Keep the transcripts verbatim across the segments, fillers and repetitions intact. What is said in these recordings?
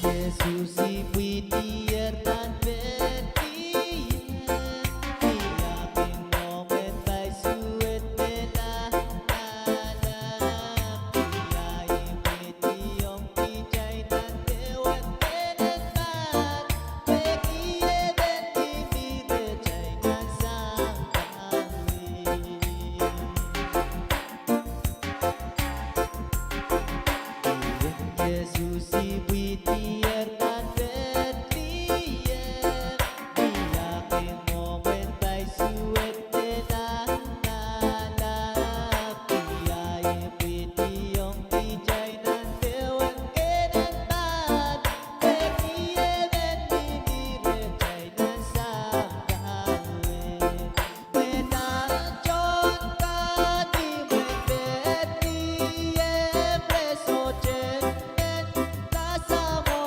Sises ipwidier nan Pedlehem, ni ah kin mwohmw en paisuwed me lahlahla, ni ah ipwidiong kitail nan dewen kenen pahn, peki emen mihmi rehtail nan sampah wet. Sises ipwidier nan Pedlehem, ni ah kin mwohmw en paisuwed me lahlahla, ni ah ipwidiong kitail nan dewen kenen pahn, peki emen mihmi rehtail nan sampah wet. Mwein tohn Kalili, mwein Pedlehem, re sohte men kasamwo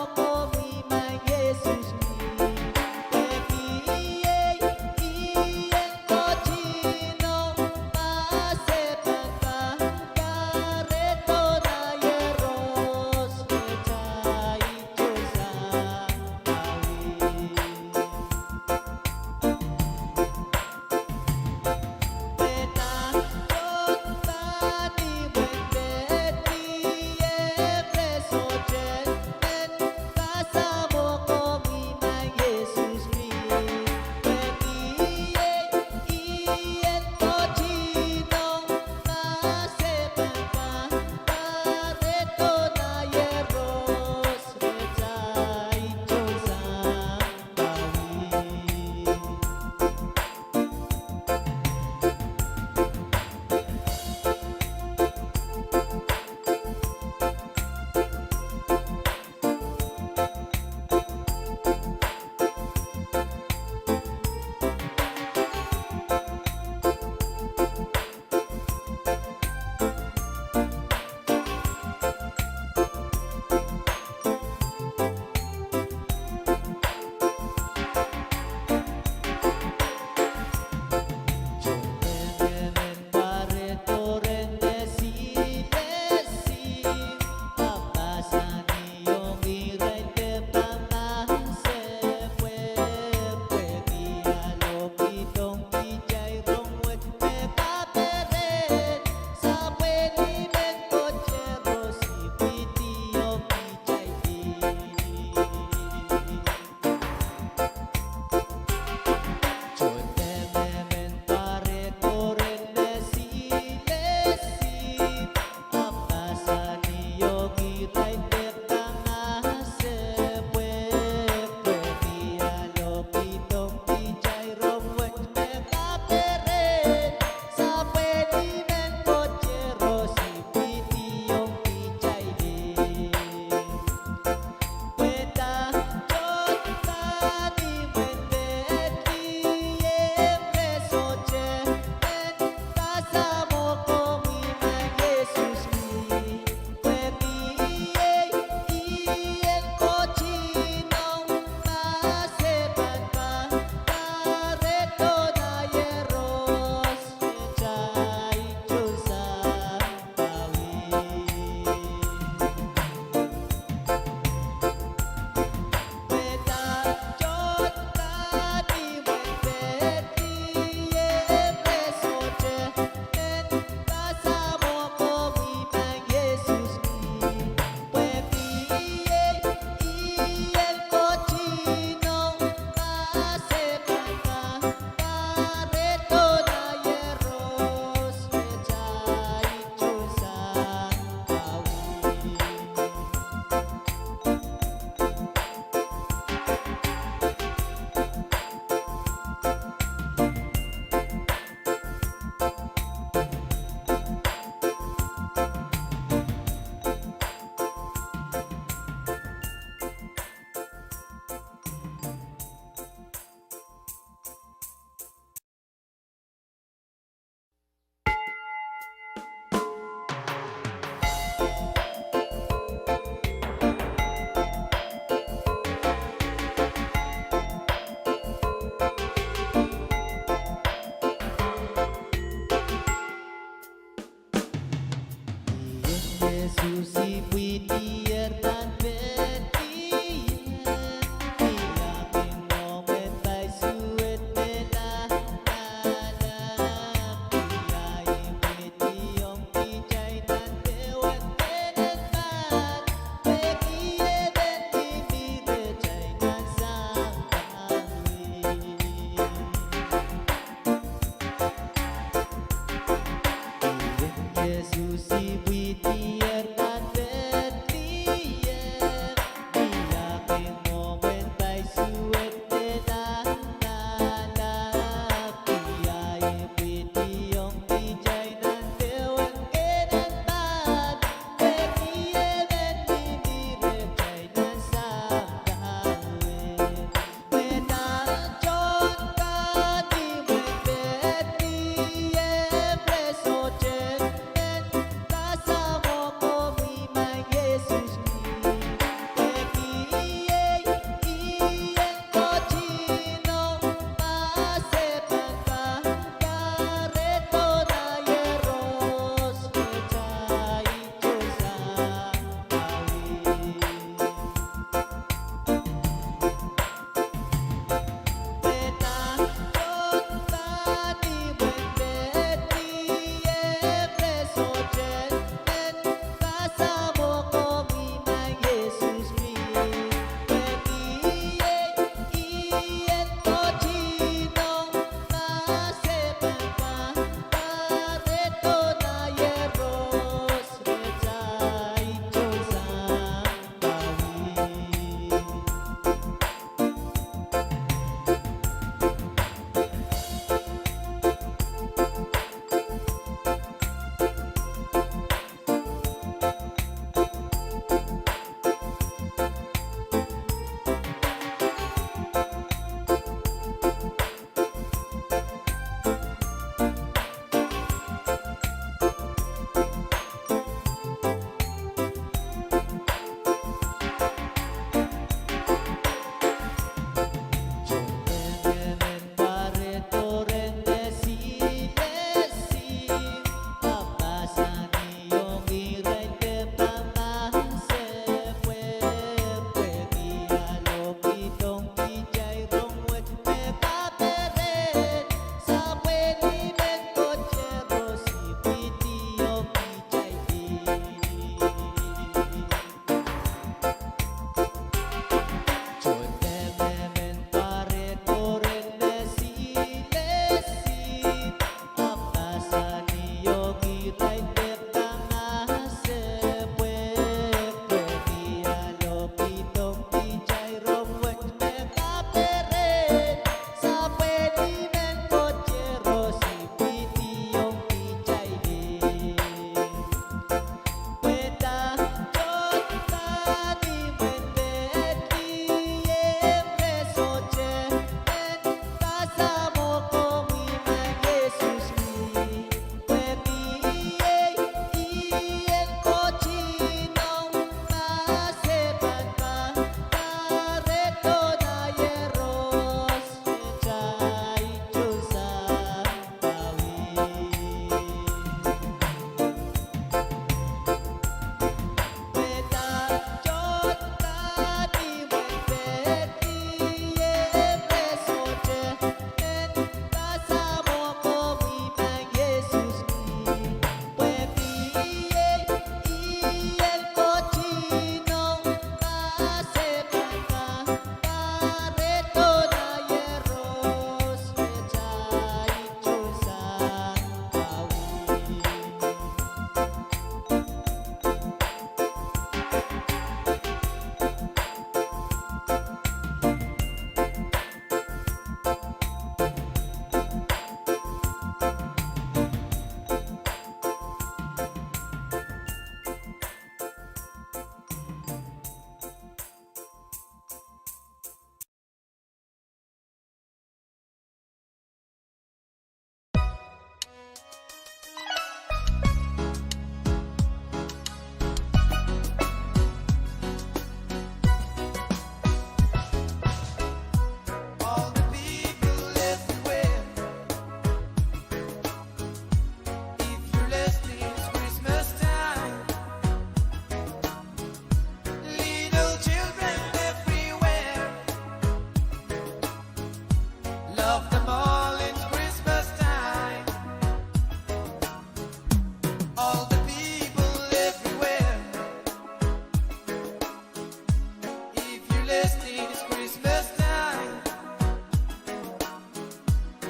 Yes, it's Christmas time.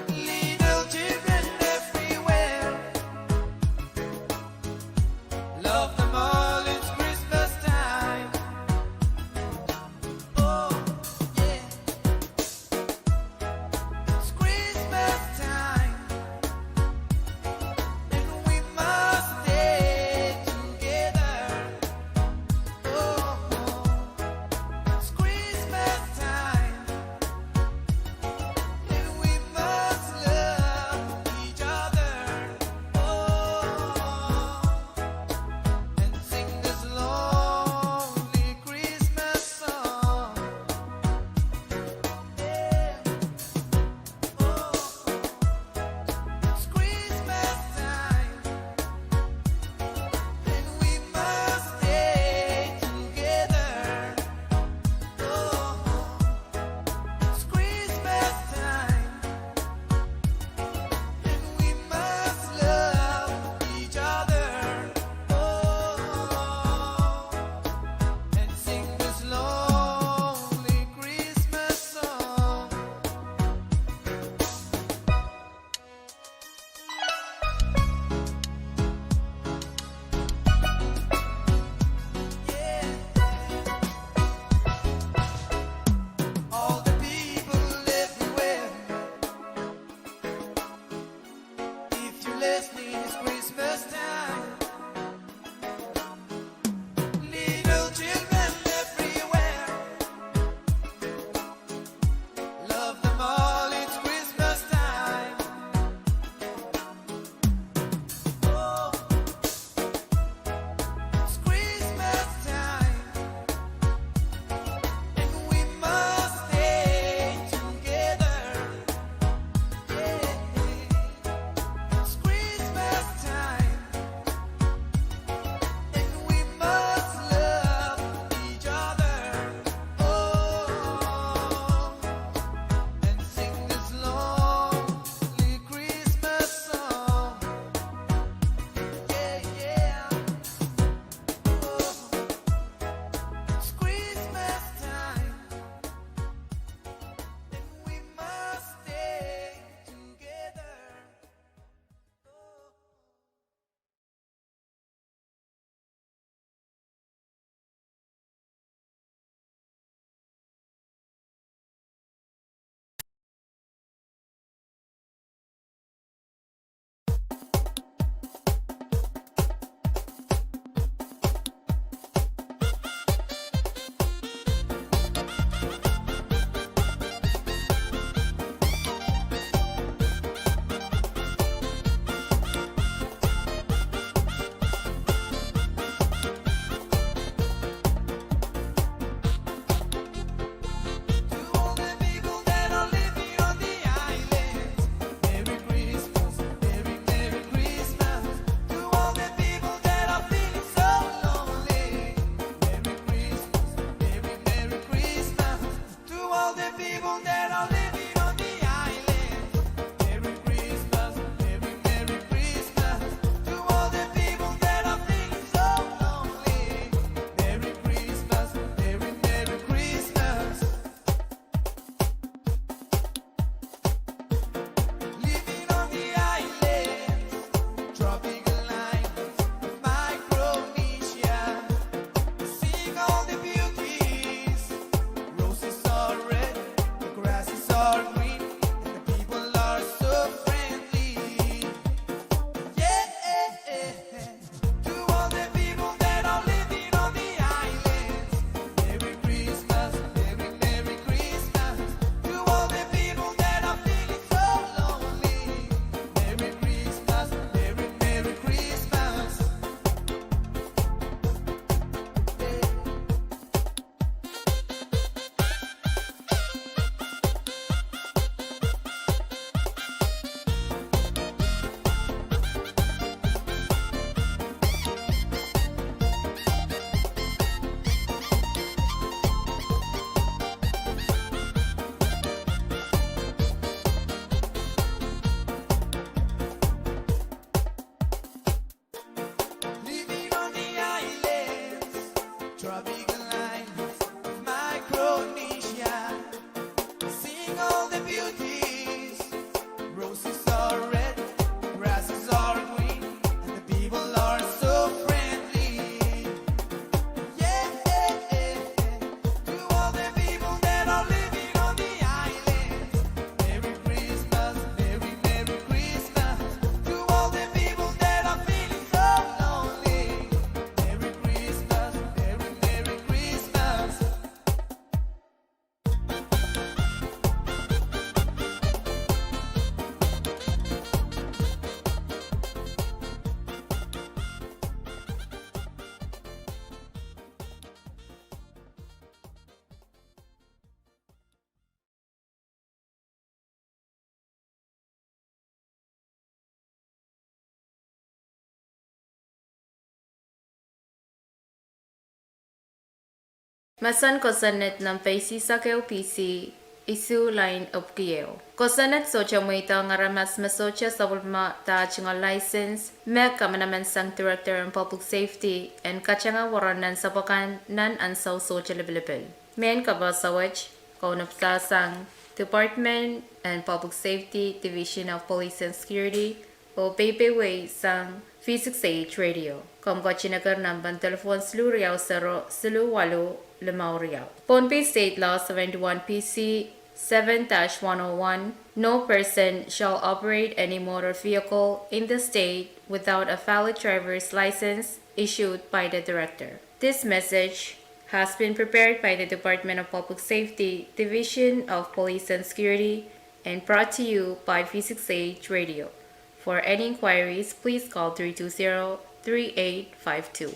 Little children everywhere love them all, it's Christmas time. Oh, yeah. It's Christmas time, and we must stay together. Oh, it's Christmas time, and we must love each other. Oh, and sing this lonely Christmas song. Yeah. Oh, it's Christmas time, and we must stay together. Oh, it's Christmas time, and we must love each other. Oh, and sing this lonely Christmas song. Yeah. All the people everywhere, if you're listening, it's Christmas time. Little children everywhere, love them all, it's Christmas time. Oh, it's Christmas time, and we must stay together. Yeah, it's Christmas time, and we must love each other. Oh, and sing this lonely Christmas song. Yeah, yeah. Oh, it's Christmas time, and we must stay together. Oh. To all the people that are living on the islands, Merry Christmas, Merry, Merry Christmas. To all the people that are feeling so lonely, Merry Christmas, Merry, Merry Christmas. To all the people that are living on the islands, Merry Christmas, Merry, Merry Christmas. To all the people that are feeling so lonely, Merry Christmas, Merry, Merry Christmas. Living on the islands, tropical islands of Micronesia, seeing all the beauties. Roses are red, the grasses are green, and the people are so friendly. Yeah. To all the people that are living on the islands, Merry Christmas, Merry, Merry Christmas. To all the people that are feeling so lonely, Merry Christmas, Merry, Merry Christmas. Yeah. Living on the islands, tropical islands of Micronesia. Mahsen Kosonned number isihsek ehu P C, isuh lain epwiki ehu. Kosonned sohte mweidohng aramas me sohte sapwellimada tungoal license me kamanaman sang Director en Public Safety en katanga woro nan sapwakan nan ansou sohte lipilipil. Mehn kapohsawet kaunopada sang Department en Public Safety, Division of Police and Security, oh peipeiwei sang V six A H Radio. Komw ketin eker nempehn telephone siluh riau sero siluh waluh limau riau. Pohnpei State Law seventy-one P C seven dash one oh one, no person shall operate any motor vehicle in the state without a valid driver's license issued by the director. This message has been prepared by the Department of Public Safety, Division of Police and Security, and brought to you by V six A H Radio. For any inquiries, please call three two zero, three eight five two.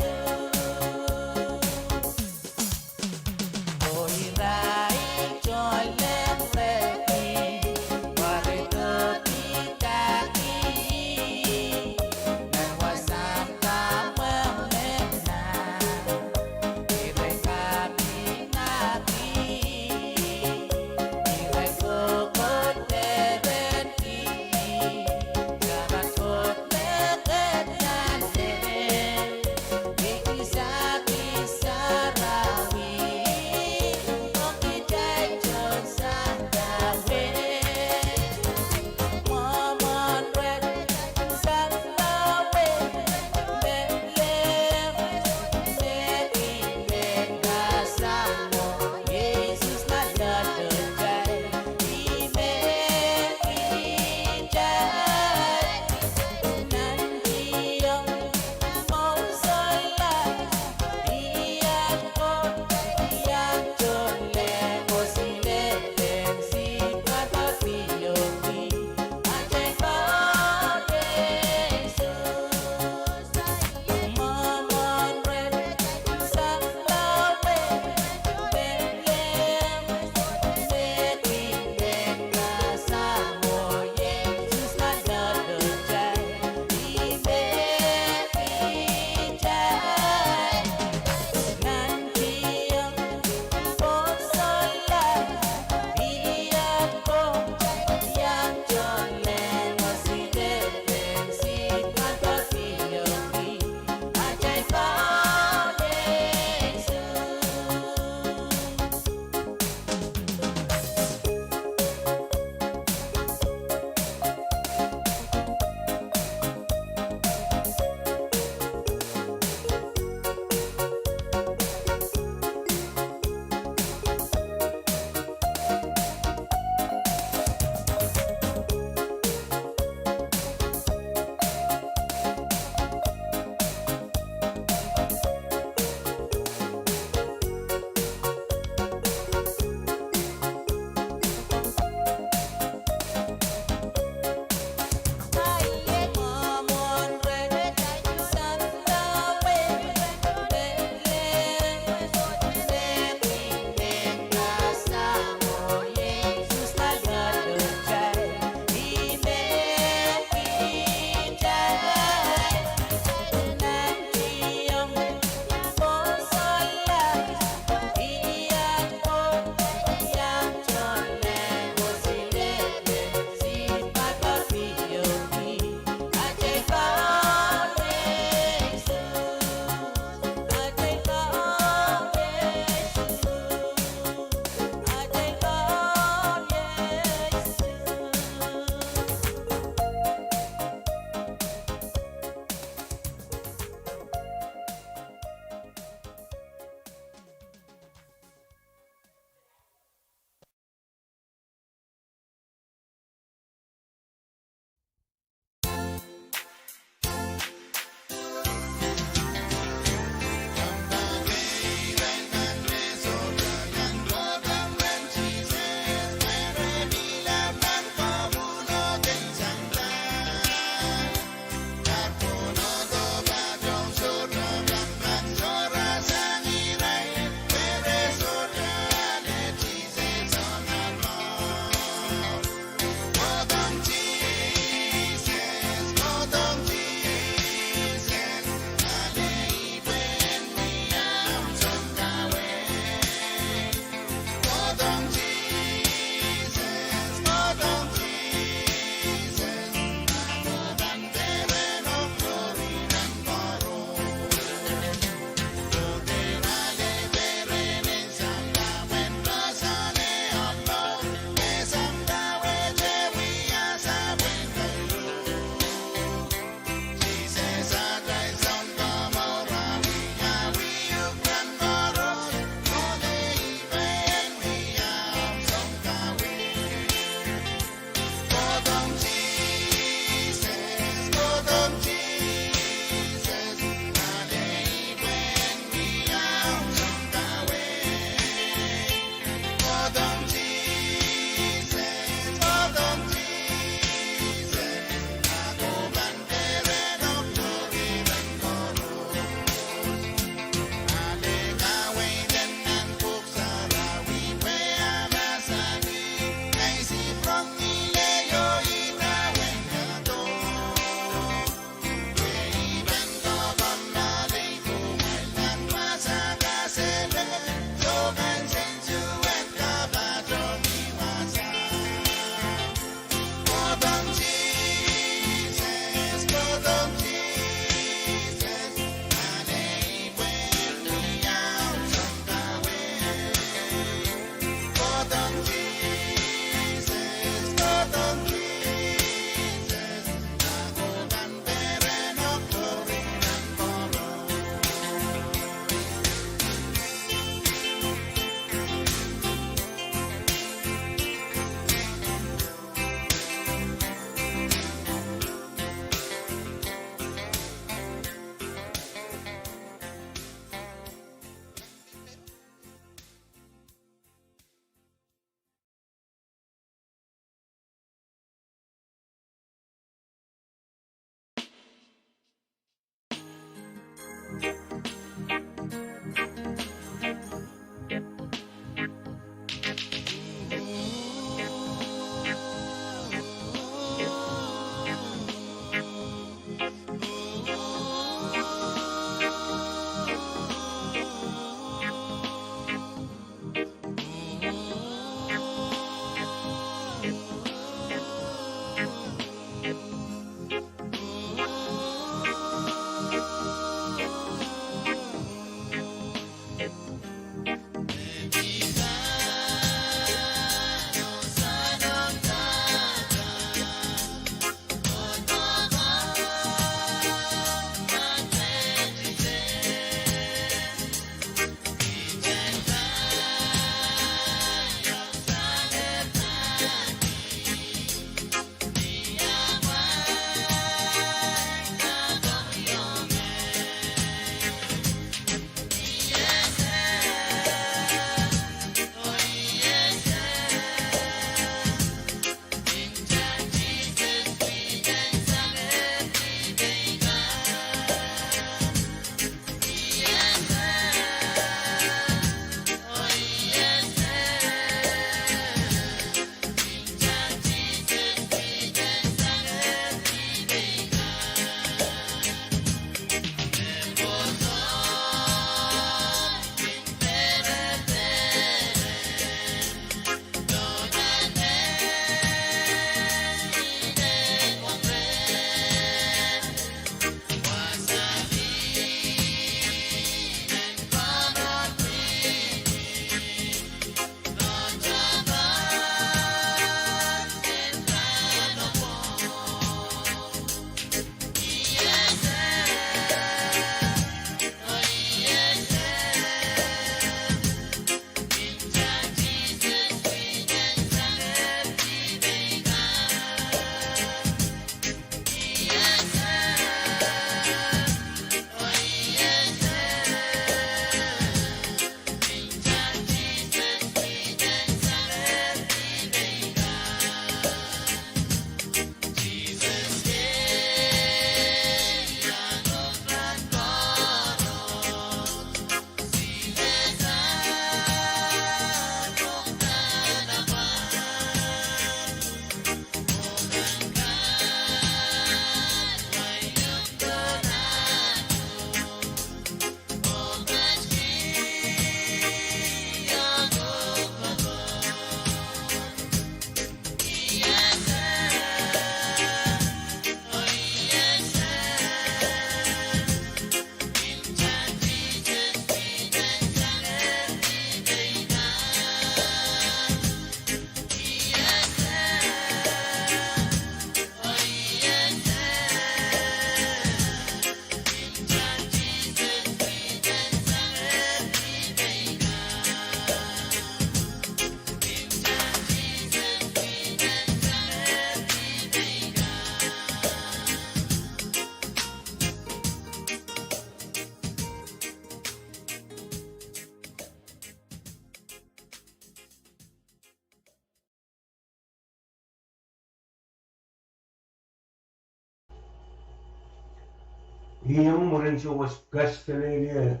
Iang mwurin souwas kaselehlie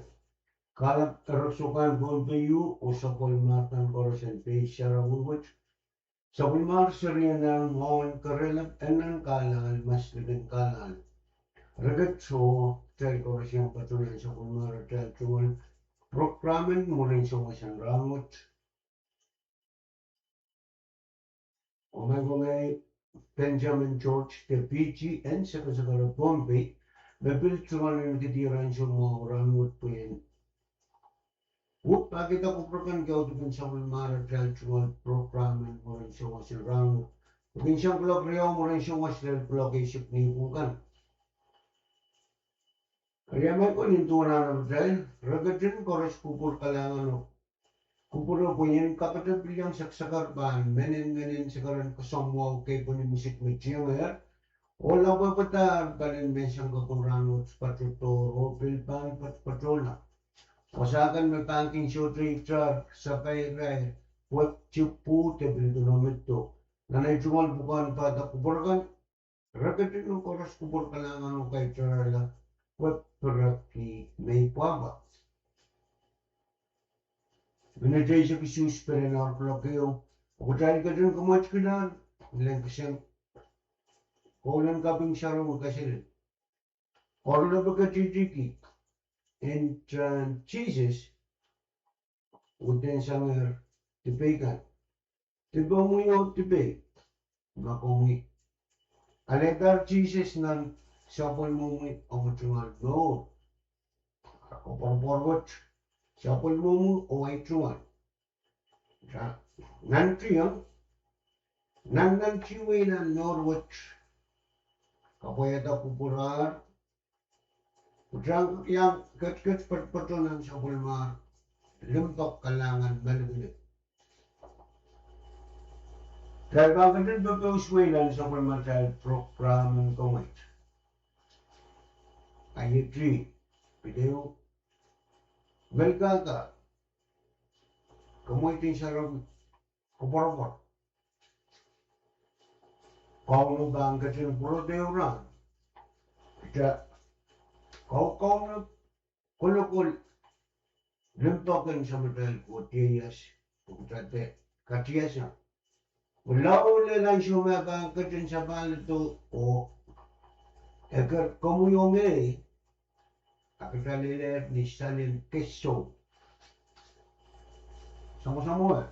kahlap erekiso kan Pohnpei oh sapwellimar kan koaros en pein sarawi wet. Sapwellimar serien nan mwohn kerelap en nan kahlap, maslikin kahlap. Riket oh kitail koaros iang patohwan sapwellimar atail tungoal program en mwurin souwas en rahnwet. Omw ngehi Benjamin George, Deputy en sakasakarep Pohnpei, me pil tungoal en kidi rahn soumwahu rahnwet pwehn uhd pahkihda kupwur kan kaudipen sapwellimar atail tungoal program en mwurin souwas en rahnwet. Kin sang kuloak riau mwurin souwas lel kuloak eisek nipwong kan. Eri ahmw ngehi nin duwen ahmw ngehi, riket en koaros kupwur kalahngan oh kupwure pwe ien kakete pil iang sakasakar pahn mehn en ngehn en sakaran kasamwahu kei pwe ni misik me tiengehr. Oh lapwepadahr pali menseng kapwung rahnwet patohdohr oh pil pahn patohla. Wasa kan me pahn kin sohte itar sapaira, wek tipu de pil dunomedo. Nan ei tungoal pwukan pahda kupwur kan, riket en koaros kupwur kalahngan oh kaitarala, wek pireki mei pwahpwa. Minit eisek isuh peren ar kuloak ehu, oh kitail ketin kamwekid kilang, lehn kisehn kohlen kaping sarawi kaselel. Oaralap ketidiki, ntahn Sises, uhdahn sangehr dipei kan. Dipomwi oh dipei ma komwi. Alehdahr Sises nan sapwellimomwi omw tungoal mour. Koapworopwor wet, sapwellimomwi oh ei tungoal. Nantihong, nan nantihwei nan mour wet, kapwaiada kupwur ar, pwe kitail en kak iang ketiket patopato nan sapwellimar limpoak kalahngan malikilik. Kitail pahn ketin pepeuswei nan sapwellimatail program en kamwekid. Ahi eti, pil ehu, Melkahka, kamwekid sarawi, koapworopwor. Kauno pahn ketin pwurodo ehu rahn. Kitail kaukauno kolokol limpoak en Samatail Koht ieias, pwe kitail dehr katiasang. Lao lel ansou me pahn ketin sapahldo oh eker komwi oh ngehi, a kitail lelehr ni salengesou. Samwasamwa.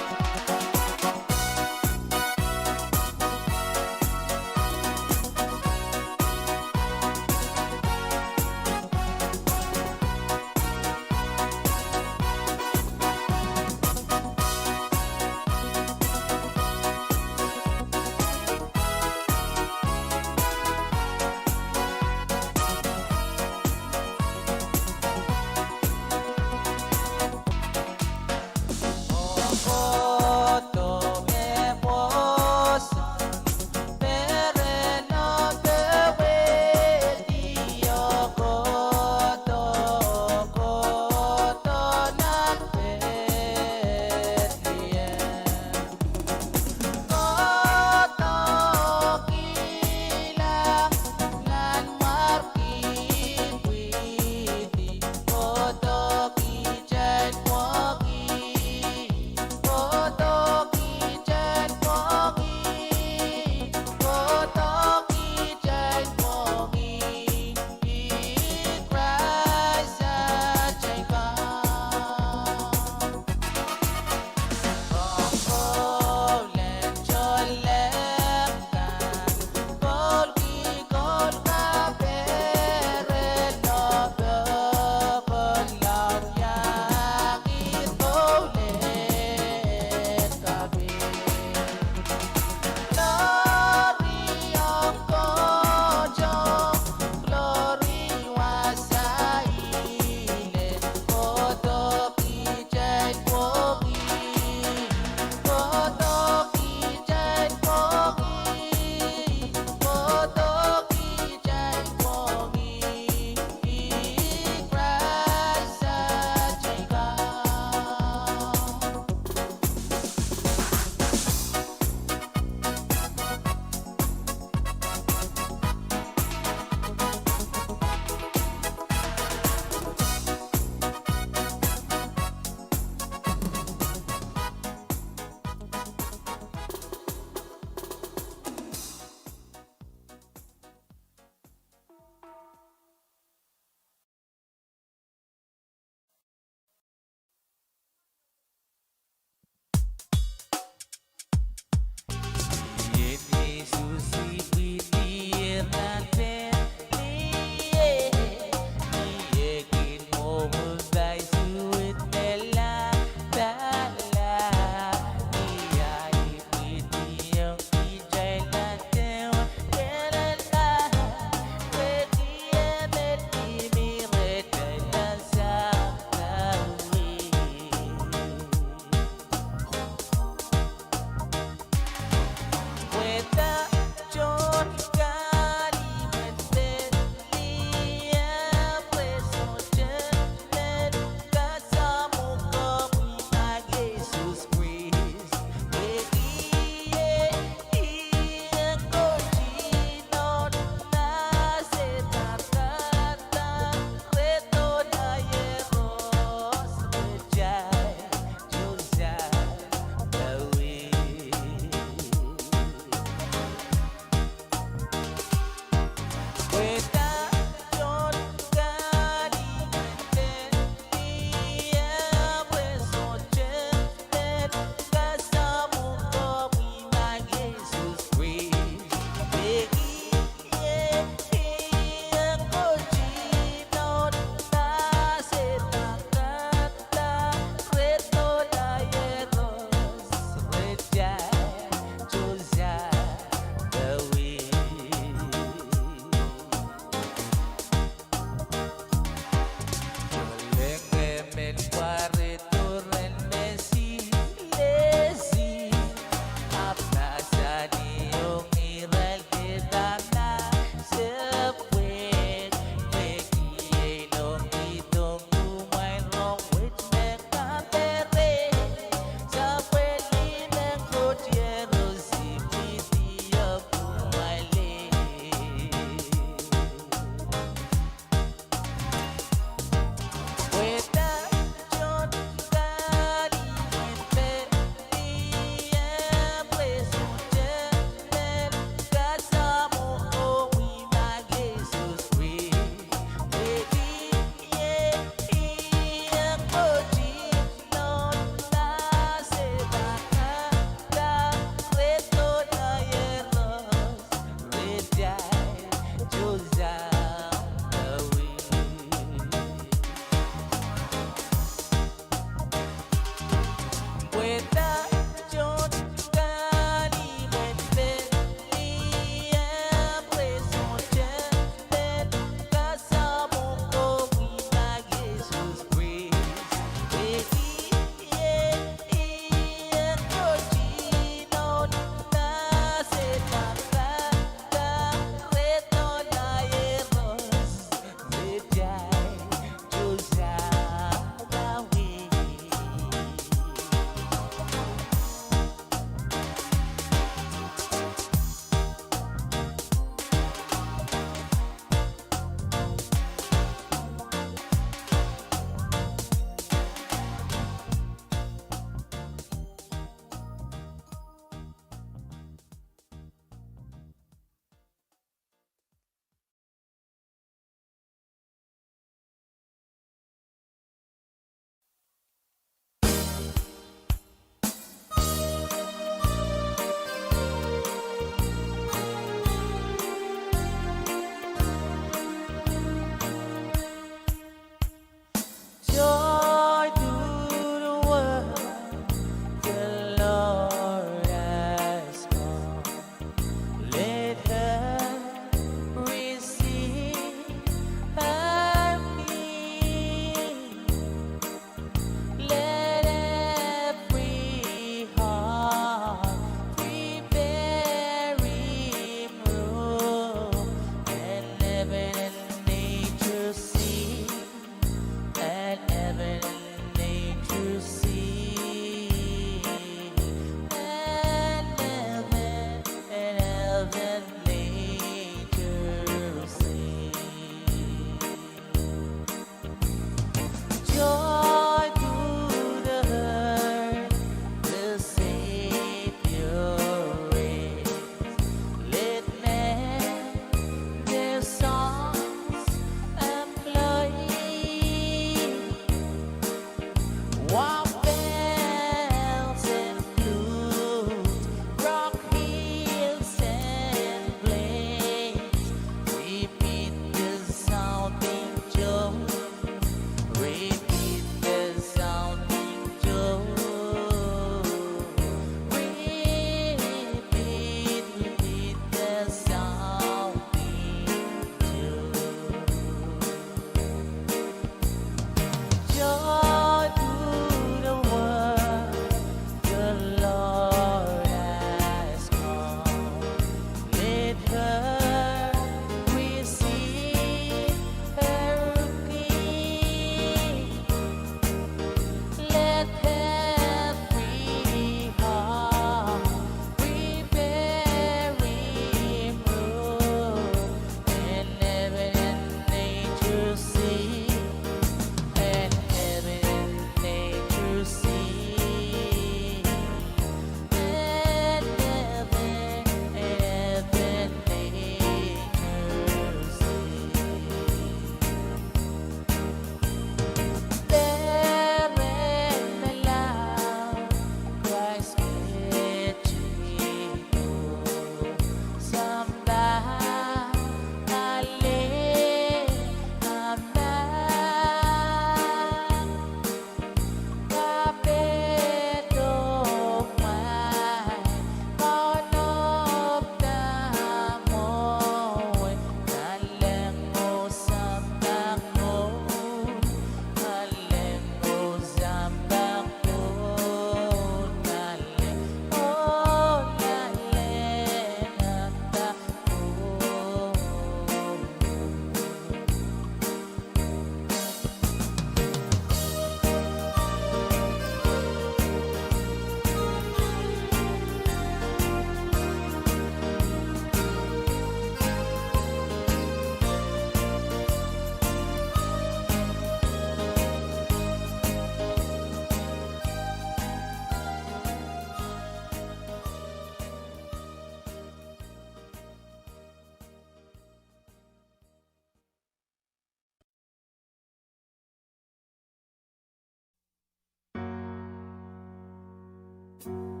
Kalahng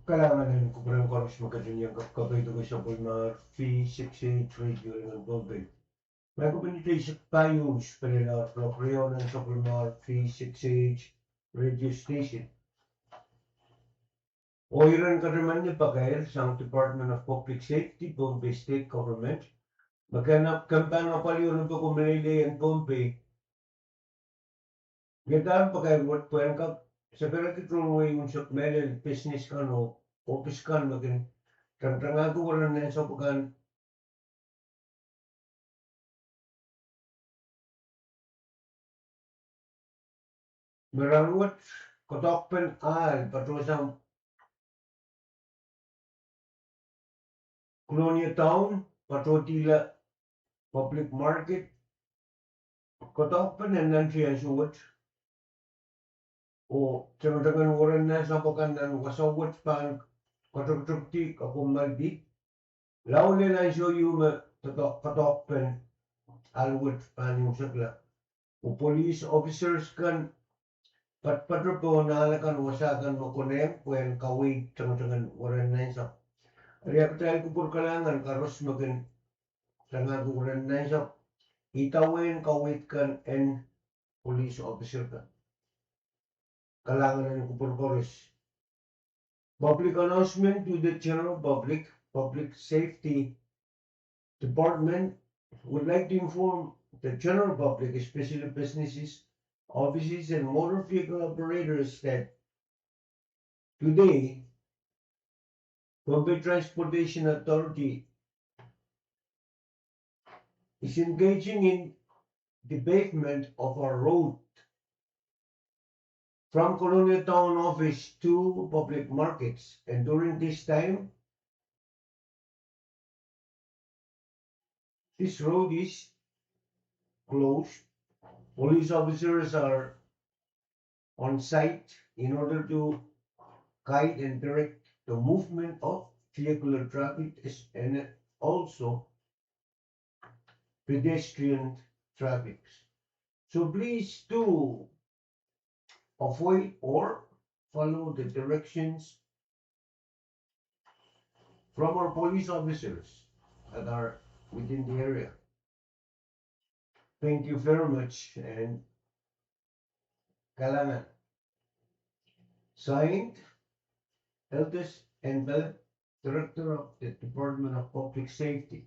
Kalahngan en kupwuren koaros me ketin iang kapkapeidek sapwellimomwi V six eight Radio en Pohnpei. Ma komw pil pil sik pahieu, pil pil kuloak riau nan sapwellimomwi V six eight Radio Station. Oh iren kataman me pakair sang Department of Public Safety, Pohnpei State Government. Me kin, kin pahn apwalih onopoko meleilei en Pohnpei. Ia dahme pakair wet? Pwehn kak sakaraki tohn wehi unsek mehlel, business kan oh office kan me kin tangtangahki weren nansapw akan. Me rahnwet, koadoahkpen ahl patohsang Kolonia Town, patohdihla public market, koadoahkpen en nantihong ansou wet. Oh tengteng en weren nansapw akan nan wasa wet pahn katoktokdi, kakommoaldi. Lao lel ansou ieu me koadoahkpen ahl wet pahn unsekla. Oh police officers kan patpato pohn ahl akan, wasa kan me konehng pwehn kaweid tengteng en weren nansapw. Eri kitail kupwur kalahngan koaros me kin tangahki weren nansapw, idawehn kaweid kan en police officer kan. Kalahngan en kupwur koaros. Public announcement to the general public. Public Safety Department would like to inform the general public, especially businesses, offices, and motor vehicle operators, that today, Pohnpei Transportation Authority is engaging in the pavement of our road from Kolonia Town Office to public markets. And during this time, this road is closed. Police officers are on site in order to guide and direct the movement of vehicular traffic is, and also pedestrian traffic. So please do avoid or follow the directions from our police officers that are within the area. Thank you very much and kalahngan. Signed, Eldest Envelop, Director of the Department of Public Safety.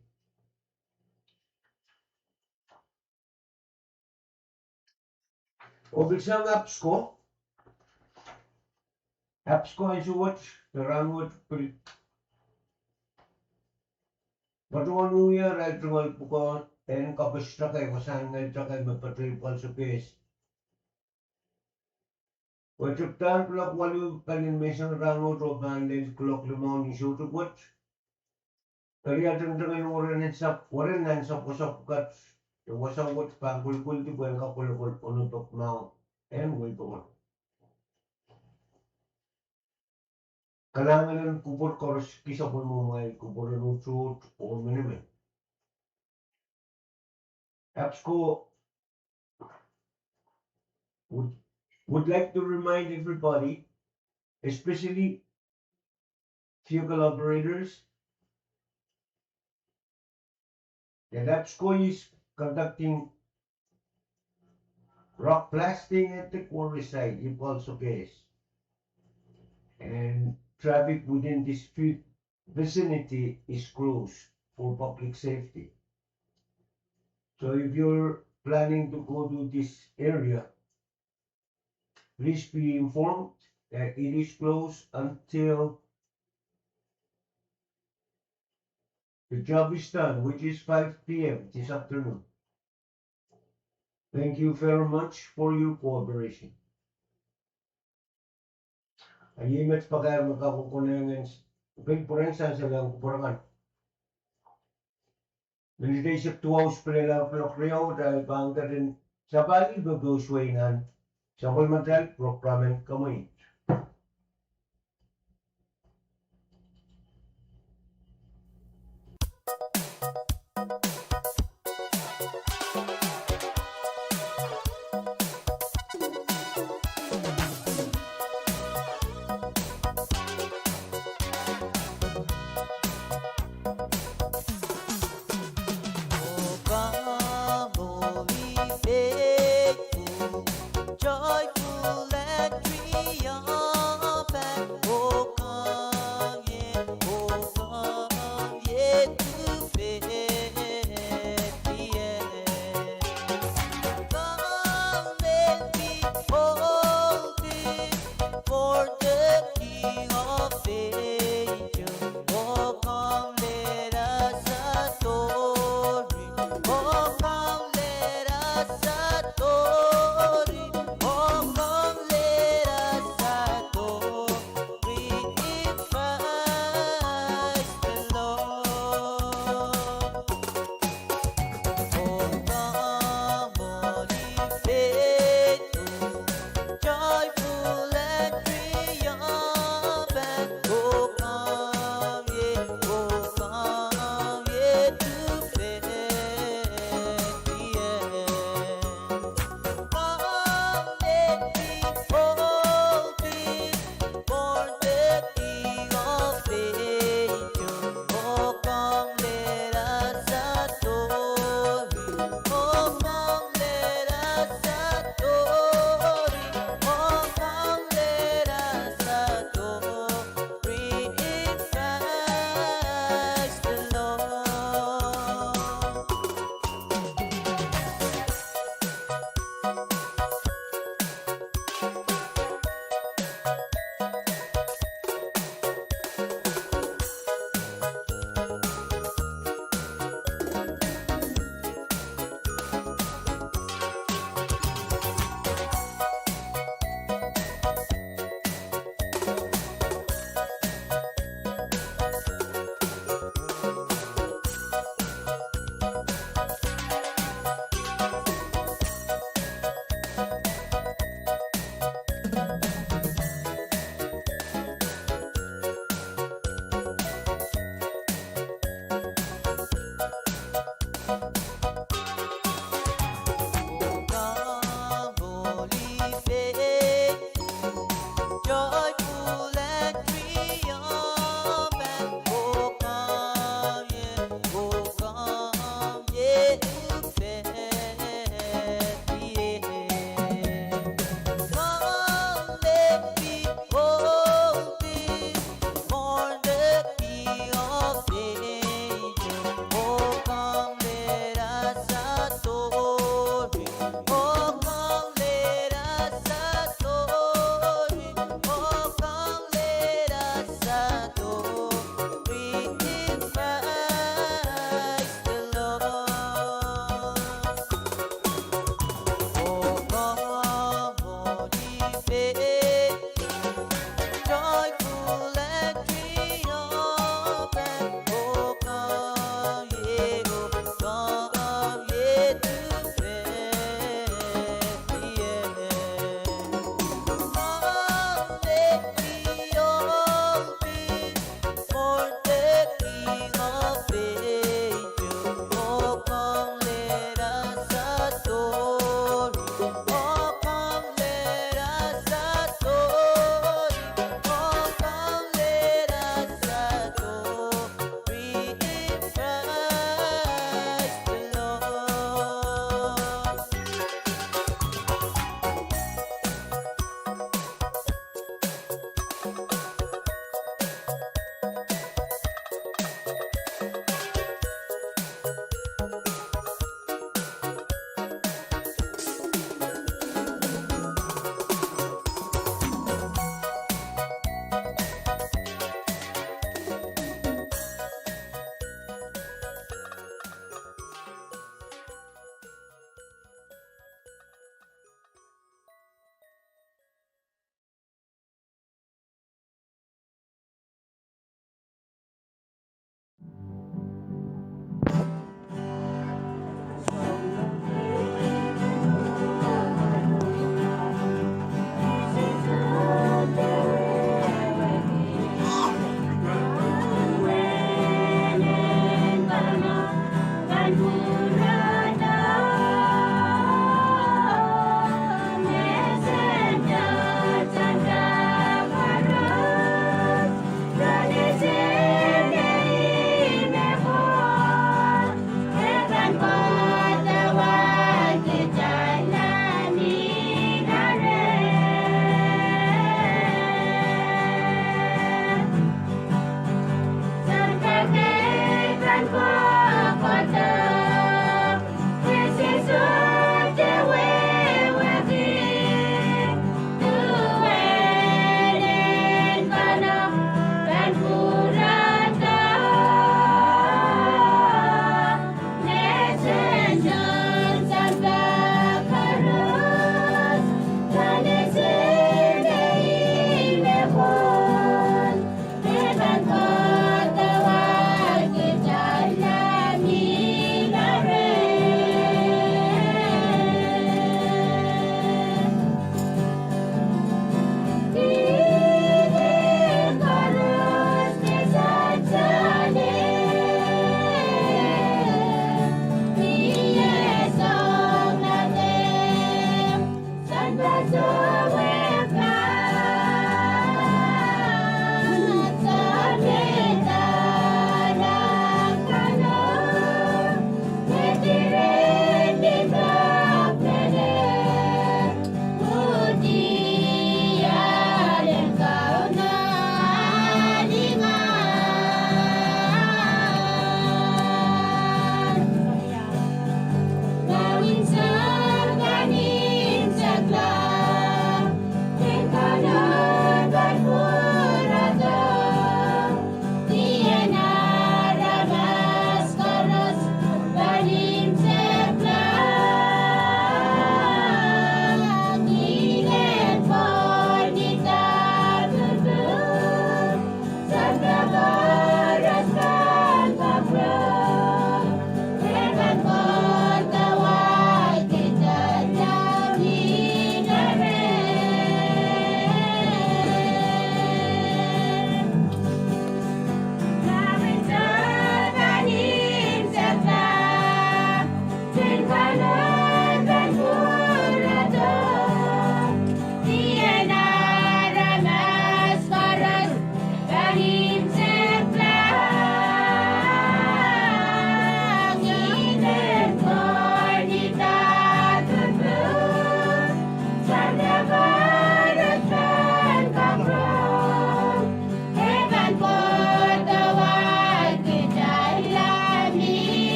Oh pil sang APSCO. APSCO ansou wet, rahnwet pil patohwan wia irail tungoal pwukoa en kapesdakai, wasahn ngehi takai me patohwan pwal sokehs. Wet tepdahn kuloak waluh pahn menseng rahnwet oh pahn lel kuloak limau ni soutik wet. Eri ia tengteng en weren nansapw, weren nansapw wasa pwukat, e wasa wet pahn kwilikwildi pwehn kakolokol onopek mwahu en wehi pokon. Kalahngan en kupwur koaros ki sapwellimomwi, kupwuren utuht oh minimin. APSCO would, would like to remind everybody, especially vehicle operators, that APSCO is conducting rock blasting at the quarry site, Ipwal Sokehs, and traffic within this vi-, vicinity is closed for public safety. So if you're planning to go to this area, please be informed that it is closed until the job is done, which is five p.m. this afternoon. Thank you very much for your cooperation. A iei met pakair me kak konehng en pil pwurehng sansal en kupwur kan. Minit eisek duwau pil lel kuloak riau, kitail pahn ketin sapahl pepehs wehi nan sapwellimatail prokram en Kamwei.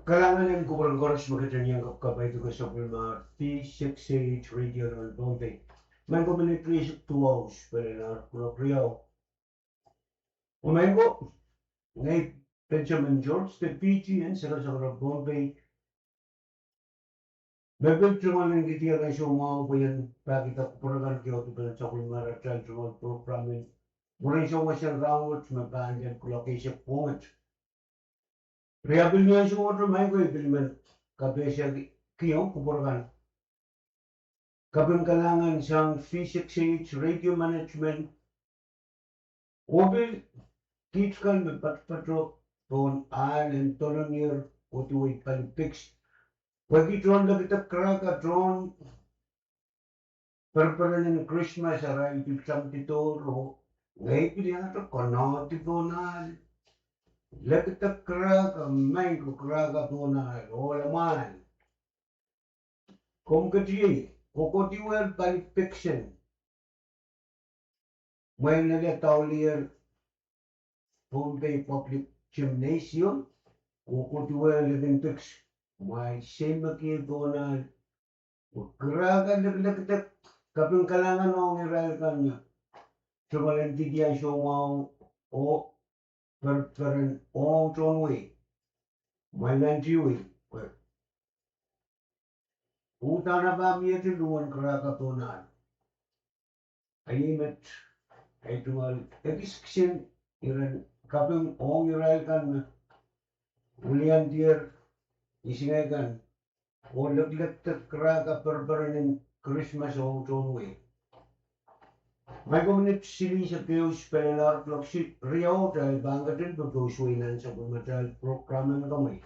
Kalahngan en kupwuren koaros me ketin iang kapkapai duwen sapwellimatail V six eight Radio National Pohnpei. Maing ko, minit rieisek duwau pil ren aht kuloak riau. Oh maing ko, ngehi Benjamin George, de P T en Sarasaran Pohnpei, me pil tungoal en kihdi ansou mwahu pwe I en pahkihda kupwur kan ki ohdipen sapwellimatail tungoal program en mwurin songosang rahnwet me pahn lel kuloak eisek pwohnget. Riapil ni ansou mwahu, maing ko, I pil men kapehse ki ong kupwur kan. Kaping kalahngan sang V six eight Radio Management, oh pil kiht kan me patopato pohn ahl en dolongier kohdiwei pali piks. Pwehki tohn lekdek kraka, tohn pereperen en Krismas arail pil tangdidohr, oh ngehi pil iangahte konohdi pohn ahl. Lekdek kraka, maing ko, kraka pohn ahl, ohl mwahl. Komw ketiei, kohkohdiwei pali piksen. Mwein lel daulier Pohnpei Public Gymnasium, kohkohdiwei lipin piks, mwail seimekiei pohn ahl. Kraka leklekdek, kaping kalahngan ong irail kan me tungoal en kihdi ansou mwahu oh pereperen ong tohn wehi. Mwail nantihwei pwe uhdahn e pahn mie luhwen kraka pohn ahl. Ahi met, ahi tungoal ekis kisin iren kaping ong irail kan me wiliandier isingei kan oh leklekdek kraka pereperen en Krismas ong tohn wehi. Maing ko, minit silihsek ehu pil ren aht kuloak riau, atail pahn ketin pepeusuwei nan sapwellimatail program en komwi.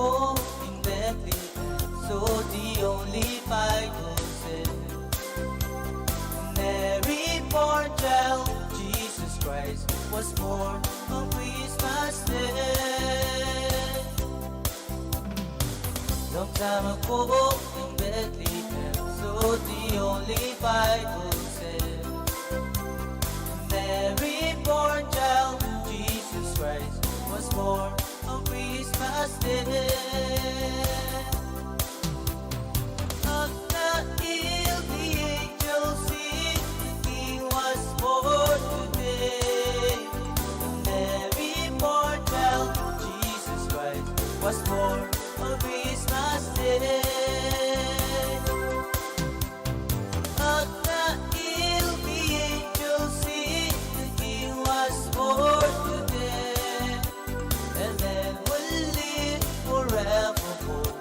Oh, in Bethlehem, so the only Bible said, Mary bore child, Jesus Christ was born on Christmas Day. Long time ago in Bethlehem, so the only Bible said, Mary bore child, Jesus Christ was born on Christmas Day. Up the hill the angels sing, the King was born today. Mary bore child, Jesus Christ was born on Christmas Day. Up the hill the angels sing, the King was born today. A man will live forevermore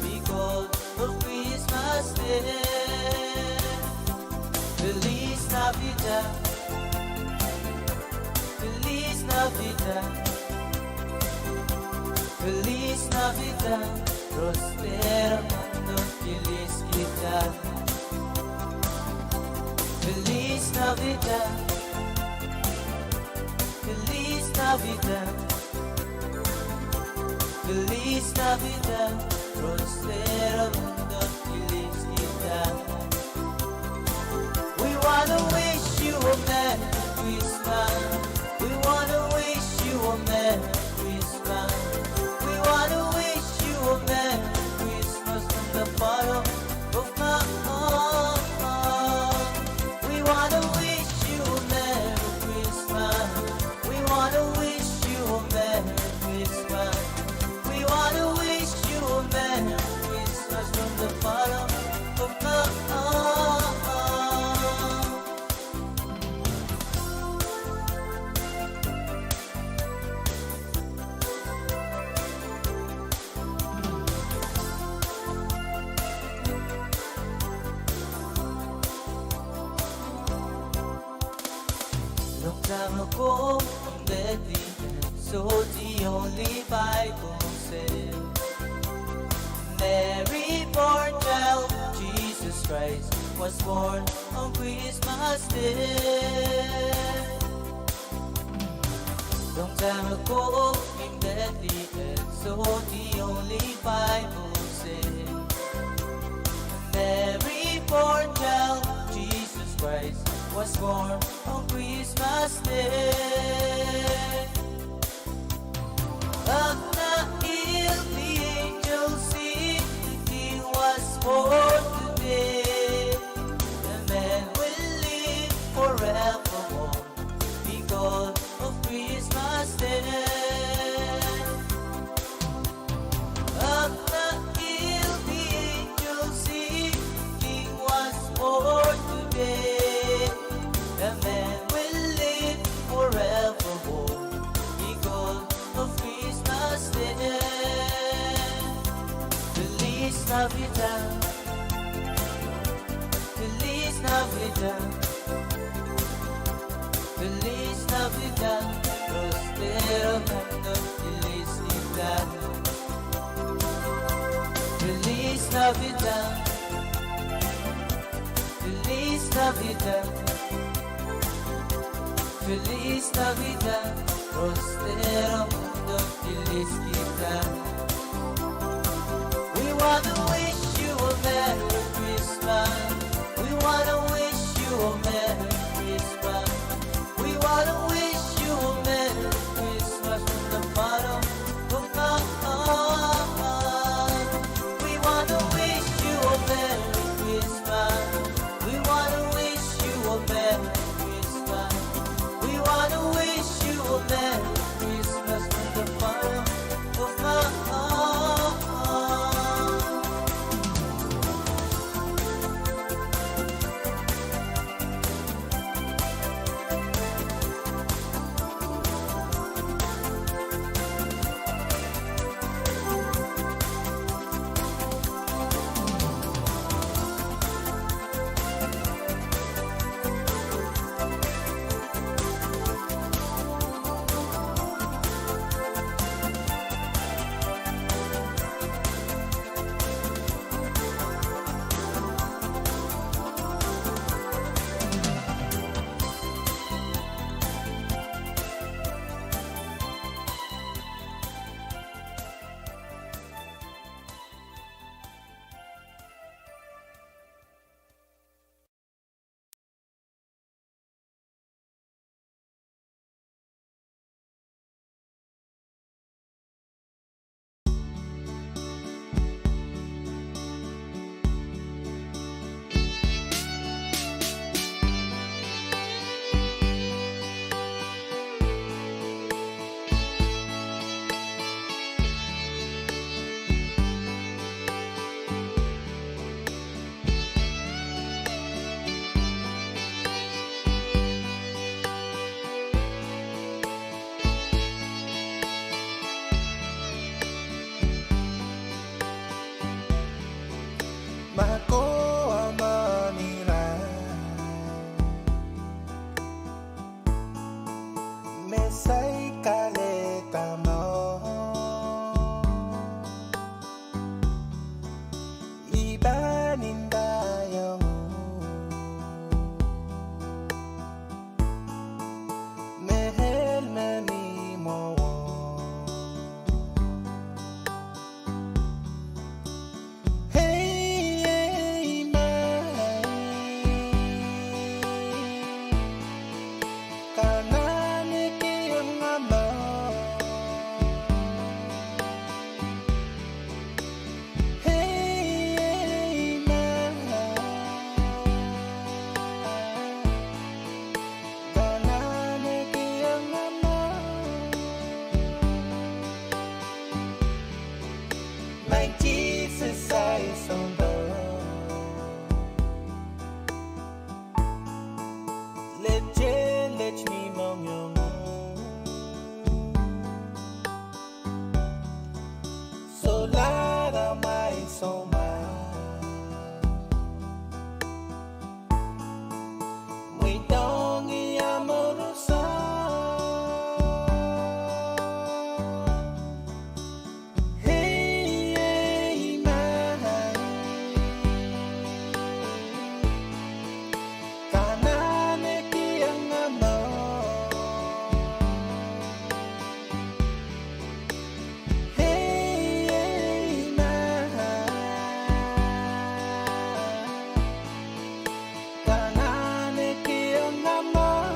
because of Christmas Day. Feliz Navidad. Feliz Navidad. Feliz Navidad. Prospero mundo feliz Navidad. Feliz Navidad. Feliz Navidad. Feliz Navidad, prospero mundo feliz Navidad. We wanna wish you a Merry Christmas. We wanna wish you a Merry Christmas. We wanna wish you a Merry Christmas from the bottom of my heart. We wanna wish you a Merry Christmas. We wanna wish you a Merry Christmas. We wanna wish you a Merry Christmas from the bottom of my heart. Long time ago in Bethlehem, so the only Bible said, Mary bore child, Jesus Christ was born on Christmas Day. Long time ago in Bethlehem, so the only Bible said, Mary bore child, Jesus Christ was born on Christmas Day. Up the hill the angels sing, the King was born today. A man will live forevermore because of Christmas Day. Up the hill the angels sing, King was born today. A man will live forevermore because of Christmas Day. Feliz Navidad. Feliz Navidad. Feliz Navidad, prospero mundo feliz Navidad. Feliz Navidad. Feliz Navidad. Feliz Navidad, prospero mundo feliz Navidad. We wanna wish you a Merry Christmas. We wanna wish you a Merry Christmas. We wanna wish you a Merry Christmas from the bottom of our heart. We wanna wish you a Merry Christmas. We wanna wish you a Merry Christmas. We wanna wish you a Merry Christmas from the bottom Sounpar. Letelet ni mohngiong. Solahr amwail soumwahu. Mweidohng ih amwail unsek. Hei, hei, mahn. Kanahneki ong amwail. Hei, hei, mahn. Kanahneki ong amwail.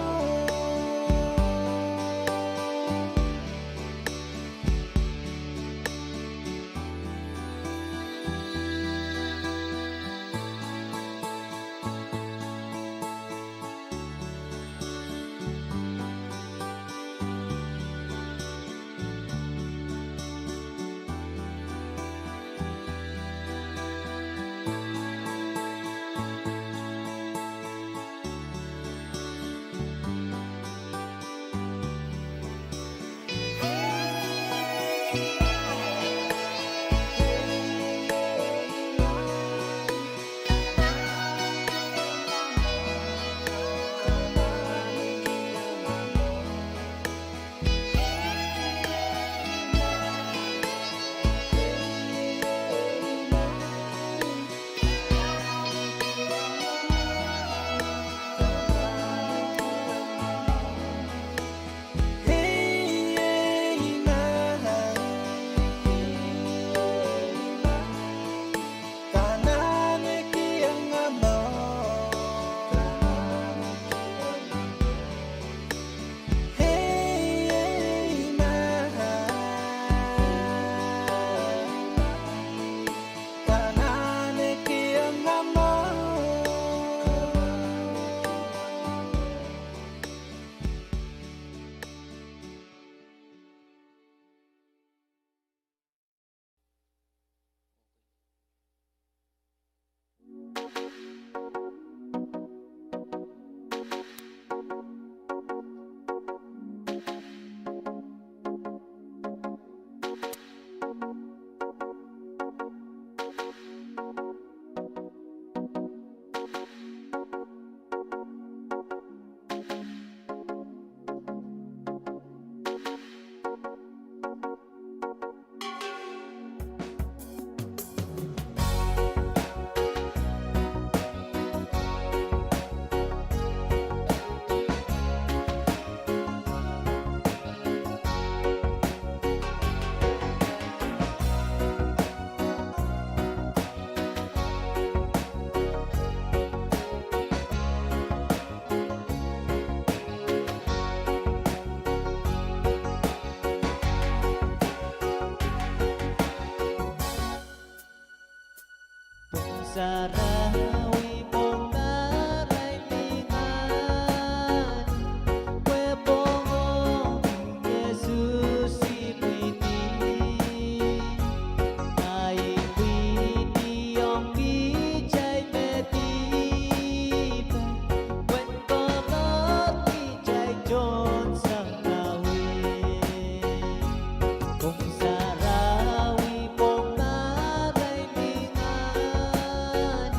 Pwung sarawi, pwung marain lingan, pwe pwung ong Sises ipwidi. A ipwidi ong kitail me dihp, pwehn komour kitail tohn sarawi. Pwung sarawi, pwung marain lingan,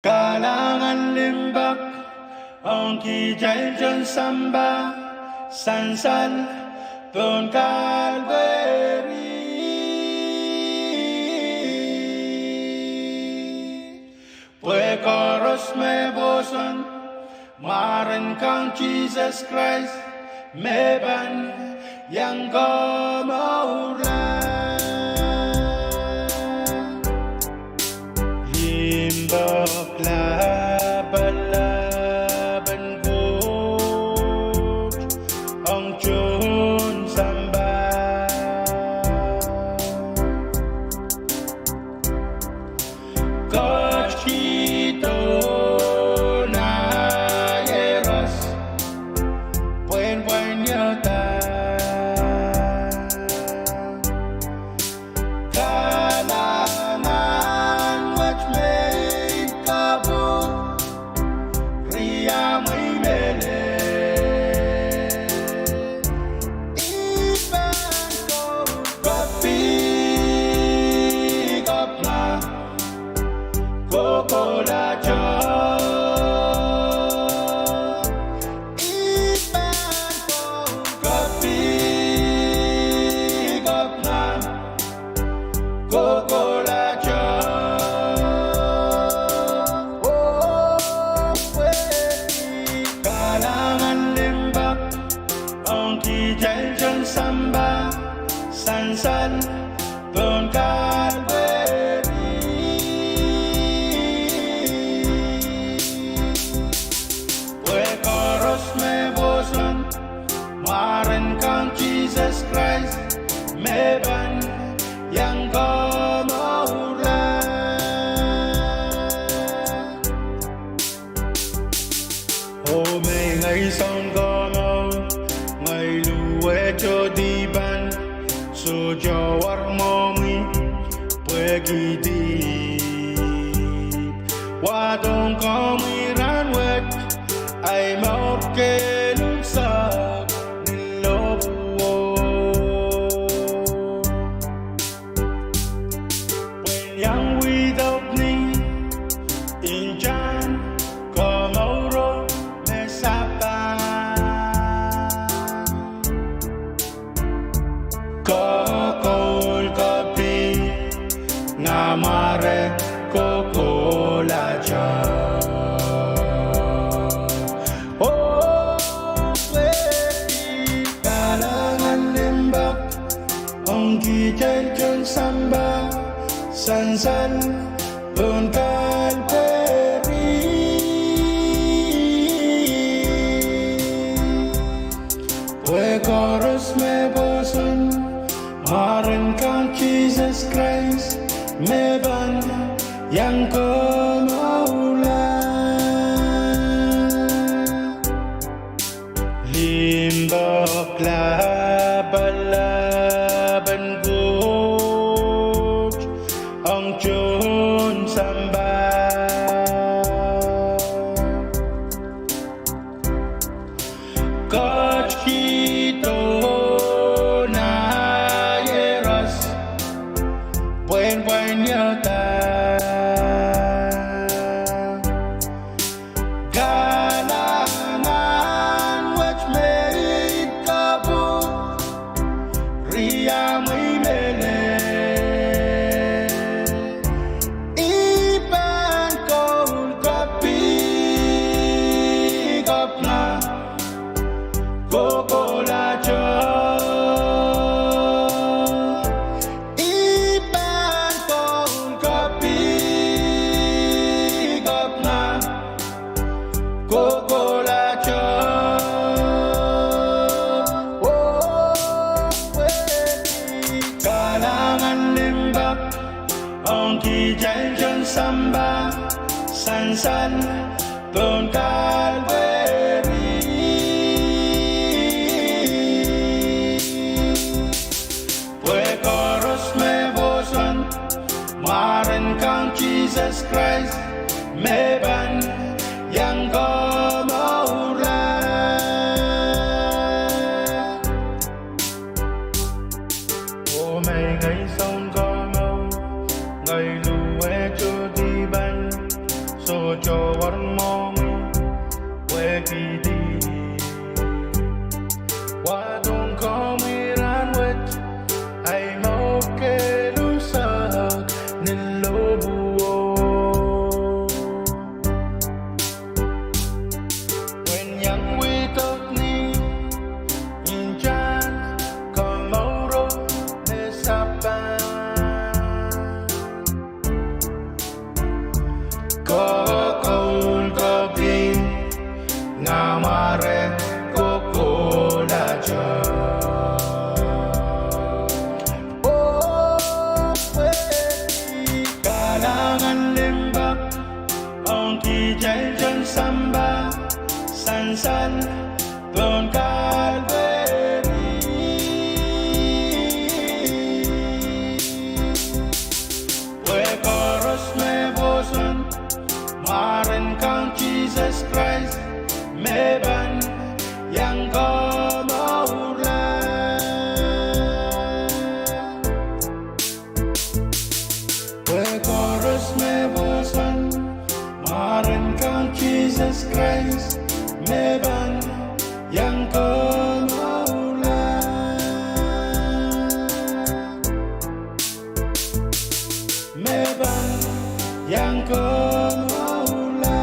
Kalahngan limpoak ong kitail tohn sampah, sansal pohn Kalveri. Pwe koaros me pwoson mwaren Kaun Sises Krais me pahn iang komourla. Limpoak lapalap en Koht ong tohn sampah. Koht kihdo nah iehros pwehn pweinda. Kalahngan wet me I kapwur, riamwi mehlel. I pahn koul kopikopna, kohkohlahte. I pahn koul kopikopna, kohkohlahte. Oh, pwehki kalahngan limpoak ong kitail tohn sampah, sansal pohn Kalveri. Pwe koaros me pwoson mwaren Kaun Sises Krais me pahn iang komourla. Oh, me ngehi Sounkomour, ngehi luwet oh dipan, sohte war mwohmwi pwehki dihp. Wadohng komwi rahnwet, ahi mour kehl unsek ni lohpwuo. Pwehn iang wiahiong ni intahn komouro me sapan. Kokoul kopina, mwaren kohkohlahte. Oh, pwehki kalahngan limpoak ong kitail tohn sampah, sansal pohn Kalveri. Pwe koaros me pwoson mwaren Kaun Sises Krais me pahn iang komourla. Limpoak lapalap en Koht ong tohn sampah. Koht kihdo nah iehros pwehn pweinda. Kalahngan wet me I kapwur, riamwi mehlel. I pahn koul kopikopna, kohkohlahte. I pahn koul kopikopna, kohkohlahte. Oh, pwehki kalahngan limpoak ong kitail tohn sampah, sansal pohn Kalveri. Pwe koaros me pwoson mwaren Kaun Sises Krais me pahn iang komourla. Oh, me ngehi Sounkomour, ngehi luwet oh dipan, sohte Kitail tohn sampah sansal pohn Kalveri. Pwe koaros me pwoson mwaren Kaun Sises Krais me pahn iang komourla. Pwe koaros me pwoson mwaren Kaun Sises Krais me pahn iang komourla. Me pahn iang komourla.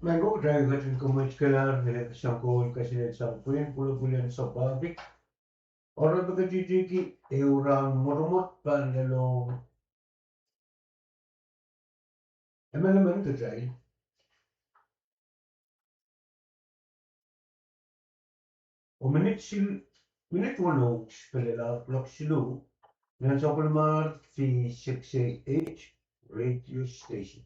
Maing ko, kitail ketin komourkihla, re kesempwal kesempwal en pwulopwul en sampah ki. Eri me ketidiki ehu rahn mwotomwot pahn lelohng emenemen kitail. Oh minit sil-, minit weneu pil lel kuloak siluh, nan Sapwellimomwi V six A H radio station.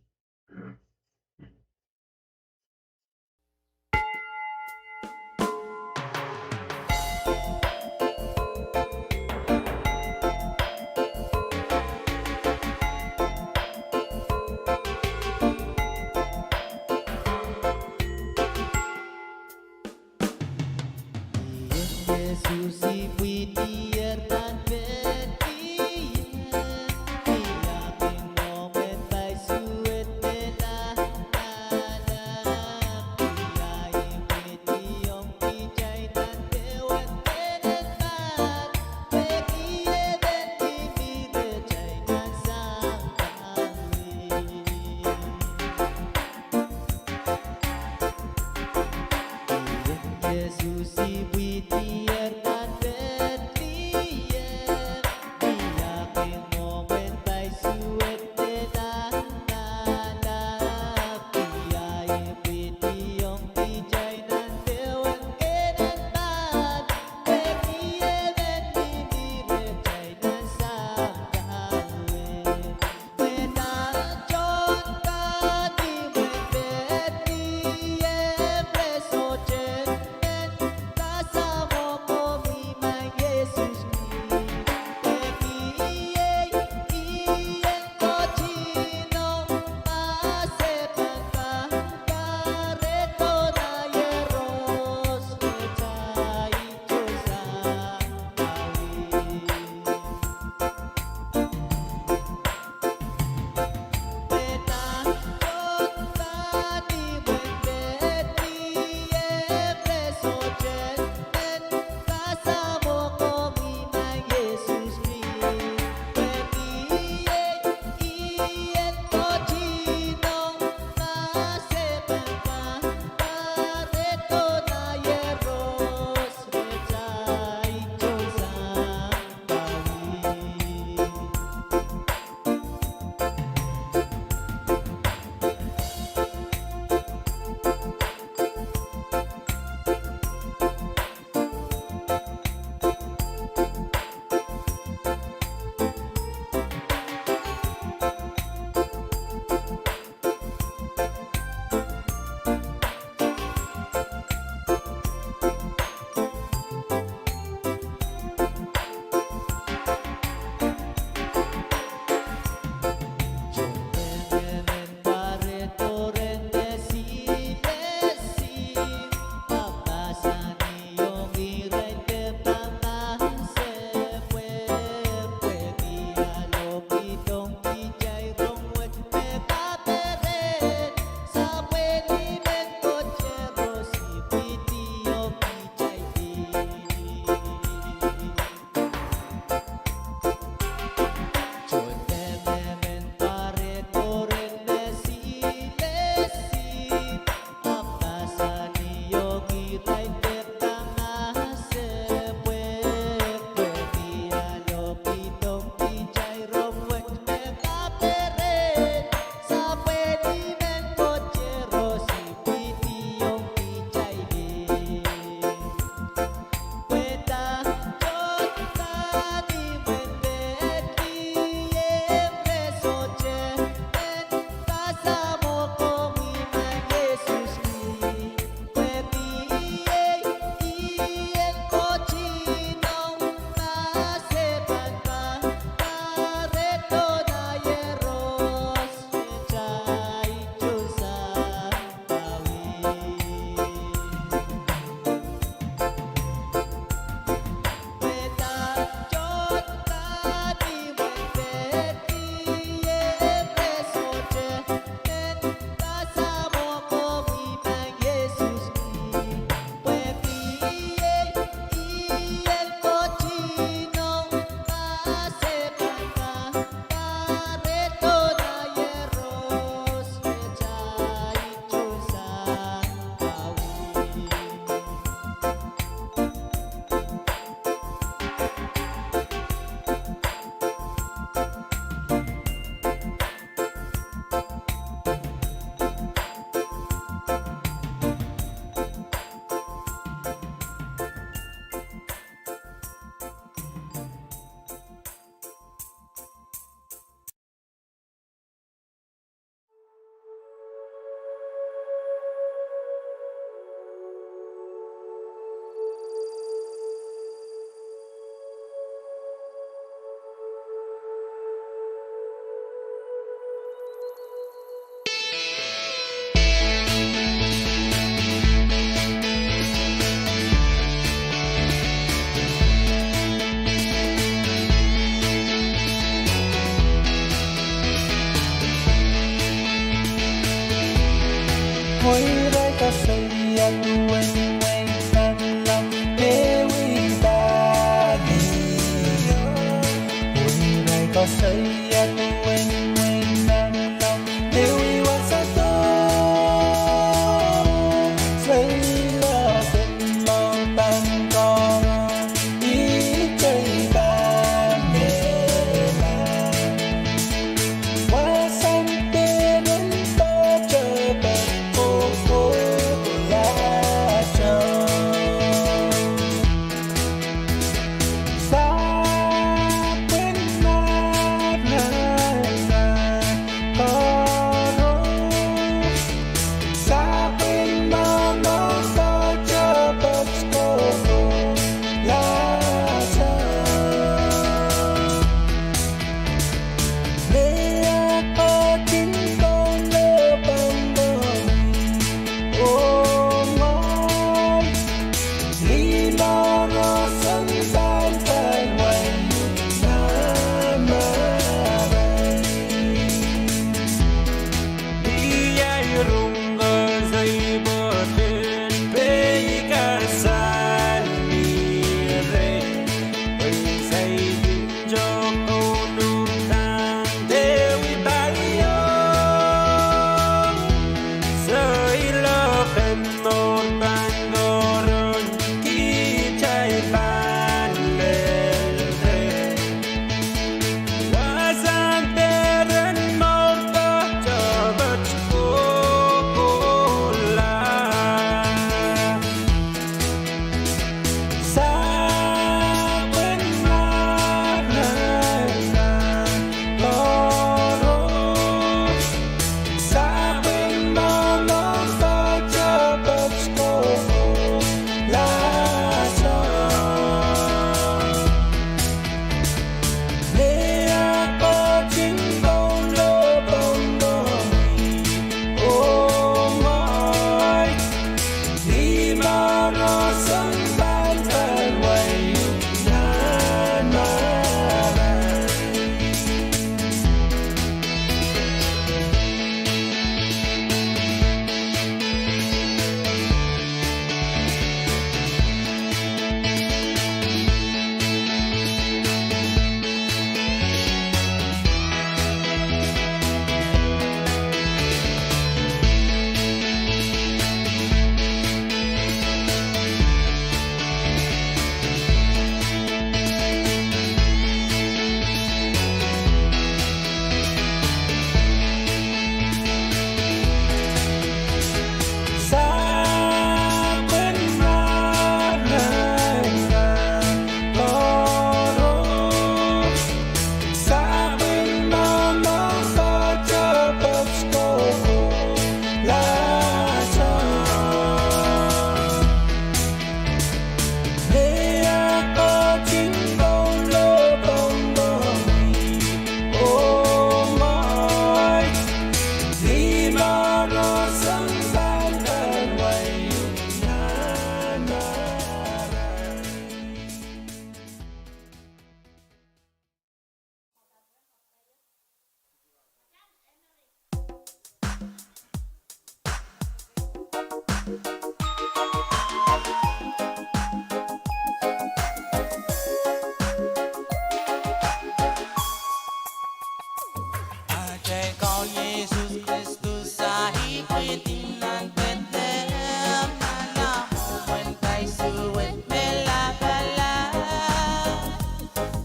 Atail Kaun Yesus Kristus a ipwidi nan Pedlehem, nan lamwen paisuwed me lapalap.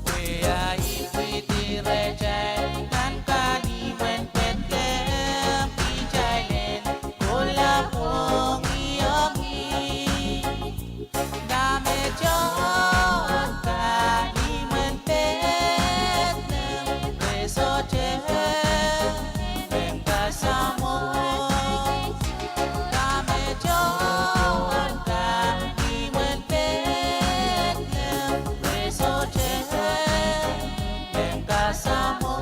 Pwe a ipwidi rehtail kan kalimwen Pedlehem, kitail en kohla pwongiongi. Dahme tohn kalimwen Pedlehem, re sohte pahn kasamwo. Dahme tohn kalimwen Pedlehem, re sohte pahn kasamwo.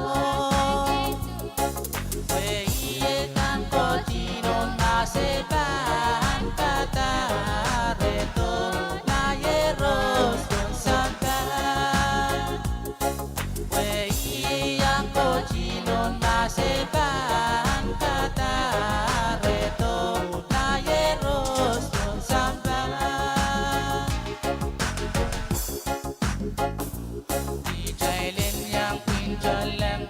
Pwe iei kan kohdihn oh mahs e pahn padahk, re doula Iehros pohn sampah. Pwe iei kan kohdihn oh mahs e pahn padahk, re doula Iehros pohn sampah. Kitail en iang pwinto leng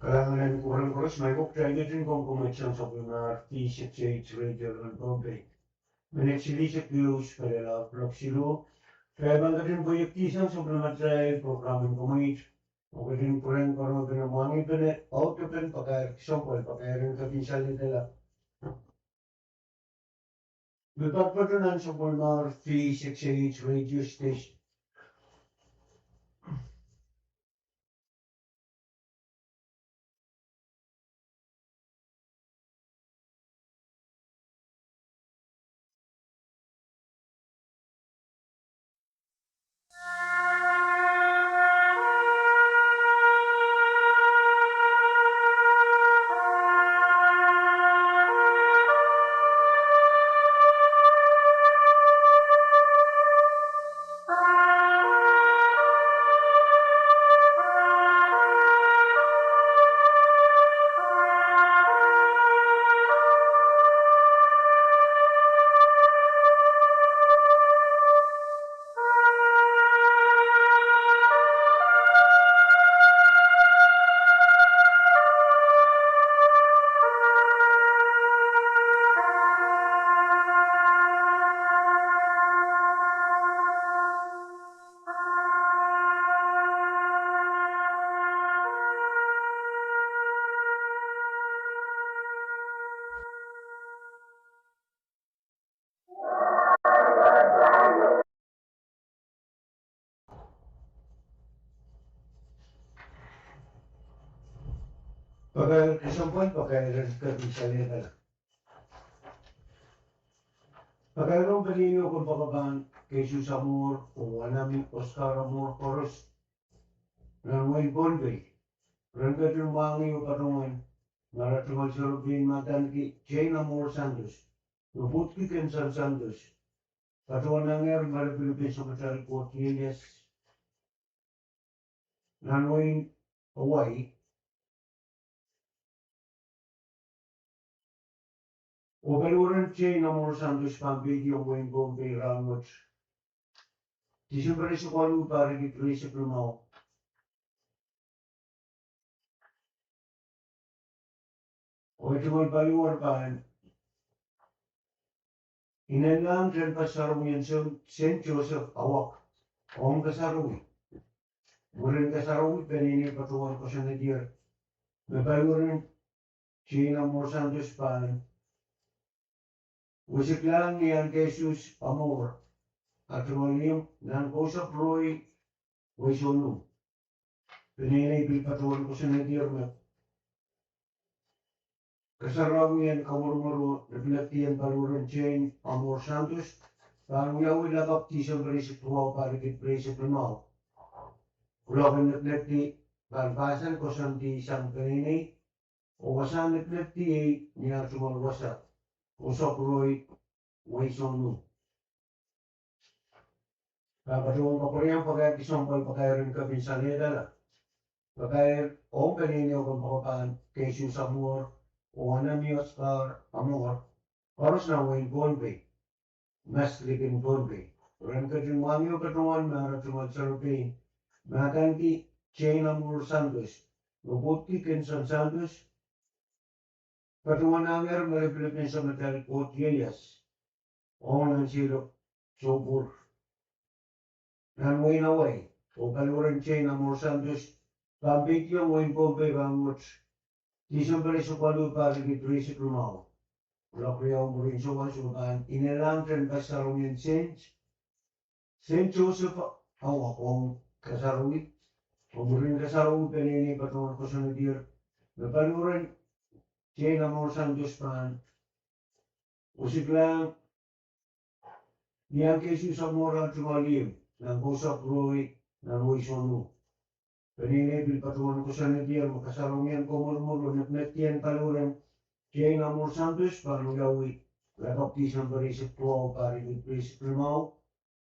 Kalahngan en kupwuren koaros, ma I pwupwuda, I ketin komw komwit sang sapwellimar V six eight Radio en Pohnpei. Minit silihsek ehu pil lap loak siluh. Kitail pahn ketin pweiekdi sang sapwellimatail prokram en komwit. Oh ketin kupwuren koaros, mwahngih pene audepen pakair kesempwal, pakair en kepin salehdala. Me patopato nan sapwellimar V six eight Radio Station. Pakair kesempwal, pakair en kepin salehdala. Pakair ong peneinei oh kompoakepahn Kesu Samwor oh Anahne Oscar Amwor koaros nan wehin Pohnpei. Ren ketin mwahngih oh patohwan ma ara tungoal serepein, Madanki Jane Amwor Santos, me pwuhki Kensan Santos, patohwanangehr me lipilipil en samatail koht ieias nan wehin Hawaii. Oh paliwaren Jane Amwor Santos pahn peikiong wehin Pohnpei rahnwet, Tisempe rieisek waluh, pahr riekid rieisek limau. Oh tungoal paliwar pahn inenlahng tehnpas sarawi en Saint Joseph Awak ong kasarawi. Mwurin kasarawi, peneinei patohwan koasoanehdier me paliwaren Jane Amwor Santos pahn wisiklahng ni ahn Kesus Amwor, ah tungoal ihmw, nan Kousapw Rohi, Weisonu. Peneinei pil patohwan koasoanehdier me kasarawi en kamwurumwur oh nekinekdi en paliwaren Jane Amwor Santos pahn wiawi lakapw Tisempe rieisek duwau, pahr riekid rieisek limau. Kuloak en nekinekdi pahn pahsan koasoandi sang peneinei oh wasahn nekinekdi iei ni ah tungoal wasa, Kousapw Rohi, Weisonu. Pahn patohwan kapwuriamwei pakair kesempwal, pakair en kepin salehdala. Pakair ong peneinei oh kompoakepahn Kesu Samwor oh Anahne Oscar Amwor koaros nan wehin Pohnpei, Maslikin Pohnpei. Ren ketin mwahngih oh patohwan ma ara tungoal serepein, Madanki Jane Amwor Santos, me pwuhki Kensan Santos, patohwanangehr me lipilipil en samatail koht ieias ong nan seiloak soupwur nan wehin Hawaii. Oh paliwaren Jane Amwor Santos pahn peikiong wehin Pohnpei rahnwet, Tisempe rieisek waluh, pahr riekid rieisek limau. Kuloak riau mwurin souwas, oh pahn inenlahng tehnpas sarawi en Saint Joseph Awak ong kasarawi. Oh mwurin kasarawi, peneinei patohwan koasoanehdier me paliwaren Jane Amwor Santos pahn wisiklahng ni ahn Kesu Samwor, ah tungoal ihmw, nan Kousapw Rohi, nan Weisonu. Peneinei pil patohwan koasoanehdier me kasarawi en kamwurumwur oh nekinekdi en paliwaren Jane Amwor Santos pahn wiawi lakapw Tisempe rieisek duwau, pahr riekid rieisek limau.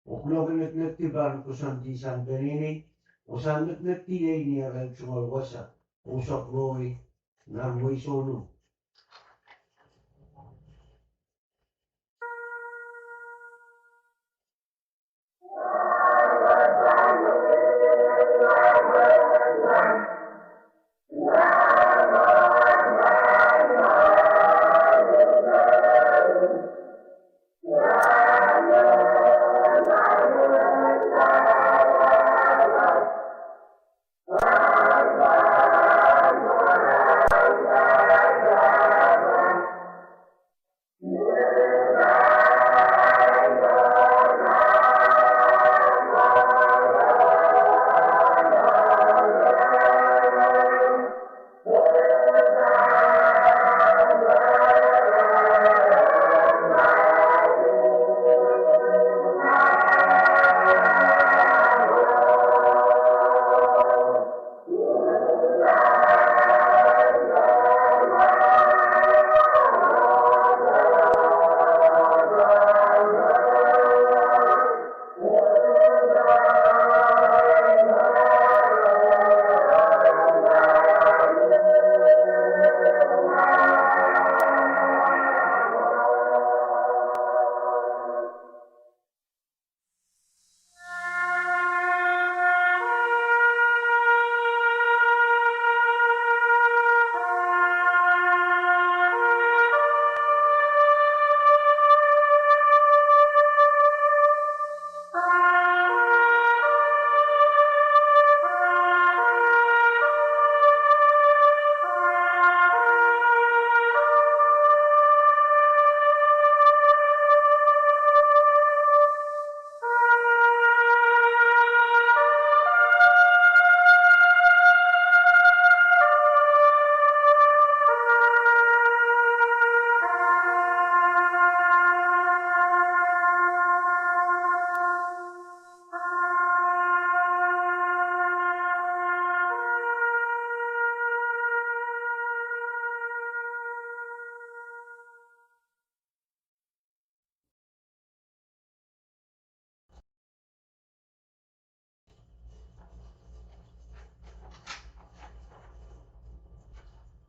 Oh kuloak en nekinekdi pahn koasoandi sang peneinei, wasahn nekinekdi iei ni arail tungoal wasa, Kousapw Rohi, nan Weisonu.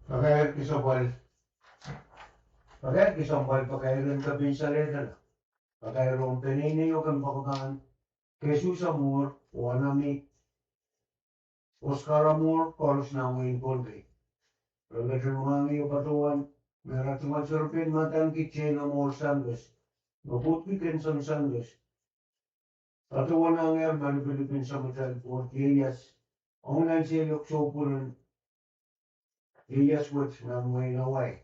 Pakair kesempwal, pakair kesempwal, pakair en kapinsalehda. Pakair ong peneinei oh kempoakepahn Kesu Samwor oh Anahmwi Oscar Amwor, koaros nan wehin Pohnpei. Ren ketin mwahngih oh patohwan me ara tungoal serepein madaniki Jane Amwor Santos, me pwuhki Kenson Santos. Patohwanahngehr malipilipin Samatail Koht ieias ong nan seiloak soh pwuren ieias wet nan wehin Hawaii.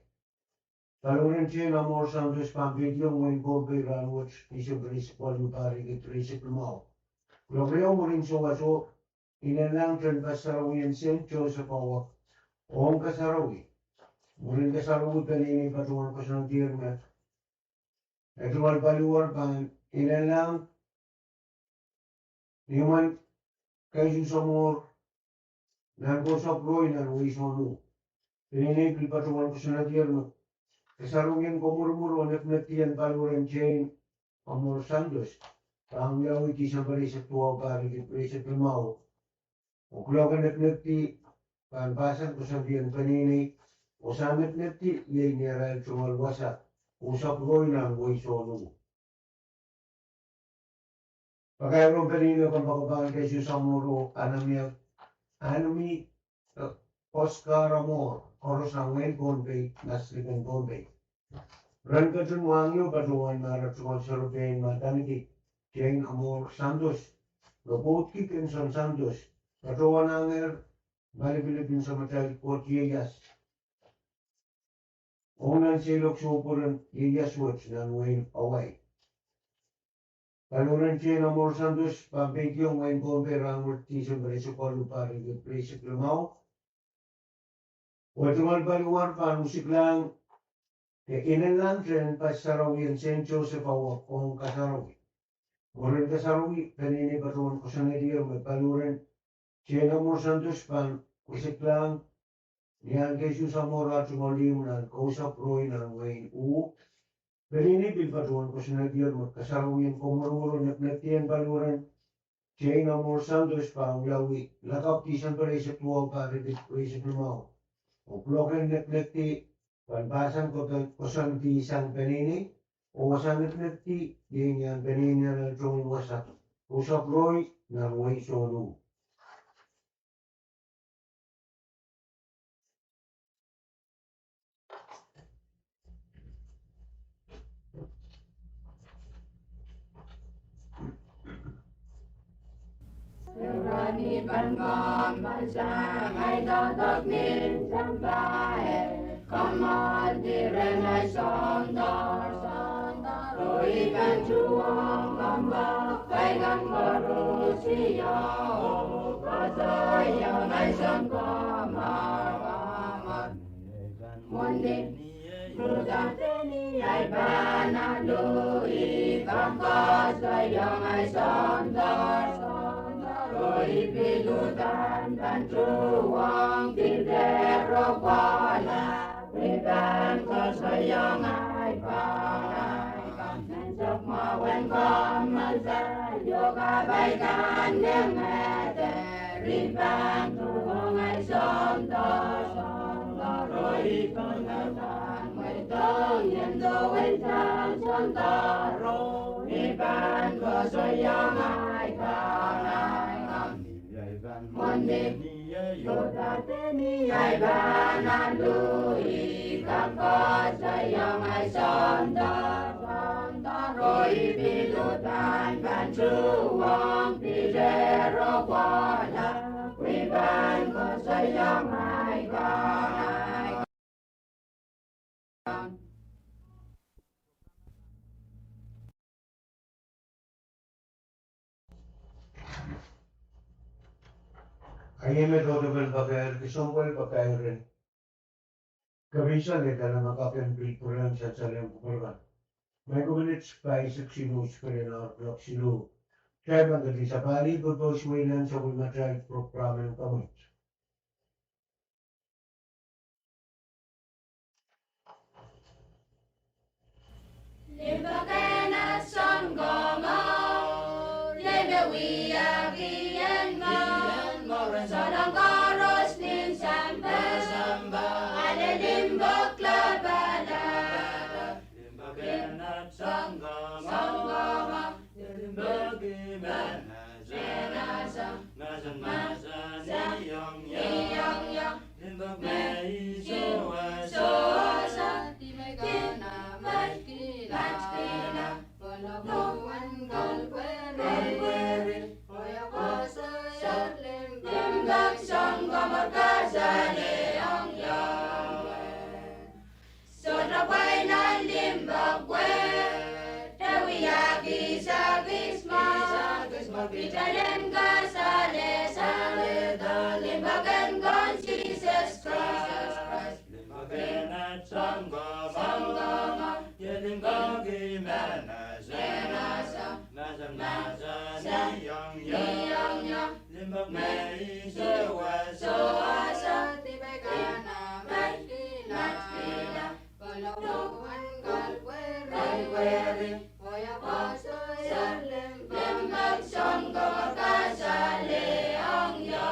Paliwaren Jane Amwor Santos pahn peidiong wehin Pohnpei rahnwet Disempe rieisek waluh, pahr riekid rieisek limau, kuloak riau mwurin souwas oh inenlahng tehnpas sarawien Saint Joseph Awak ong kasarawi. Mwurin kasarawi, peneinei patohwan koasoanehdier me tungoal paliwar pahn inenlahng ni mwomwen Kesu Samwor nan Kousapw Rohi nan wehi Sohn uh. Peneinei pil patohwan koasoanehdier me kasarawien komwurumwur oh neknekdi en paliwaren Jane Amwor Santos pahn wiawi Disempe rieisek duwau, pahr riekid rieisek limau, oh kuloak en neknekdi pahn pahsan koasoandi en peneinei oh sang neknekdi iei ni arail tungoal wasa Kousapw Rohi nan wehi Sohn uh. Pakair ong peneinei oh kempoakepahn Kesu Samwor oh Anahmwi, Anahmwi Oscar Amwor, koaros nan wehin Pohnpei, masliken Pohnpei. Ren ketin mwahngih oh patohwan me ara tungoal serepein madaniki Jane Amwor Santos, me pwuhki Kenson Santos, patohwanahngehr malipilipin Samatail Koht ieias ong nan seiloak soh pwuren ieias wet nan wehin Hawaii. Paliwaren Jane Amwor Santos pahn peidiong wehin Pohnpei rahnwet Disempe rieisek waluh, pahr riekid rieisek limau, oh tungoal paliwar pahn usiklahng de inenlahng tehnpas sarawien Saint Joseph Awak ong kasarawi. Mwurin kasarawi, peneinei patohwan koasoanehdier me paliwaren Jane Amwor Santos pahn usiklahng ni ahn Kesu Samwor ah tungoal ihmw nan Kousapw Rohi nan wehin uh. Peneinei pil patohwan koasoanehdier me kasarawien komwurumwur oh neknekdi en paliwaren Jane Amwor Santos pahn wiawi lakapw Disempe rieisek duwau, pahr riekid rieisek limau, oh kuloak en neknekdi pahn pahsan koasoandi sang peneinei oh sang neknekdi iei ni ahn peneinei nan tungoal wasa Kousapw Rohi nan wehi Sohn uh. Irail pahn kamwomw sang ai doadoahk nin sampah, kamwomwdi rehn ai Soundoro, oh I pahn tuhwong kompoak akan koaros ieu, koasoiong ai Soundoro. Mwohni, Luhda, Teni, I pahn alu, I pahn koasoiong ai Soundoro, oh I pil uhdahn pahn tuhwong Piter oh Pwohl, I pahn koasoiong ai pahn, nan sokmwahwen kamwomw sang ieu kapai kan iangete, I pahn tuhwong ai Soundoro, oh I pahn koasoiong Soundoro, I pahn koasoiong ai pahn. Mwohni, Luhda, Teni, I pahn alu, I pahn koasoiong ai Soundoro, oh I pil uhdahn pahn tuhwong Piter oh Pwohl, I pahn koasoiong ai pahn. Ahi me tohtohpen pakair kesempwal, pakair en kapinsalehda, ma ke kin pil pwurehng sansalehng kupwur kan. Microminutes pahisek siluh, spelen ar kuloak siluh. Kitail pahn ketin sapahlih purpose wehin nan sapwellimatail program en kamwomw. Limpoak en Sounkomour, leme wiahki en mour, souleng koaros nin sampah, ale Sohte pwain nan limpoak wet, e wia kisakis mwo, kisakis mwo, pidalen kasale, sale, limpoak en Kaun Sises Krais. Limpoak en at Sounkomour, Sounkomour, iei limpoak I men ese, men ese, mahsen, mahsen, ni ong ie, ni ong ie. Limpoak me I sewese, sewese, dipei kan me I kihla, kihla. Pwehn lohpwuwen kalpweri, kalpweri. Oh ie, koasoia limpoak, limpoak Sounkomour kasale ong ie.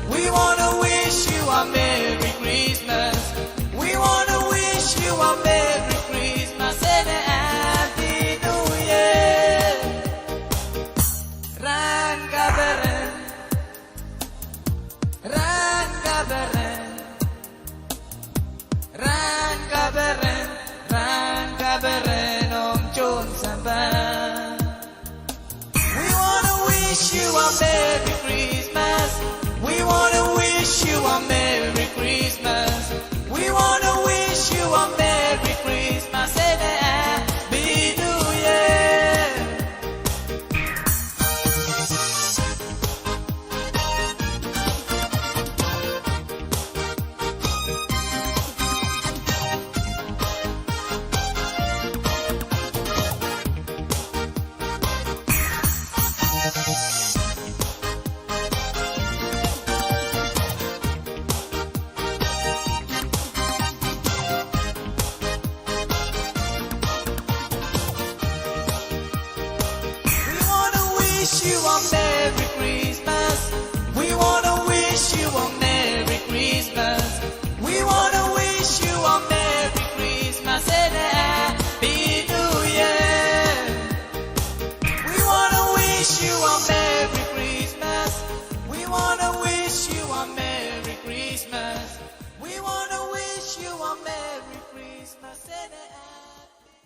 We want to wish you a Merry Christmas. We want to wish you a Merry Christmas and a Happy New Year. Rahn kaperen, rahn kaperen, rahn kaperen, rahn kaperen ong tohn sampah. We want to wish you a Merry Christmas. We want to wish you a Merry Christmas. We want to wish you a Merry Christmas and a Happy New Year. We want to wish you a Merry Christmas. We want to wish you a Merry Christmas. We want to wish you a Merry Christmas and a Happy New Year. We want to wish you a Merry Christmas. We want to wish you a Merry Christmas. We want to wish you a Merry Christmas and a Happy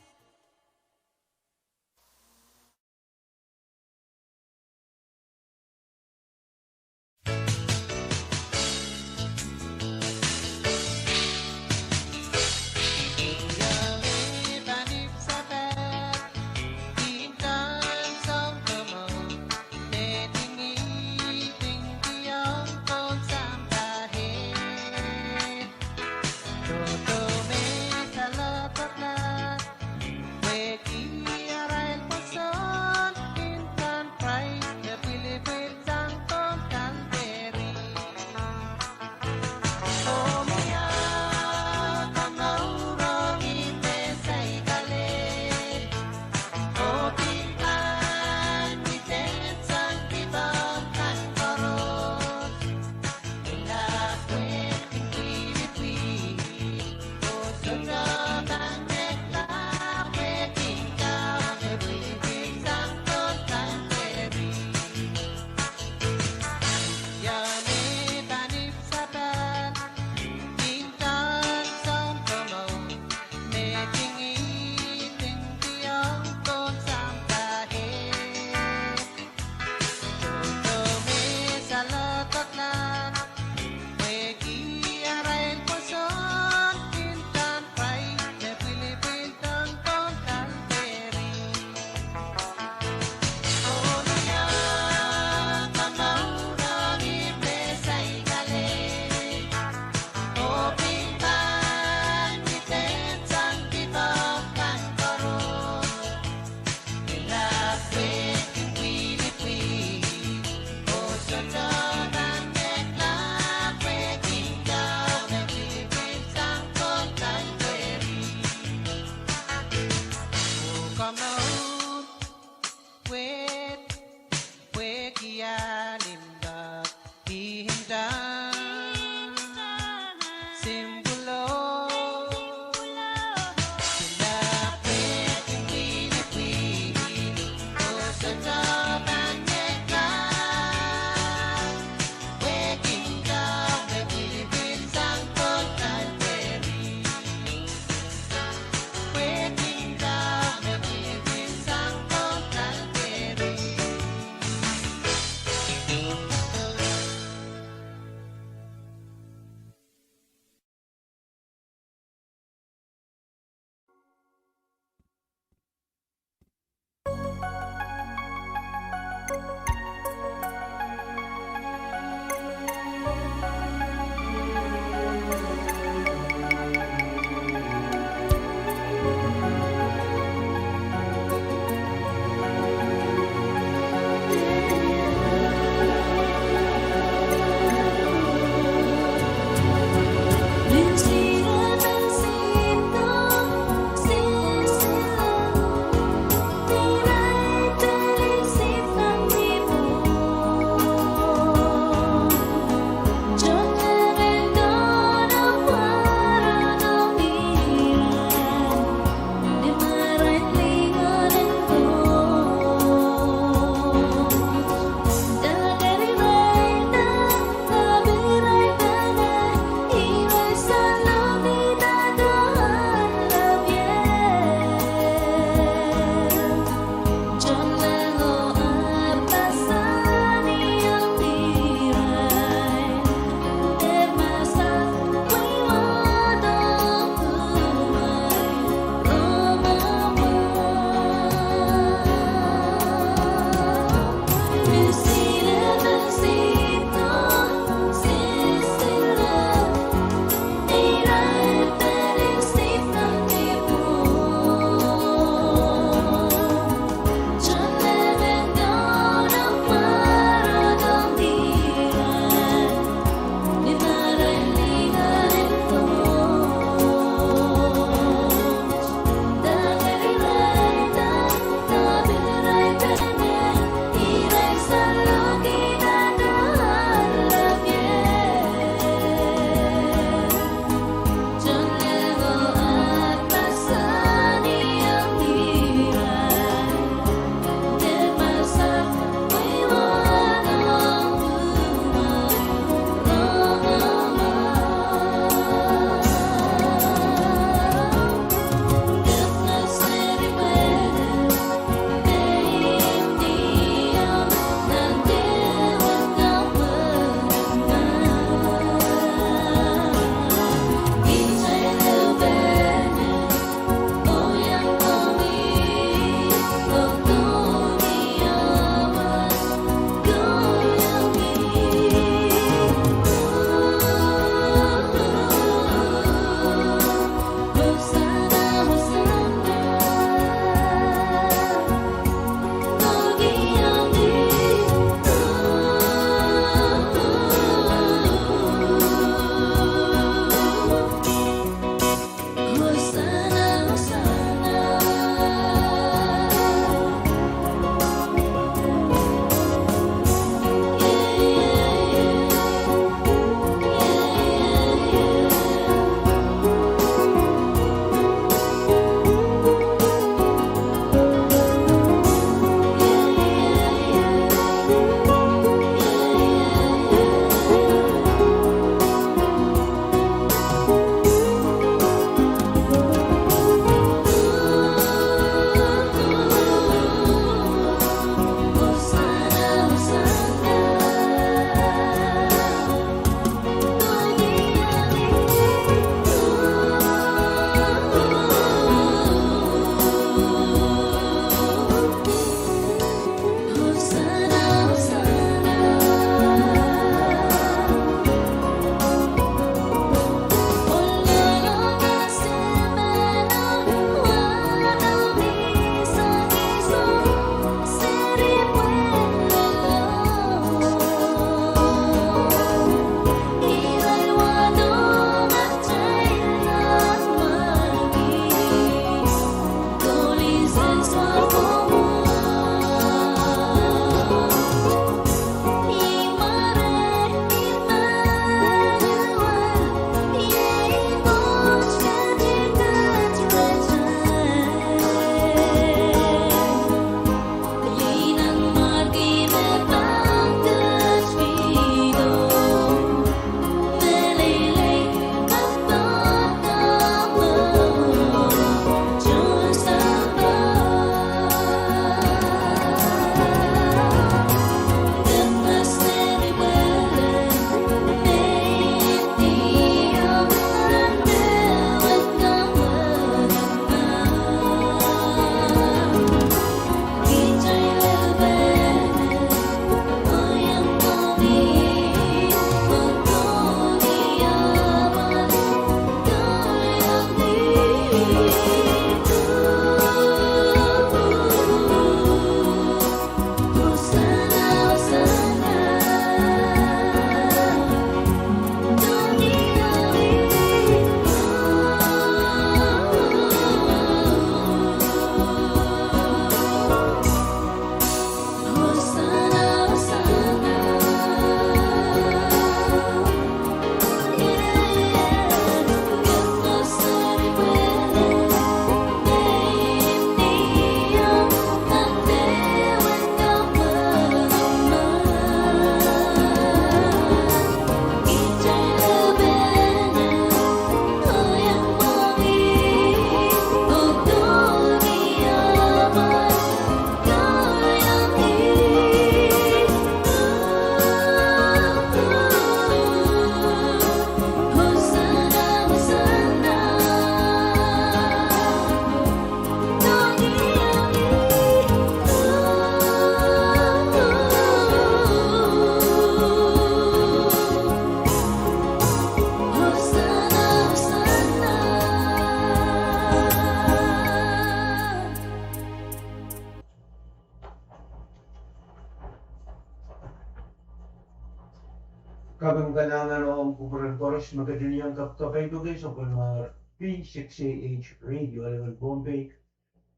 Ong kupwuren koaros me ketin iang kapkapai pokon Sapwellimomwi, P six A H Radio Eleven Pohnpei.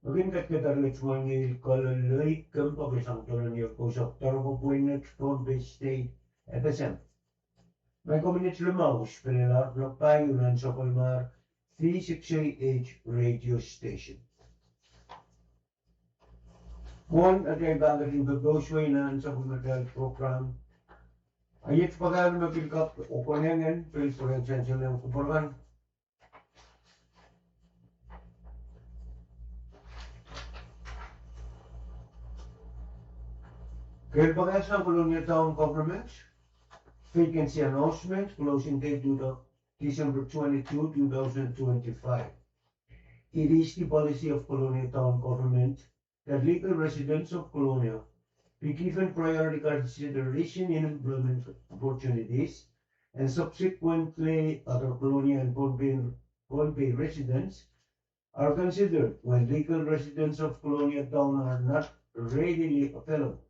Me kin ketiket arail tungoal ngehi Colonel Loik Kempa, sang tohn Iehros Kousapw Doaropwe Pwunet, Pohnpei State, FSM. Mie komw nin limau spelelap lok pahieu nan Sapwellimomwi, P six A H Radio Station. Pwon atail pahn ketin pepousuwei nan sapwellimatail program. A iet pakair me pil kak okonengen pil pwuren sansal en kupwuren. Kehl pakair sang Kolonia Town Government, vacancy announcement, closing date due to December twenty-two, two thousand twenty-five. It is the policy of Kolonia Town Government that legal residents of Kolonia be given priority consideration in employment opportunities, and subsequently other Kolonia and Pohnpei, Pohnpei residents are considered when legal residents of Kolonia Town are not readily available.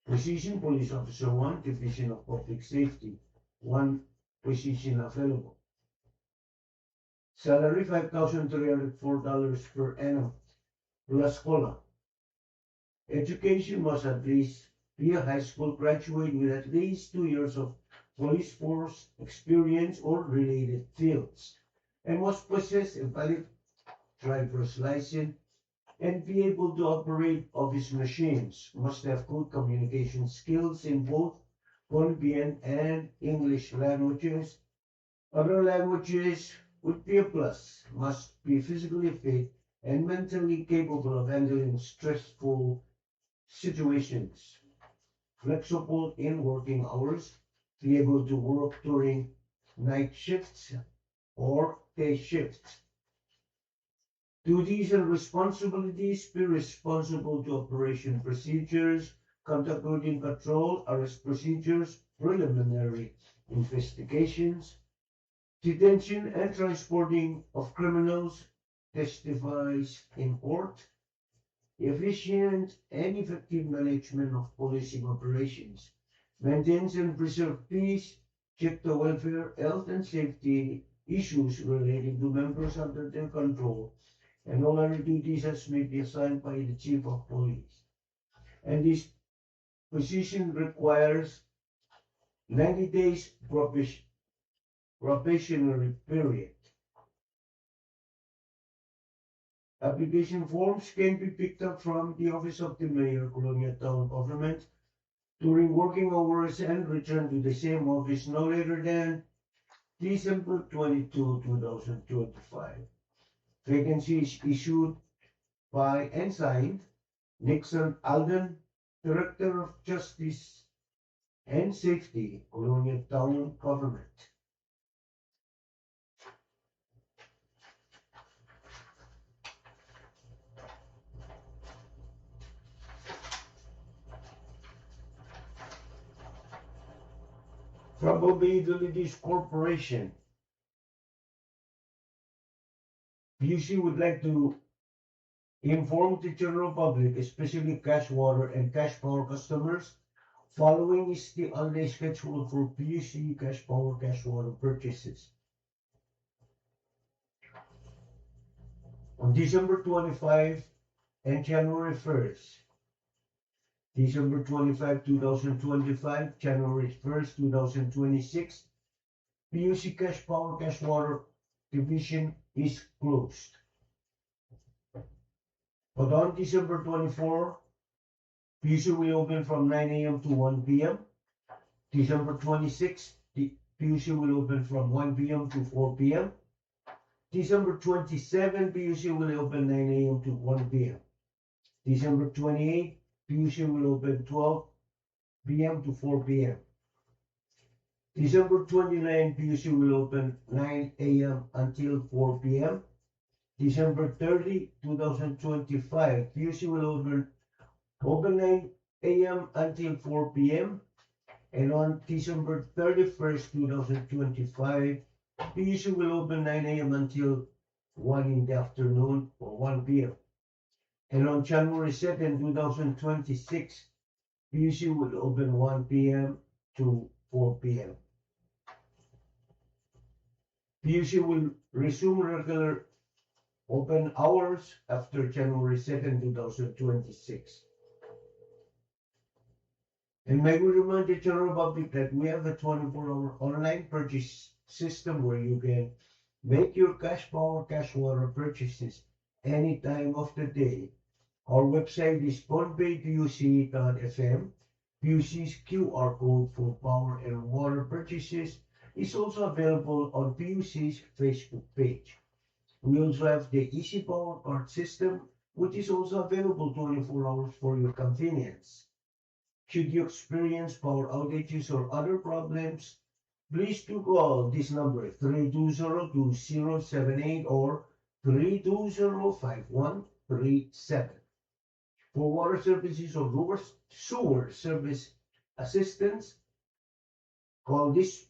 Position: Police Officer one, Division of Public Safety, one position available. Salary: five thousand three hundred four dollars per annum, plus cola. Education: must at least be a high school graduate with at least two years of police force experience or related fields, and must possess a valid driver's license and be able to operate office machines. Must have good communication skills in both Pohnpeian and English languages. Other languages would be a plus. Must be physically fit and mentally capable of handling stressful situations. Flexible in working hours, be able to work during night shifts or day shifts. Duties and responsibilities: be responsible to operation procedures, conduct routine patrol, arrest procedures, preliminary investigations, detention and transporting of criminals, testifies in court, efficient and effective management of policing operations, maintains and preserve peace, check the welfare, health and safety issues relating to members under their control, and all other duties as may be assigned by the Chief of Police. And this position requires ninety days probation-, probationary period. Application forms can be picked up from the office of the mayor, Kolonia Town Government, during working hours and returned to the same office no later than December twenty-two, two thousand twenty-five. Vacancy is issued by and signed Nixon Alden, Director of Justice and Safety, Kolonia Town Government. From Pohnpei Utilities Corporation, P U C would like to inform the general public, especially cash water and cash power customers, following is the holiday schedule for P U C cash power, cash water purchases. On December twenty-five and January first, December twenty-five, two thousand twenty-five, January first, two thousand twenty-six, P U C cash power, cash water division is closed. But on December twenty-four, P U C will open from nine A M to one P M. December twenty-six, the P U C will open from one P M to four P M. December twenty-seven, P U C will open nine A M to one P M. December twenty-eight, P U C will open twelve P M to four P M. December twenty-nine, P U C will open nine A M until four P M. December thirty, two thousand twenty-five, P U C will open, open nine A M until four P M. And on December thirty-first, two thousand twenty-five, P U C will open nine A M until one in the afternoon or one P M. And on January second, two thousand twenty-six, P U C will open one P M to four P M. P U C will resume regular open hours after January second, two thousand twenty-six. And may we remind the general public that we have a twenty-four hour online purchase system where you can make your cash power, cash water purchases any time of the day. Our website is pohnpeipuc dot fm. P U C's Q R code for power and water purchases is also available on P U C's Facebook page. We also have the Easy Power card system, which is also available twenty-four hours for your convenience. Should you experience power outages or other problems, please do call this number, three two zero two zero seven eight or three two zero five one three seven. For water services or sewer, sewer service assistance, call this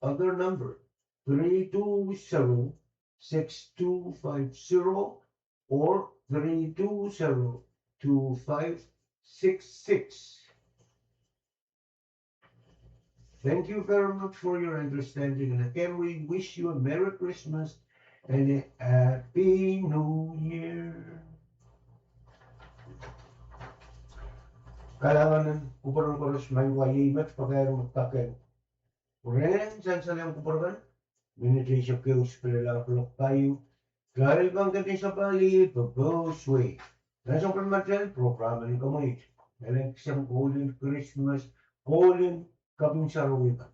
other number, three two zero six two five zero or three two zero two five six six. Thank you very much for your understanding, and again, we wish you a Merry Christmas and a Happy New Year. Kalahngan en kupwuren koaros, maing wa, iei met pakair me kakehr. Rehn sansal en kupwur kan, minit eisek ehu sipelel kuloak pahieu. Kitail pahn ketin sapahl popohswe. Nan sounpar matail program en komweit, elen kisang koulin Krismas, koulin kaping sarawi kan.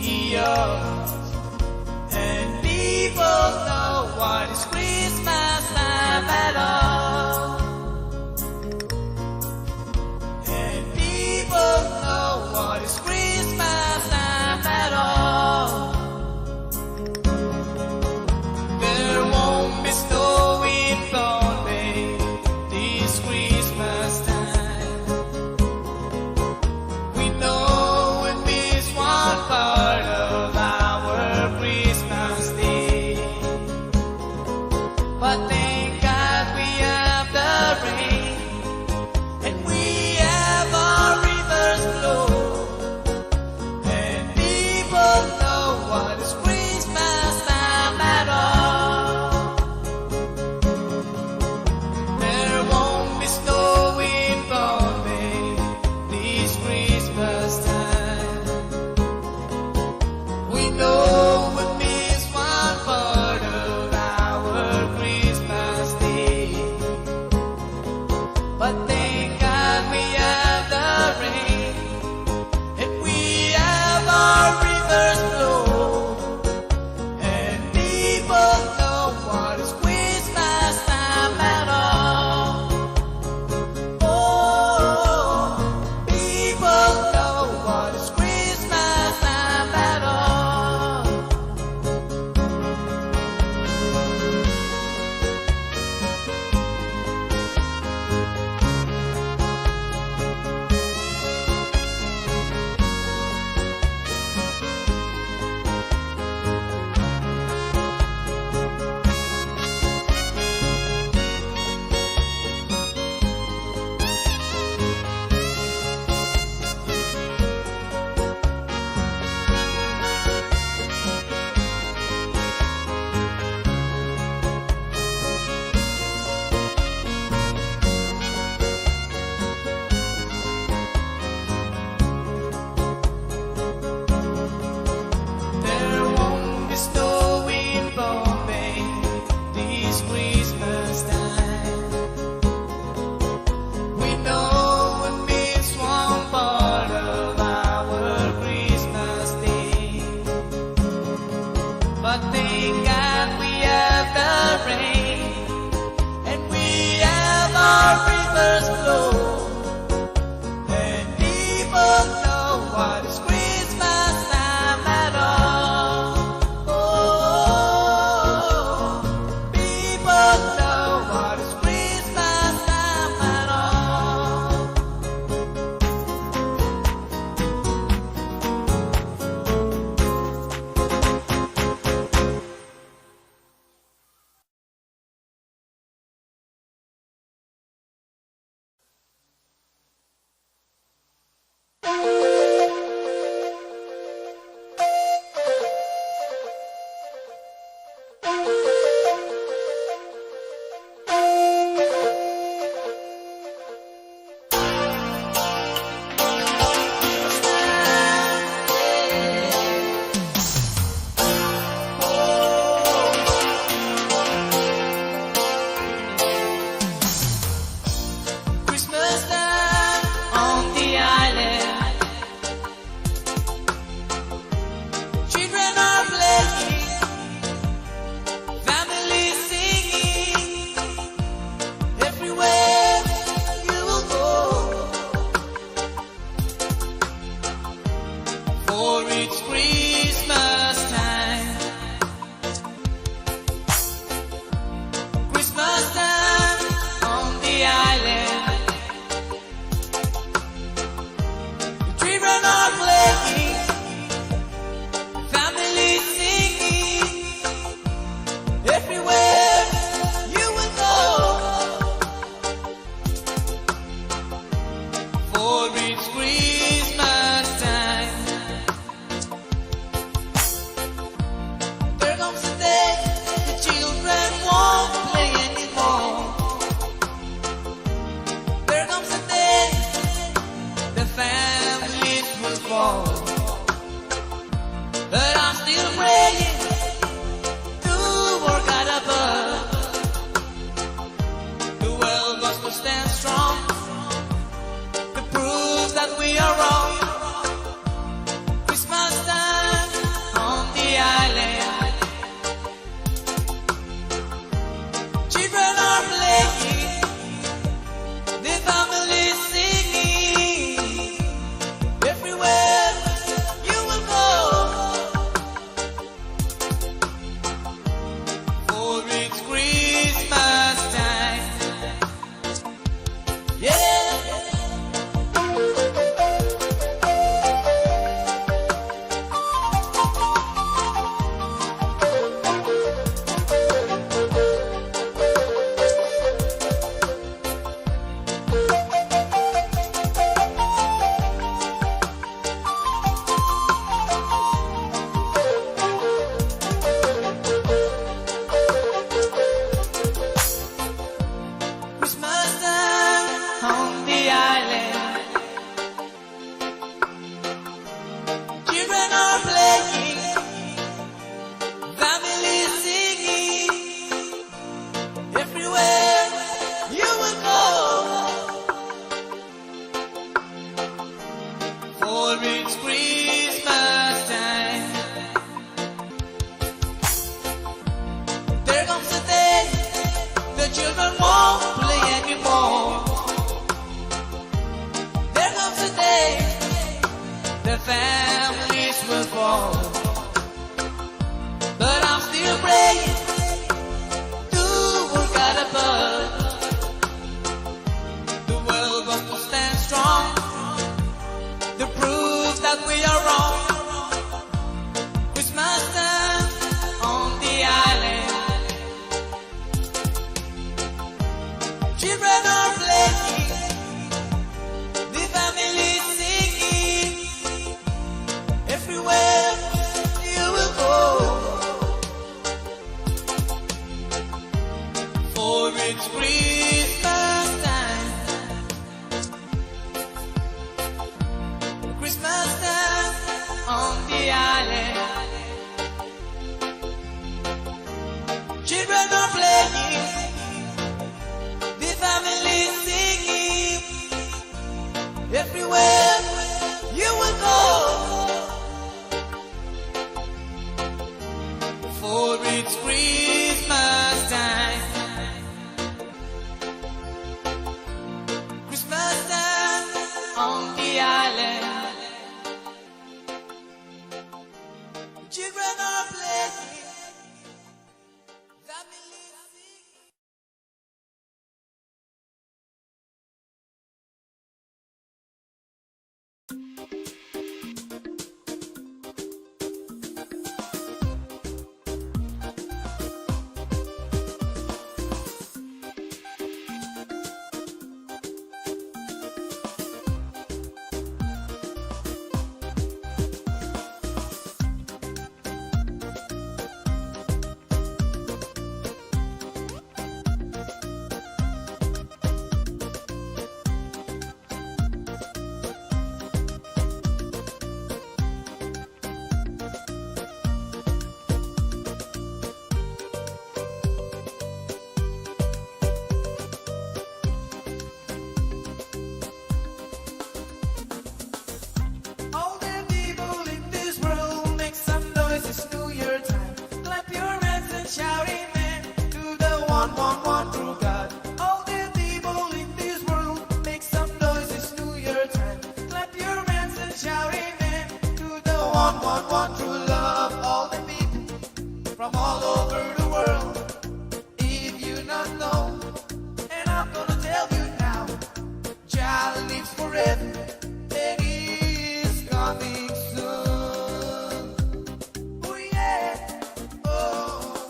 Yes. And people know what is Christmas time at all. And people know what is Christmas time at all. There won't be snow in Pohnpei this Christmas time. We know we miss one part of our Christmas day. But thank God we have the rain, and we have our rivers flow. And people know what is Christmas time at all. There won't be snow in Pohnpei this Christmas time. We know we miss one part of our Christmas day. But thank God we have the rain, and we have our rivers flow, and people know what is Christmas time at all. Oh, people know what is Christmas time at all. There won't be snow in Pohnpei this Christmas time. We know we miss one part of our Christmas day. But thank God we have the rain, and we have our rivers flow. And people know what is Christmas time at all. Oh, people know what is Christmas time at all. For it's Christmas time. Christmas time on the island. Children are playing. Family singing. All the people in this world, make some noise, it's New Year time. Clap your hands and shout amen to the one, one, one true God. All the people in this world, make some noise, it's New Year time. Clap your hands and shout amen to the one, one, one true love. All the people from all over the world. If you not know, and I'm gonna tell you now, Jah lives forever, and He is coming soon. Oh yeah, oh.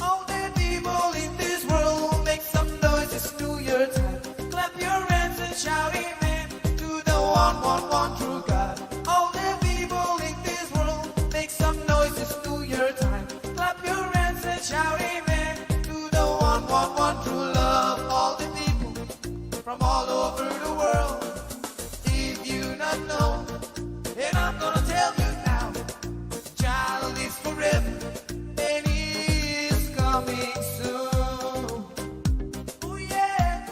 All the people in this world, make some noise, it's New Year time. Clap your hands and shout amen to the one, one, one true God. All the people in this world, make some noise, it's New Year time. Clap your hands and shout amen to the one, one, one true love. All the people from all over the world. If you not know, and I'm gonna tell you now, Jah lives forever, and He is coming soon. Oh yeah.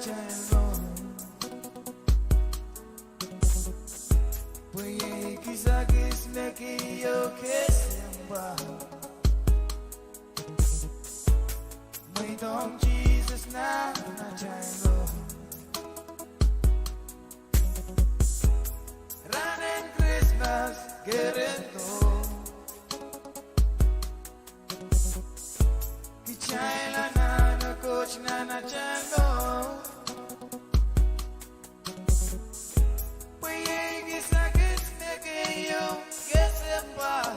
atail mour. Pwe iei kisakis me keieu kesempwal. Mweidohng Sises nan atail mour. Rahnen Krismas kerendo. Kitail anahne Koht nan atail mour. Pwe iei kisakis me keieu kesempwal.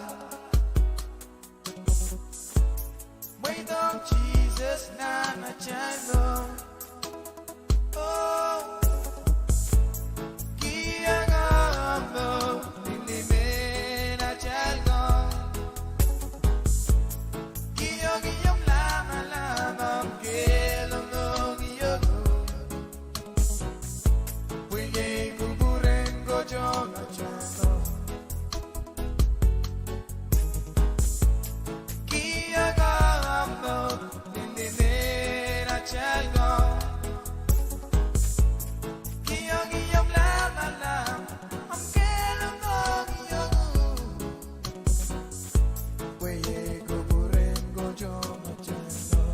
Mweidohng Sises nan atail mour. Oh, kihong omw lime nan atail mour. Kihong omw lamalam, omw kehl, omw mohngiong. Pwe iei kupwuren Koht ong atail mour. Kihong omw lime nan atail mour. Kihong omw lamalam, omw kehl, omw mohngiong. Pwe iei kupwuren Koht ong atail mour.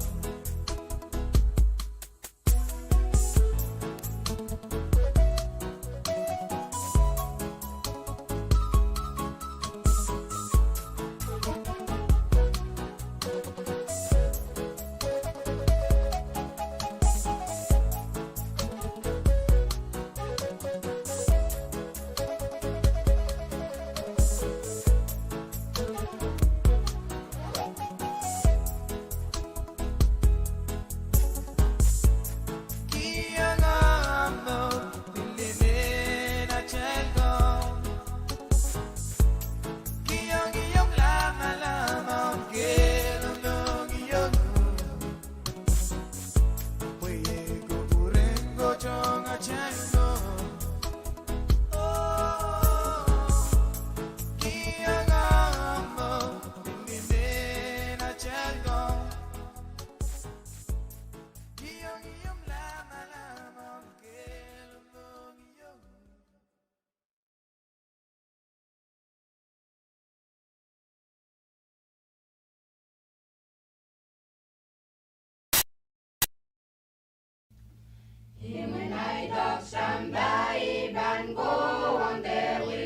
Imwin ai doadoahk sampah I pahn kohwong dehwe,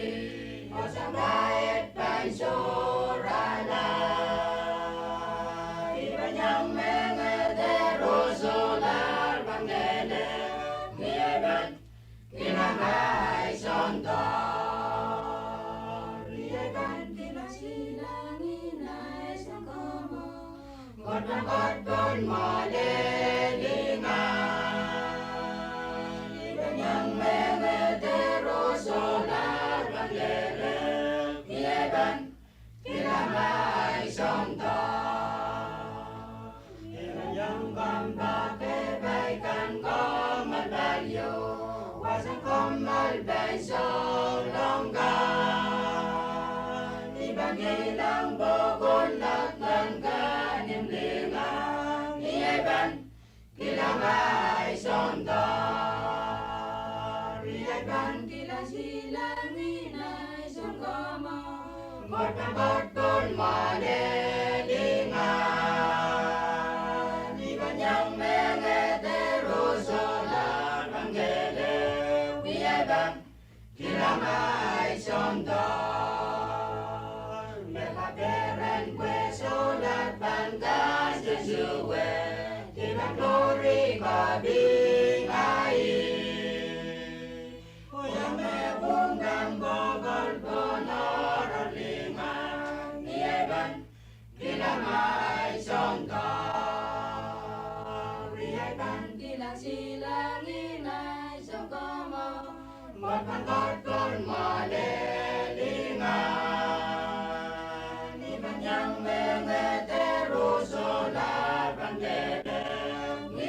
oh sampah et pahn sohrala. I pahn iang mengete roh solahr pahn kelehpw, I pahn kilang ahi soundoar. I pahn kilang silangin ahi sounkomour. Koht pahn kohdo mwoalen lingan. I pahn iang mengete roh solahr pahn kelehpw, I pahn kilang ahi soundoar. I pahn iang kompoake pai kan kommoal pali oh wasahn kommoal pai souleng kan. I pahn kilang pokon laklan kan imw lingan. I pahn kilang ahi soundoar. I pahn kilang silangin ahi sounkomour. Koht pahn kohdo mwoalen lingan. I pahn iang mengete roh solahr pahn kelehpw, I pahn kilang ahi soundoar. Me kaperen pwe solahr pahn kasehse wet, I pahn kohri koping ahi. Oh ia me pwung kan kohkohdo nan lingan. I pahn kilang ahi soundoar. I pahn kilang silangin ahi sounkomour. Koht pahn kohdo mwoalen lingan. I pahn iang mengete roh solahr pahn kelehpw, I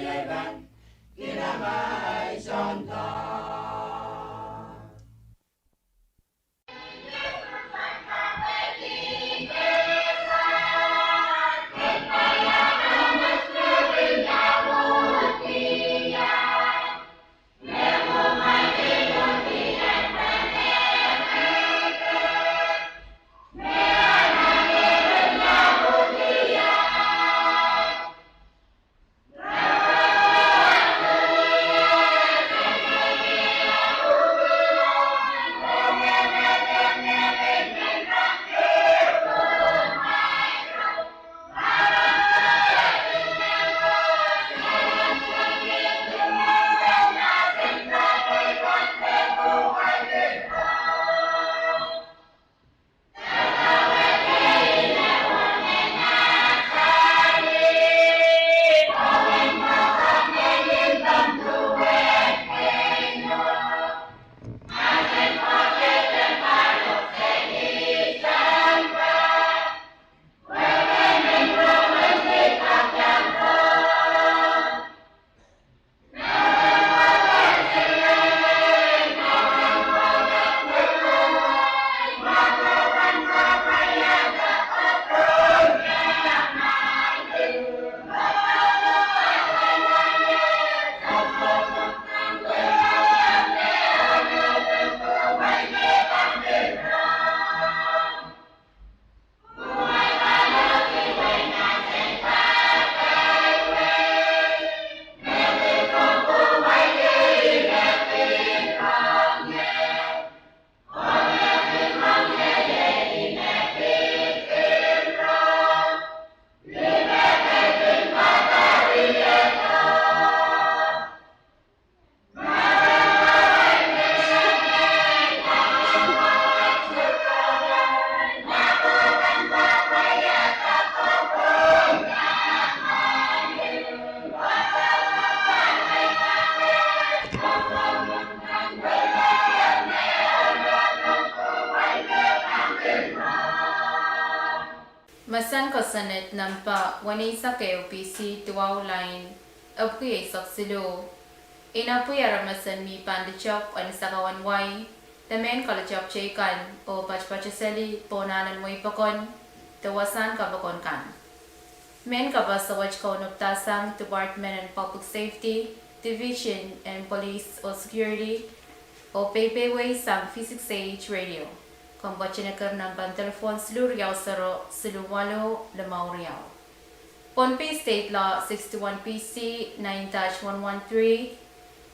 Kosonned number weneisek ehu B C duwau lain epwiki eisek siluh. Inapwi aramas en mi pahn lutopw en sakau en wai, de mehn kalutopw teikan oh patpato seli pohn ahlen weipokon de wasahn kapokon kan. Mehn kapas wet kaunopdahsang Department en Public Safety, Division en Police oh Security, oh peipeieisang V six H Radio. Komw patohwan eker nempehn telephone siluh riau sero siluh waluh limau riau. Pohnpei State Law sixty-one B C nine dash one one three,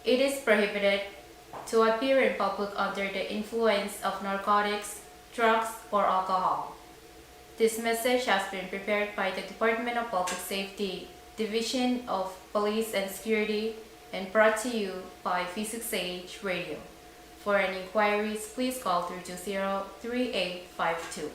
it is prohibited to appear in public under the influence of narcotics, drugs, or alcohol. This message has been prepared by the Department of Public Safety, Division of Police and Security, and brought to you by V six H Radio. For any inquiries, please call three two zero three eight five two.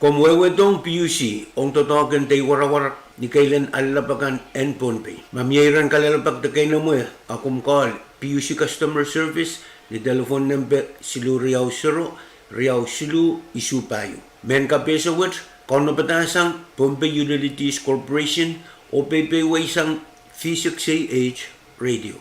Komw wehwehdohng PUC ong doadoahk en dei warawar ni keilen alap akan en Pohnpei. Ma mie iren kalelapak de keinemwe, a komw call PUC Customer Service ni telephone nempe siluh riau sero, riau siluh isuh pahieu. Mehn kapehse wet kaunopada sang Pohnpei Utilities Corporation oh peipeisang V six A H radio.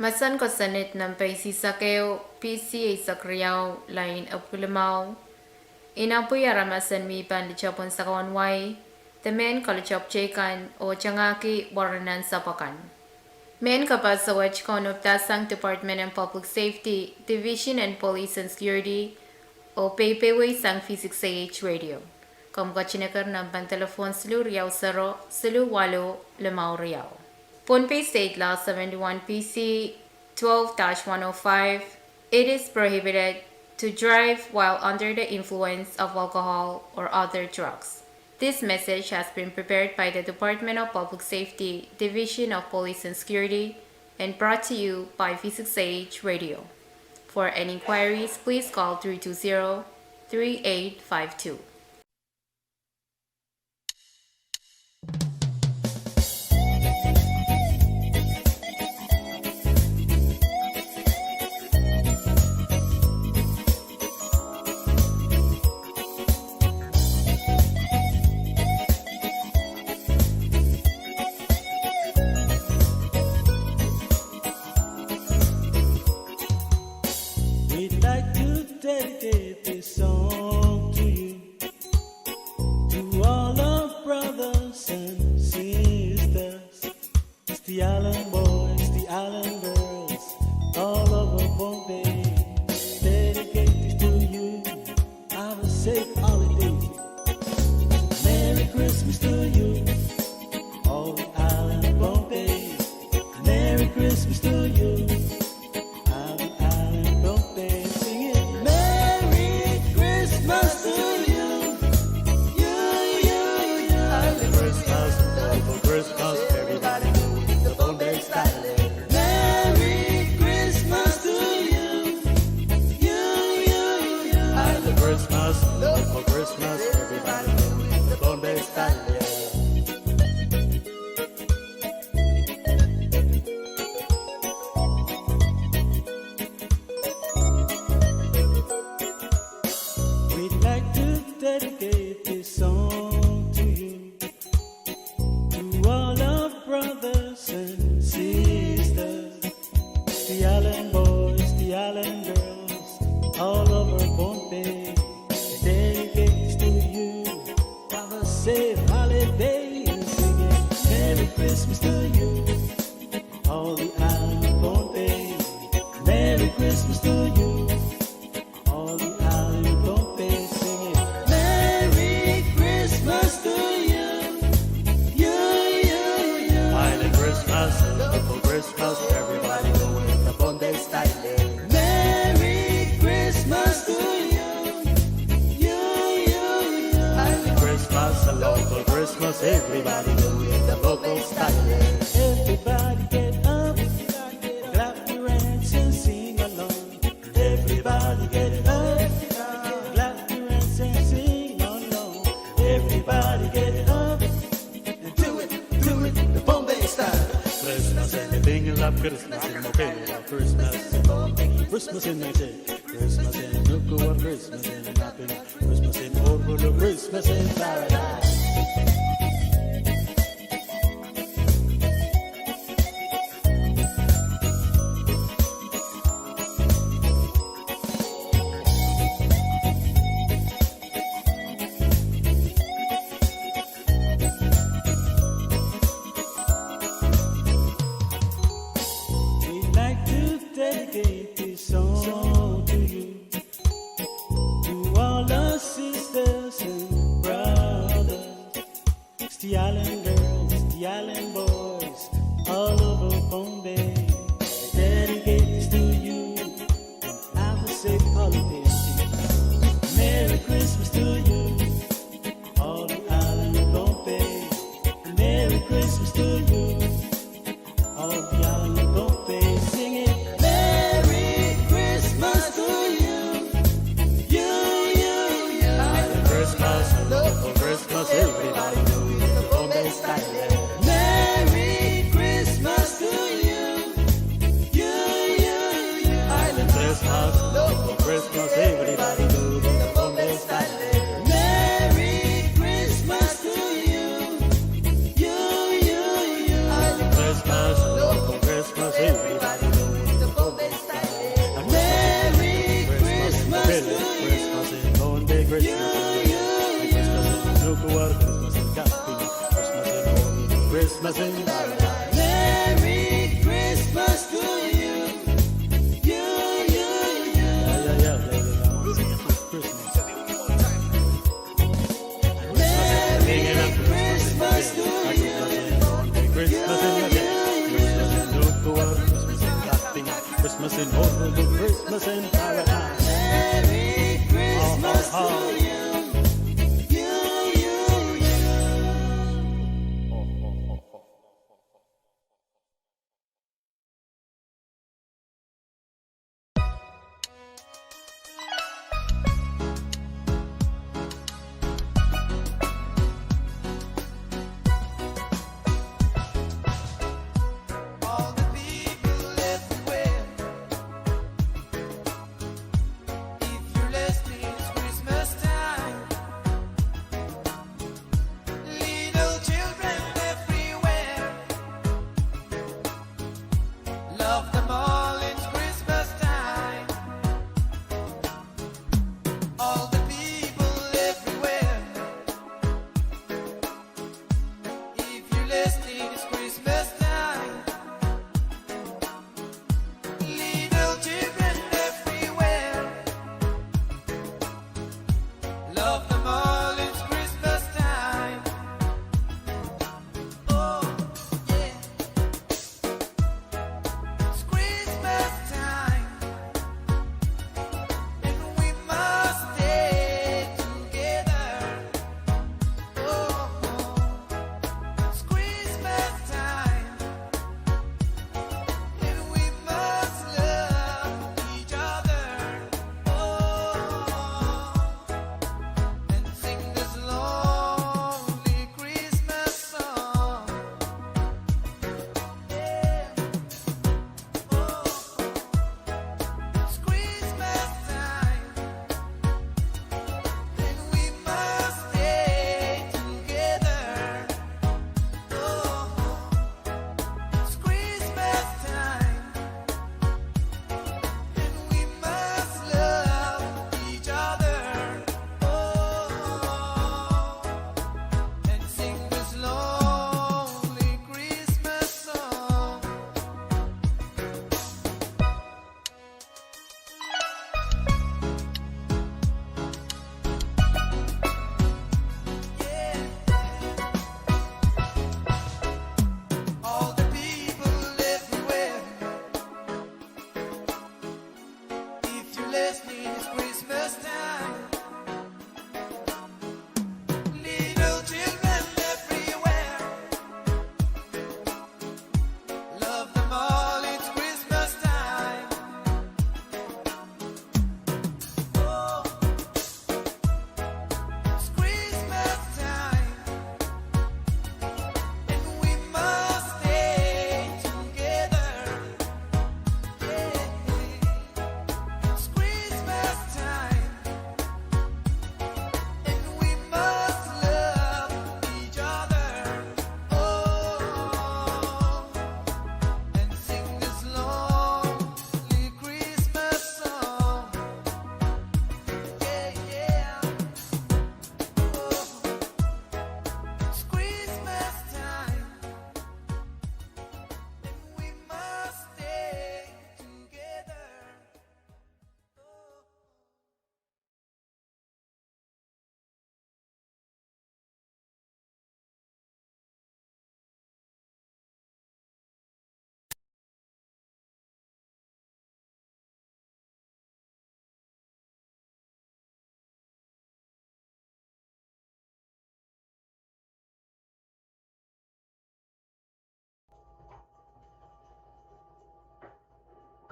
Mahsen kosonned nempe isihsek ehu, P C eisek riau, lain epwiki limau. Inapwi aramas en mi pahn litohpwon sakau en wai, de mehn koluhte teikan oh tengahki warren en sahpw akan. Mehn kapehse wet kaunopdahsang Department en Public Safety, Division en Police and Security, oh peipeisang V six A H Radio. Komw ketin eker nempen telephone siluh riau sero, siluh waluh, limau riau. Pohnpei State Law seventy-one P C twelve dash one oh five, it is prohibited to drive while under the influence of alcohol or other drugs. This message has been prepared by the Department of Public Safety, Division of Police and Security, and brought to you by V six A H Radio. For any inquiries, please call three two zero, three eight five two. We'd like to dedicate this song to you, to all our brothers and sisters, the island boys, the island girls, all over Pohnpei. Dedicate this to you. Have a safe holiday. Merry Christmas to you, all the island Pohnpei. Merry Christmas to you. All the island Pohnpei singing, Merry Christmas to you. You, you, you. Island Christmas, wonderful Christmas, everybody doing the Pohnpei style. Merry Christmas to you. You, you, you. Island Christmas, wonderful Christmas, everybody doing the Pohnpei style. We'd like to dedicate this song to you, to all our brothers and sisters, the island boys, the island girls, all over Pohnpei. Dedicate this to you. Have a safe holiday and singing Merry Christmas to you. All the island Pohnpei, Merry Christmas to you. All the island Pohnpei singing, Merry Christmas to you. You, you, you. Island Christmas, a local Christmas, everybody doing the Pohnpei style. Merry Christmas to you. You, you, you. Island Christmas, a local Christmas, everybody doing the local style. Everybody get up, clap your hands and sing along. Everybody get up, clap your hands and sing along. Everybody get up and do it, do it the Pohnpei style. Christmas in the Binglap, Christmas in Mokele, Christmas in Pohnpei, Christmas in Mese, Christmas in Nukuar, Christmas in Lapin, Christmas in Ohloko, Christmas in Paradise. We'd like to dedicate this song to you, to all our sisters and brothers, the island girls, Christmas to you. All the island of Pohnpei singing, Merry Christmas to you. You, you, you. Island Christmas, local Christmas, everybody do it in the Pohnpei style. Merry Christmas to you. You, you, you. Island Christmas, local Christmas, everybody do it in the Pohnpei style. Merry Christmas to you. You, you, you. Island Christmas, local Christmas, everybody do it in the Pohnpei style. Merry Christmas to you. Christmas in Pohnpei, Christmas in Nukuar, Christmas in Kaping, Christmas in Honolulu, Christmas in Paradise. Merry Christmas to you. You, you, you. Yeah, yeah, yeah, yeah, yeah. Merry Christmas to you. Christmas in Nukuar, Christmas in Kaping, Christmas in Honolulu, Christmas in Paradise. Merry Christmas to you. You, you, you. All the people everywhere, if you're listening, it's Christmas time.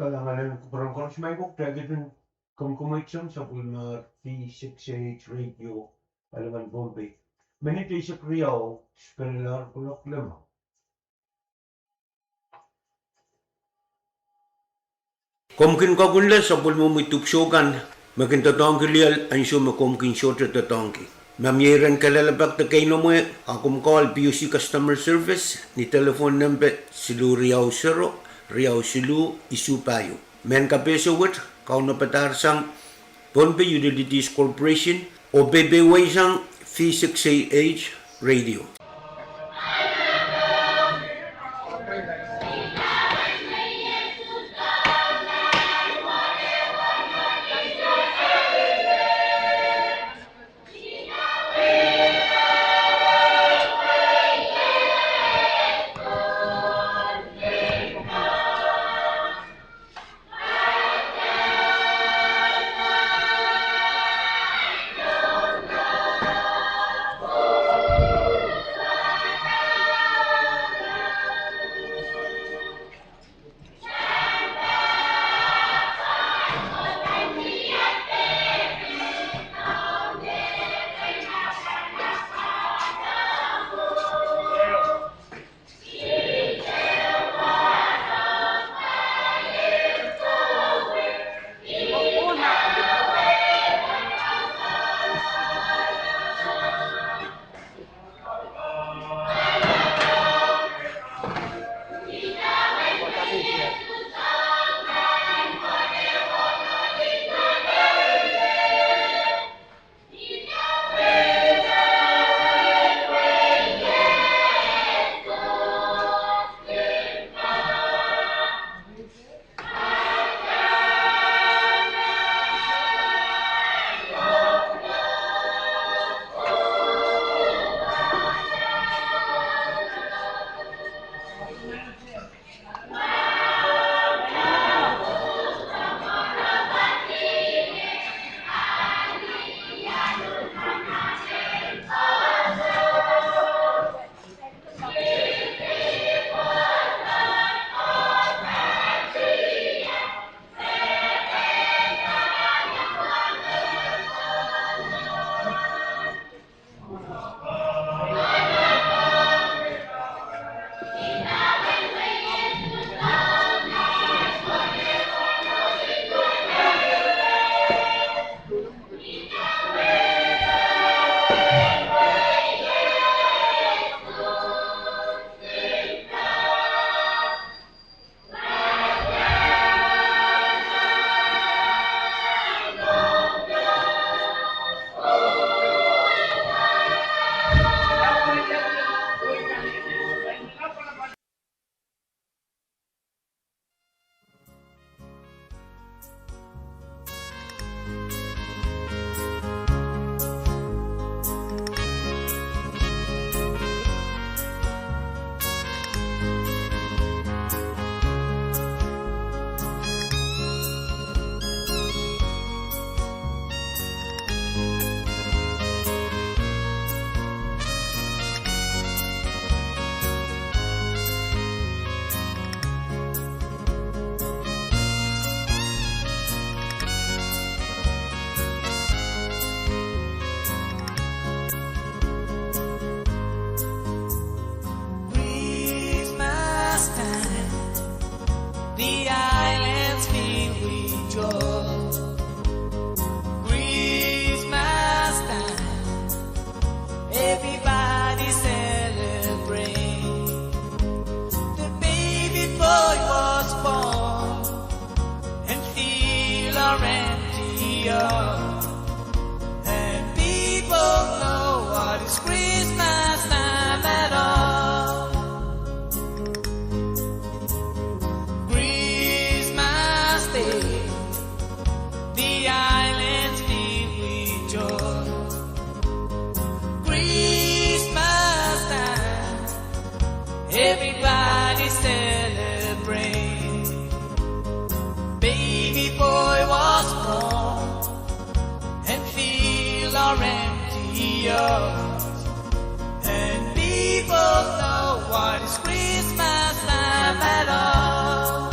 Kalahngan en kupwuren koaros, ma I pwukat, kitail kin kumkumweit sapwellimomwi V six A H Radio, Alamehn Pohnpei. Minit eisek riau pwurehng kuloak limau. Komw kin kakunla sapwellimomwi dipwisou kan me kin doadoahngki lioal ansou me komw kin sohte doadoahngki. Ma mie iren kalelapak de keinemwe, a komw call P U C Customer Service ni telephone nempe siluh riau sero, riau siluh, isuh pahieu. Mehn kapehse wet, kaunopadahr sang Pohnpei Utilities Corporation, oh peipeieisang V six A H Radio. Christmas time, the islands fill with joy. Christmas time, everybody celebrate. The baby boy was born and fill our empty hall. And people know what is Christmas time at all. Christmas Day, the islands fill with joy. Christmas time, everybody celebrate. Baby boy was born and fill our empty halls. And people know what is Christmas time at all.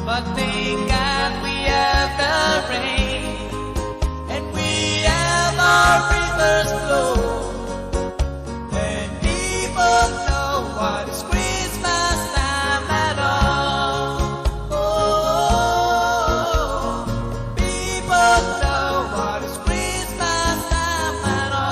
But thank God we have the rain, and we have our rivers flow, and people know what is Christmas time at all. Oh, people know what is Christmas time at all.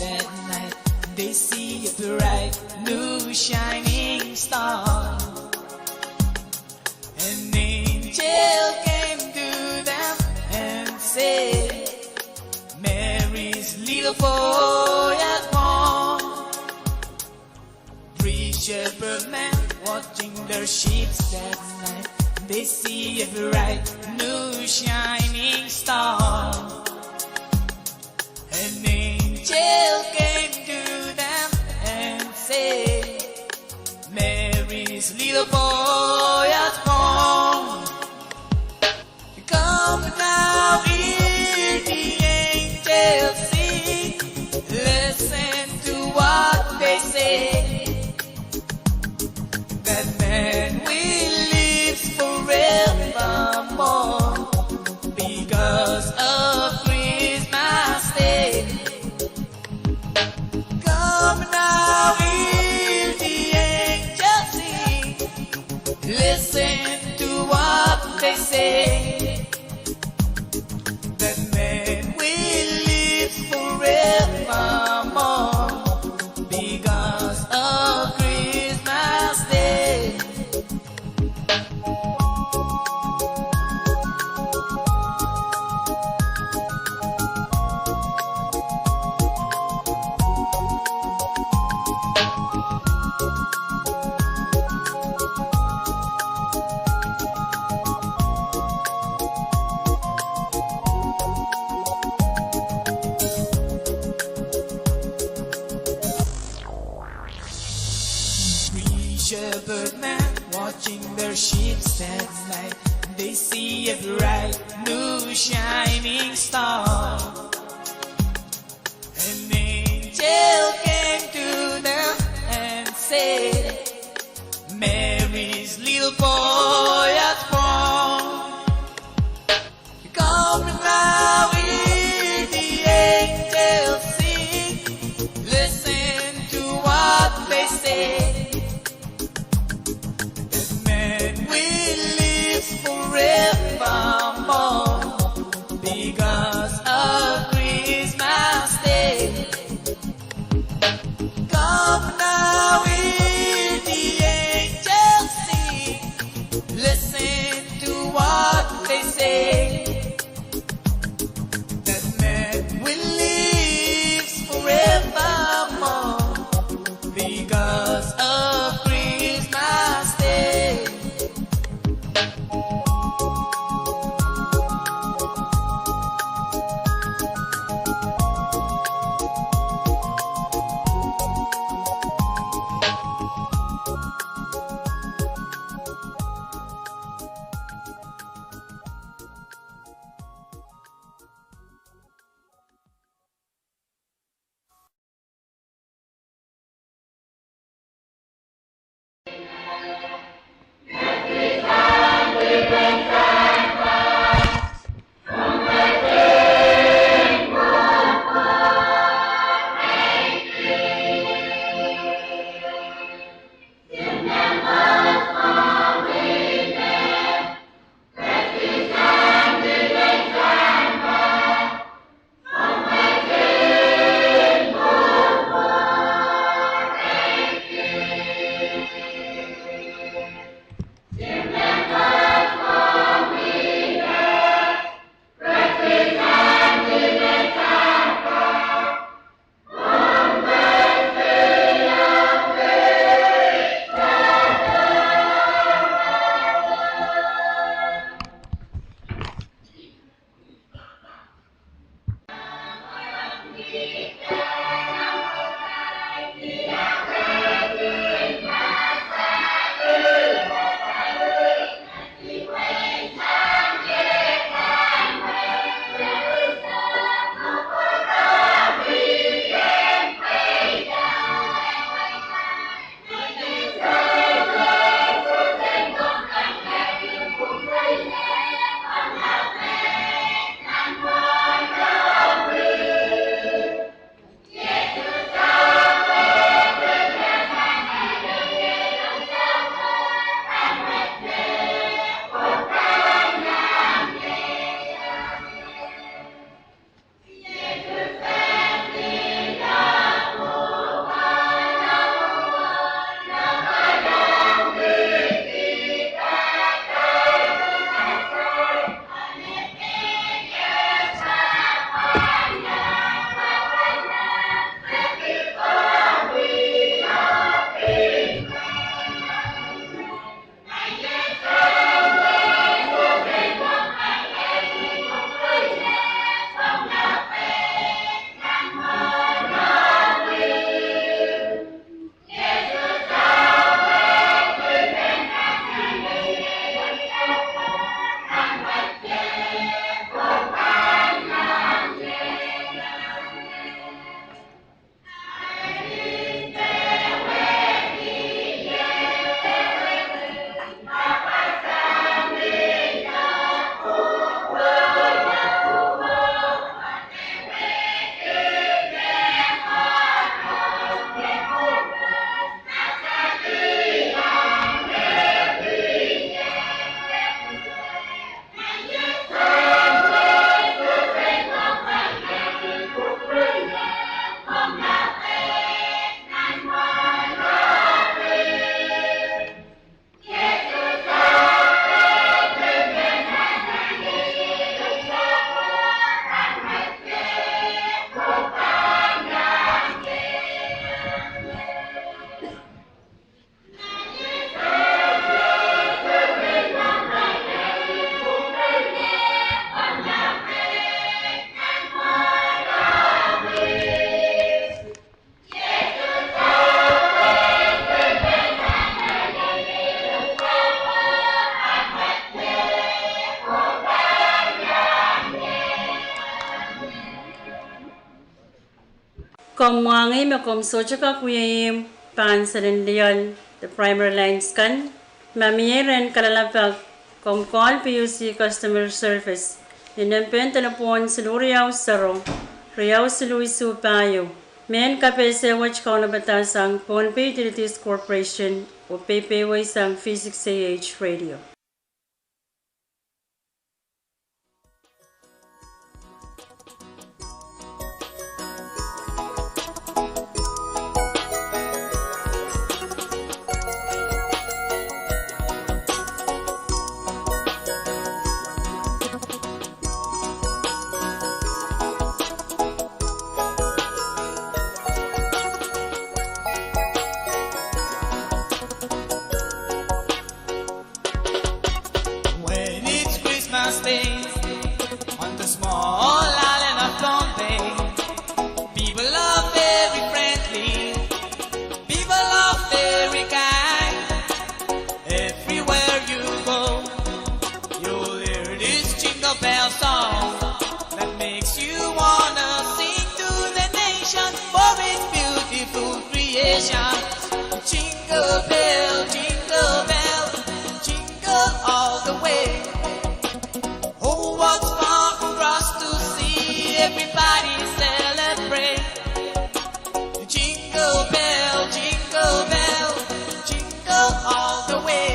that night, they see a bright new shining star. An angel came to them and said, "Mary's little boy has born." Three shepherd men watching their sheep that night, they see a bright new shining star. An angel came to them and said, "Mary's little boy has born. Come now, hear the angels sing. Listen to what they say. That man will live forevermore because of Christmas Day. Come now, hear the angels sing. Listen to what they say. That man will live forevermore because of Christmas Day." Three shepherd men watching their sheep that night, they see a bright new shining star. An angel came to them and said, "Mary's little boy has born. Come now, hear the angels sing. Listen to what they say. That man will live forevermore because of Christmas Day. Come now, hear the angels sing. Listen to what they say. That man will live forevermore because of Christmas Day." Komw mwahngih me komw sohte kak wia ihmw pahn selen lioal de primary lines kan. Ma mie rehn kalelapak, komw call P U C Customer Service ni nempehn delepwohn siluh riau sero, riau siluh isuh pahieu. Mehn kapehse wet kaunopada sang Pohnpei Utilities Corporation oh peipehiwei sang V six A H Radio. When it's Christmas Day on the small island of Pohnpei, people are very friendly, people are very kind. Everywhere you go, you'll hear this jingle bell song that makes you wanna sing to the nation for its beautiful creation. Jingle bell, jingle bell, jingle all the way. Oh, what fun for us to see everybody celebrate. Jingle bell, jingle bell, jingle all the way.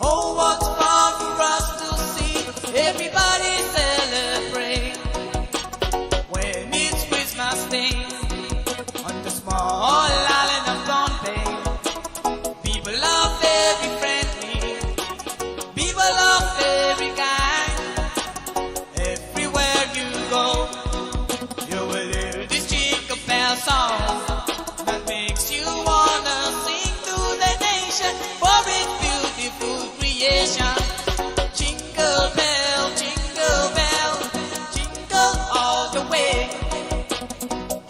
Oh, what fun for us to see everybody celebrate. When it's Christmas Day on the small island of Pohnpei, people are very friendly, people are very kind. Everywhere you go, you will hear this jingle bell song that makes you wanna sing to the nation for its beautiful creation. Jingle bell, jingle bell, jingle all the way.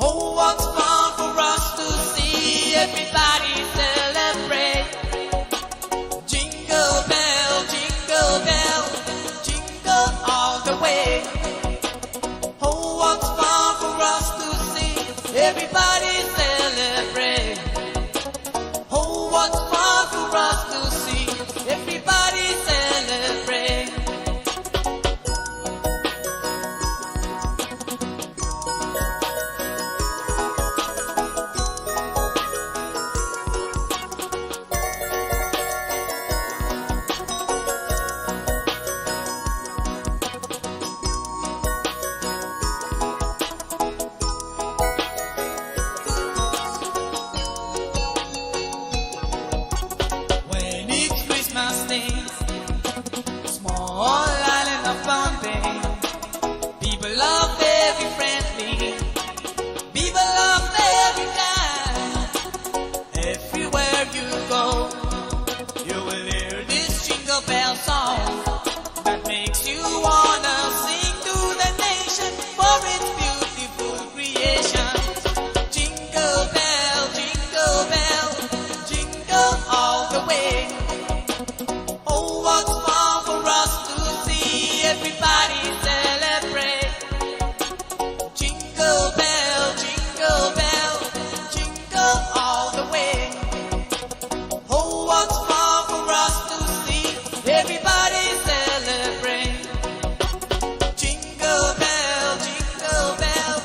Oh, what fun for us to see everybody celebrate. Jingle bell, jingle bell, jingle all the way. Oh, what fun for us to see everybody celebrate. Oh, what fun for us to see everybody celebrate. When it's Christmas Day, small island of Pohnpei, people are very friendly, people are very kind. Everywhere you go, you will hear this jingle bell song that makes you wanna sing to the nation for its beautiful creation. Jingle bell, jingle bell, jingle all the way. Oh, what fun for us to see everybody celebrate. Jingle bell, jingle bell, jingle all the way. Oh, what fun for us to see everybody celebrate. Jingle bell, jingle bell,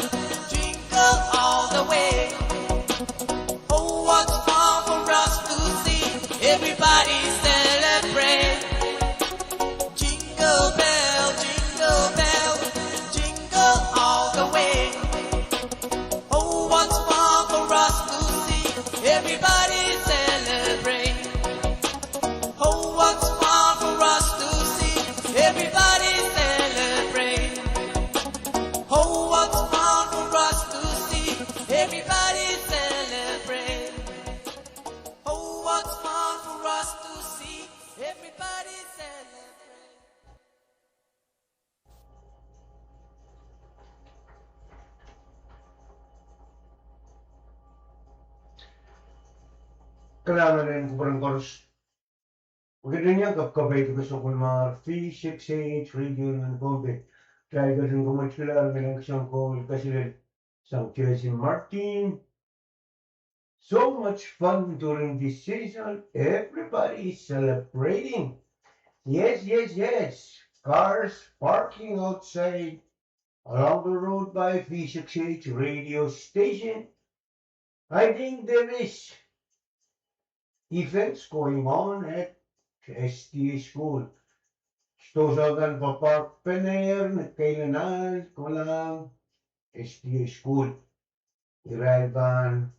jingle all the way. Oh, what fun for us to see everybody celebrate. Jingle bell, jingle bell, jingle all the way. Oh, what fun for us to see everybody celebrate. Oh, what fun for us to see everybody celebrate. Oh, what fun for us to see everybody celebrate. Oh, what fun for us to see everybody celebrate. Kalahngan en kupwuren koaros. Pwe kitail en iang kapkapai de kesempwal mwahu V six A H Radio nan Pohnpei. Kitail ketin komourla ni kilang kisin kowe kaselel. Sang Jersey Martin. So much fun during this season. Everybody is celebrating. Yes, yes, yes. Cars parking outside along the road by V six H radio station. I think there is events going on at S D A school. Sidohsang kan pahn park pene ni keilahn ahl kolahng S D A school. Irail pahn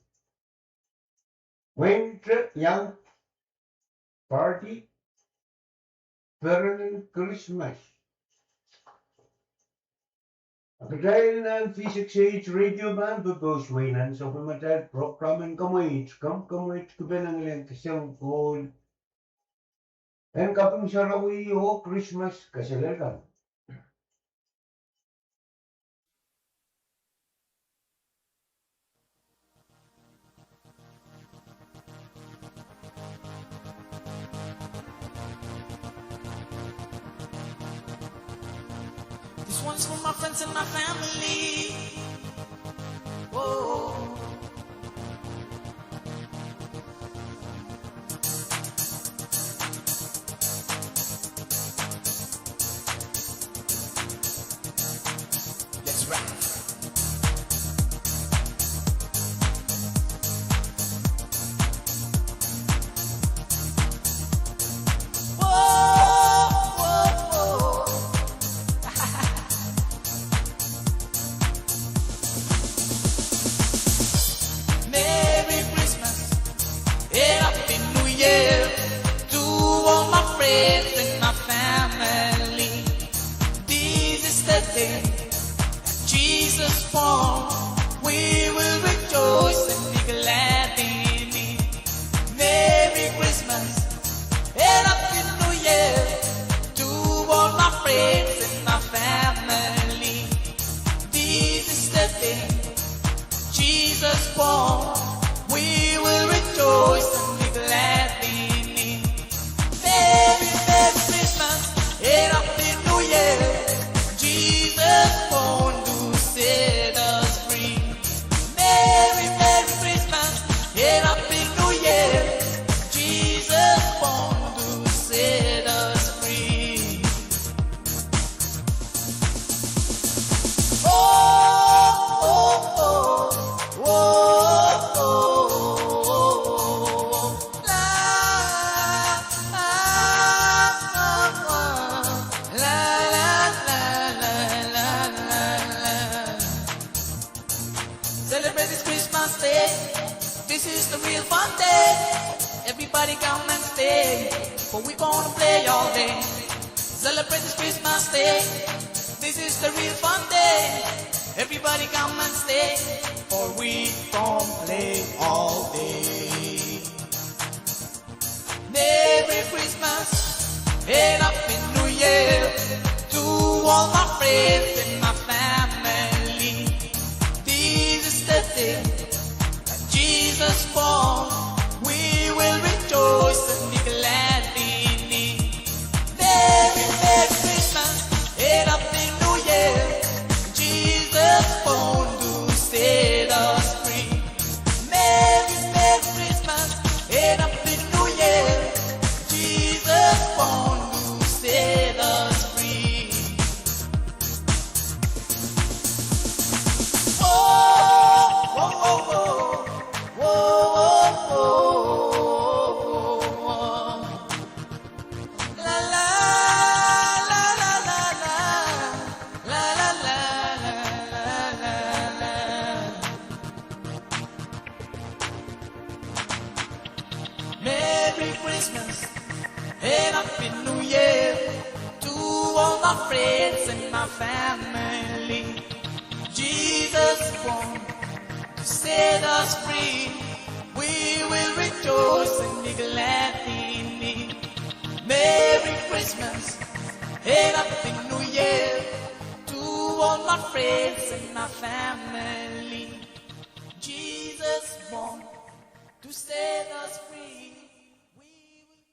winter young party, permanent Christmas. Ahpw kitail nan V six H radio pahn pepose wei nan sapwellimatail program en Kamweit, Komw Kamweit Kupwur Nanleng Kesempwal. En kaping sarawi oh Krismas kaselel kan. This one's for my friends and my family. Oh. Let's rock. Whoa, whoa, whoa. Merry Christmas and Happy New Year to all my friends and my family. This is the day that Jesus born. We will rejoice and be glad in it. Merry Christmas and Happy New Year to all my friends and my family. This is the day Jesus born. We will rejoice and be glad in it. Merry, Merry Christmas and Happy New Year. Jesus born to set us free. Merry, Merry Christmas and Happy New Year. Jesus born to set us free. Oh, oh, oh, oh, oh, oh, oh, la, la, la, la, la, la, la, la. Celebrate this Christmas day. This is the real fun day. Everybody come and stay, for we gonna play all day. Celebrate this Christmas day. This is the real fun day. Everybody come and stay, for we gonna play all day. Merry Christmas and Happy New Year to all my friends and my family. This is the day that Jesus born. We will rejoice and be glad in it. Merry, Merry Christmas and Happy New Year. Jesus born to set us free. Merry, Merry Christmas and Happy New Year. Jesus born to set us free. Oh, oh, oh, oh. Whoa, whoa, whoa, whoa. La, la, la, la, la, la. La, la, la, la, la, la. Merry Christmas and Happy New Year to all my friends and my family. Jesus born to set us free. We will rejoice and be glad in it. Merry Christmas and Happy New Year to all my friends and my family. Jesus born to set us free. We will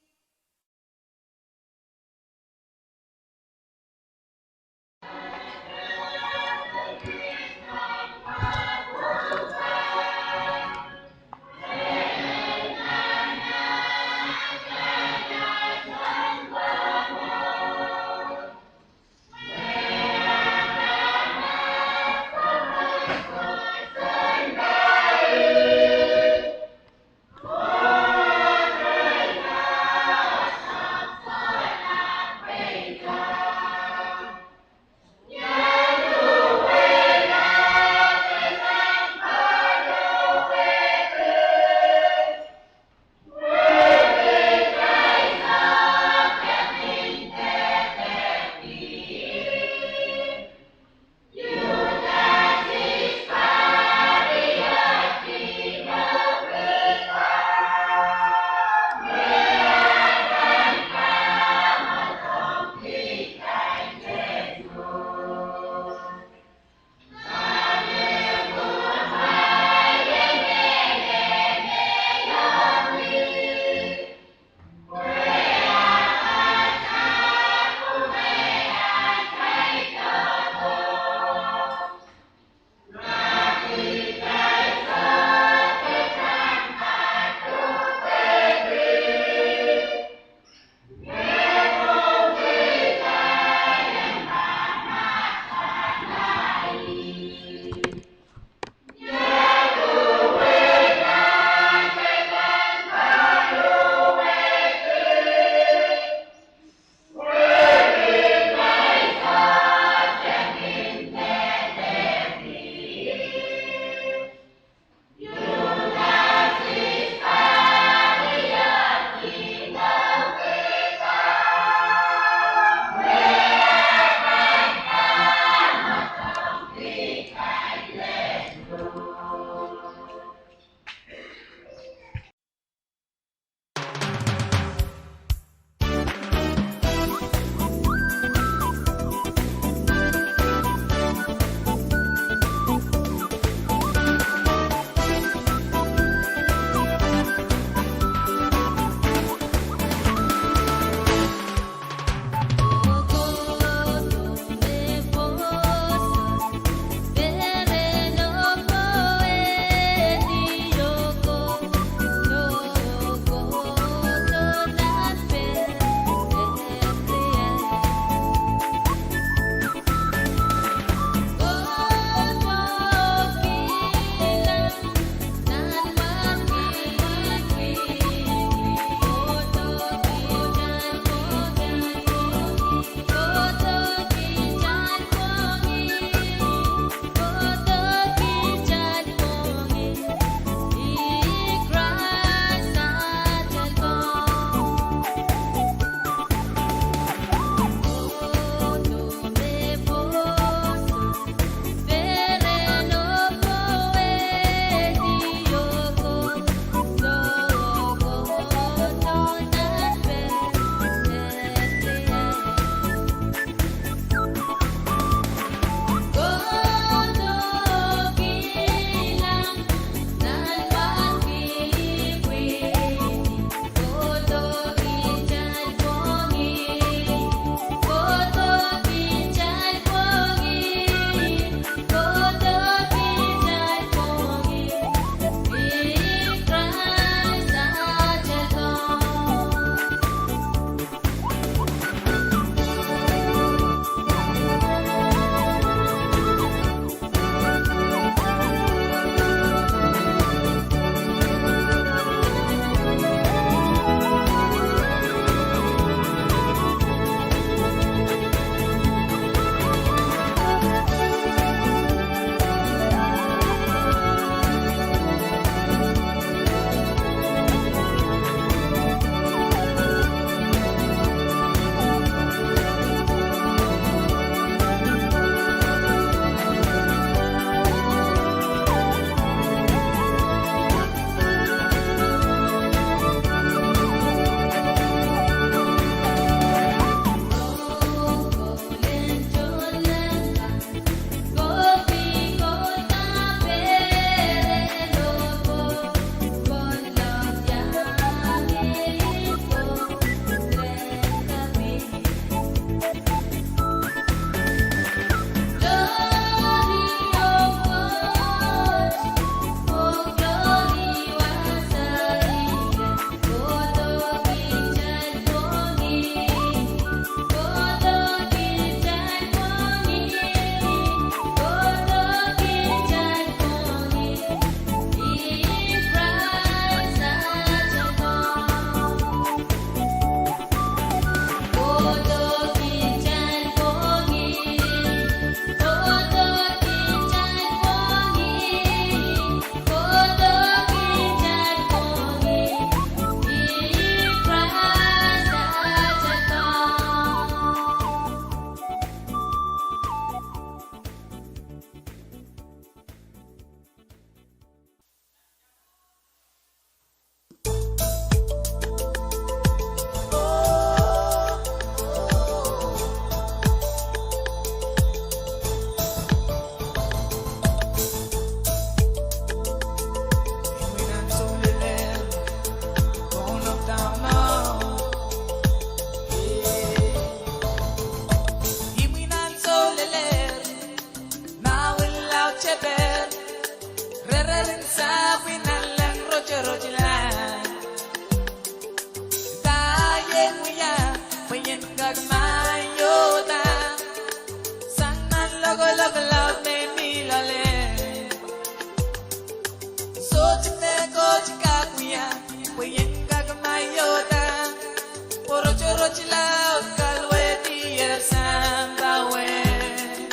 Laud kalwehdier sampah wet.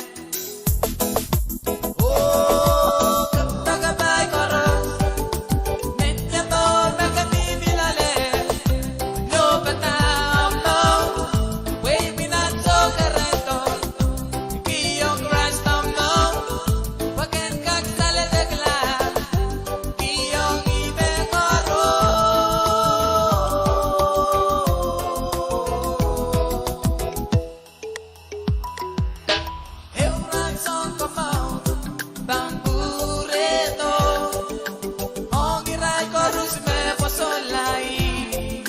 Oh, kompoakepahi koaros, men iang mour me ke mihmi loale, nopada omw mour, pwe ih me nan soukerehdo, kihong Krais omw mour, pwe ken kak saledekla, kihong ih mehkoaros. Ehu rahn sounkomour pahn pwurehdo ong irail koaros me pwosonla ih,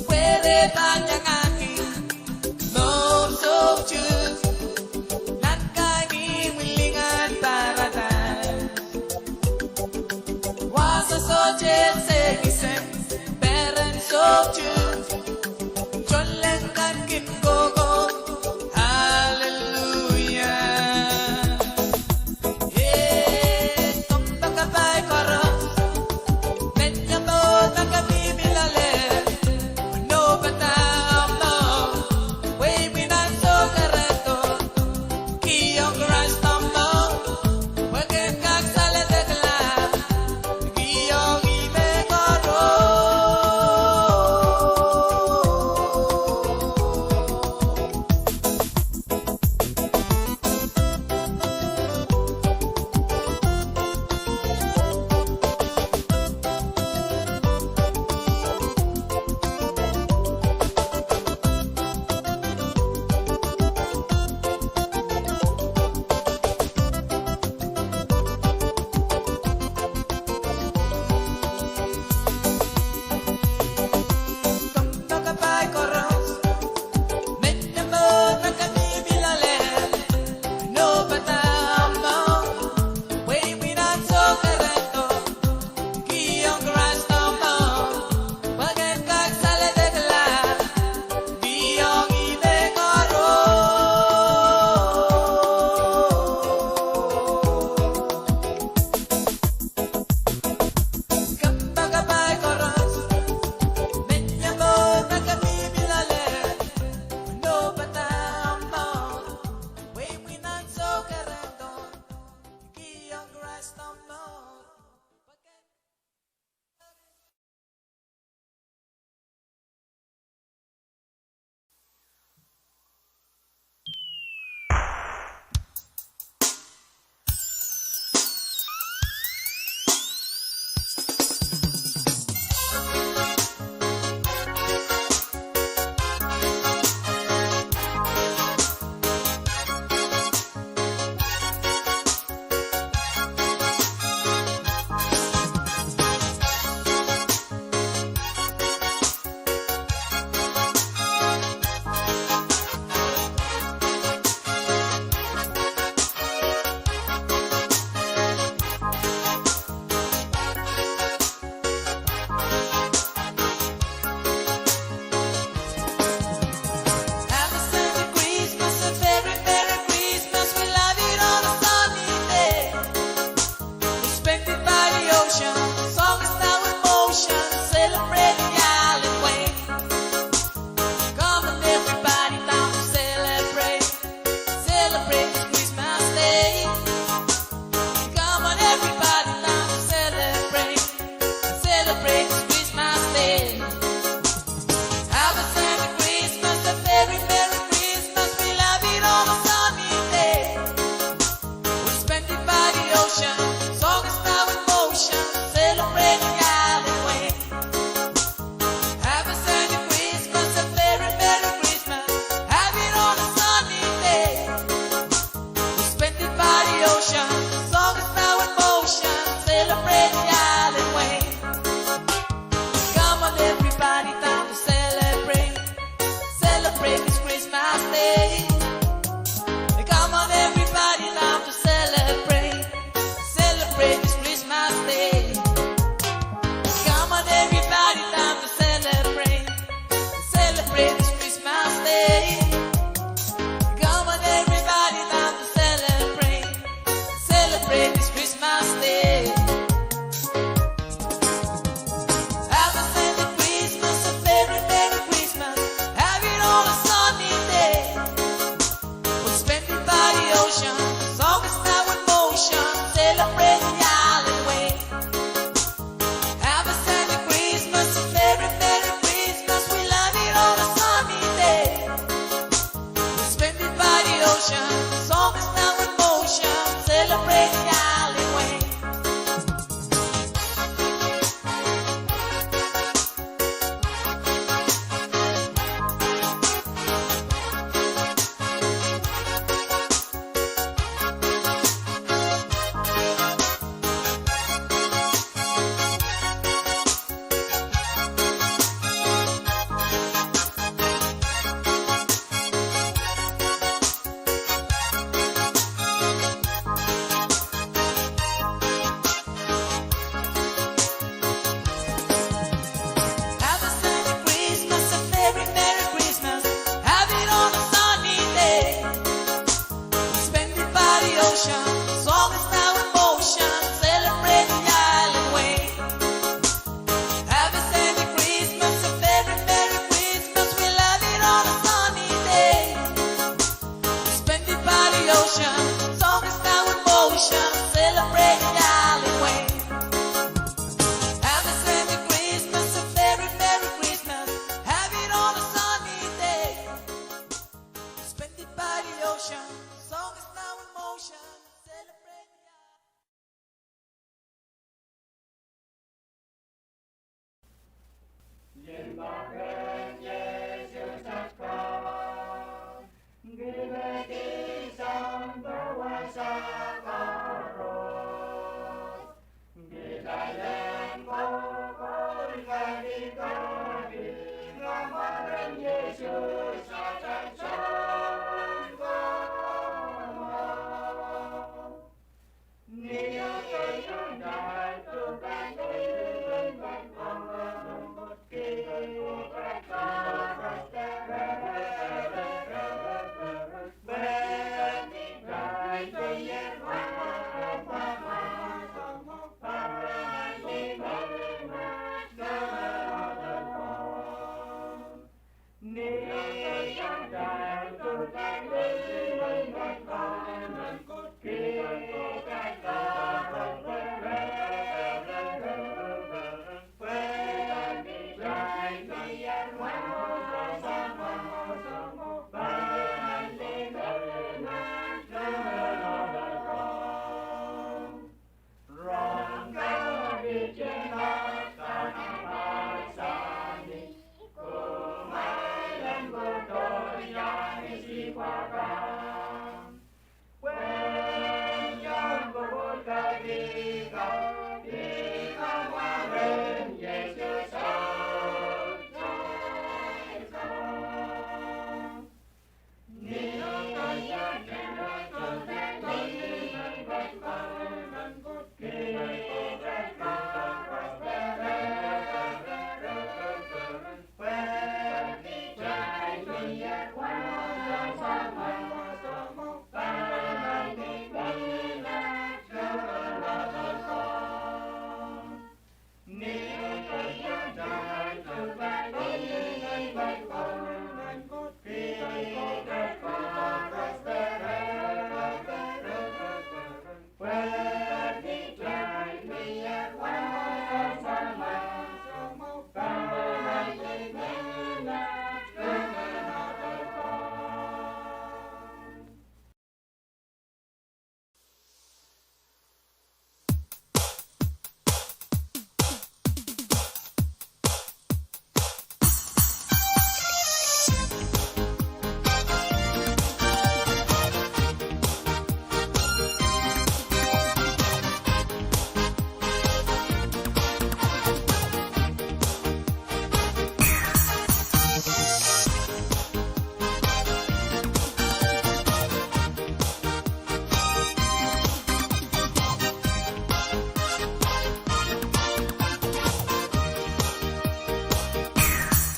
pwe re pahn iangahki mour soutuk, nan kain imwin lingan paradais. Wasa sohte sesengiseng, peren soutuk, tohnleng kan kin kohkohdo. Aleluia. Eh, kompoakepahi koaros, men iang mour me ke mihmi loale, nopada omw mour, pwe ih me nan soukerehdo, kihong Krais omw mour, pwe ken kak saledekla, kihong ih mehkoaros.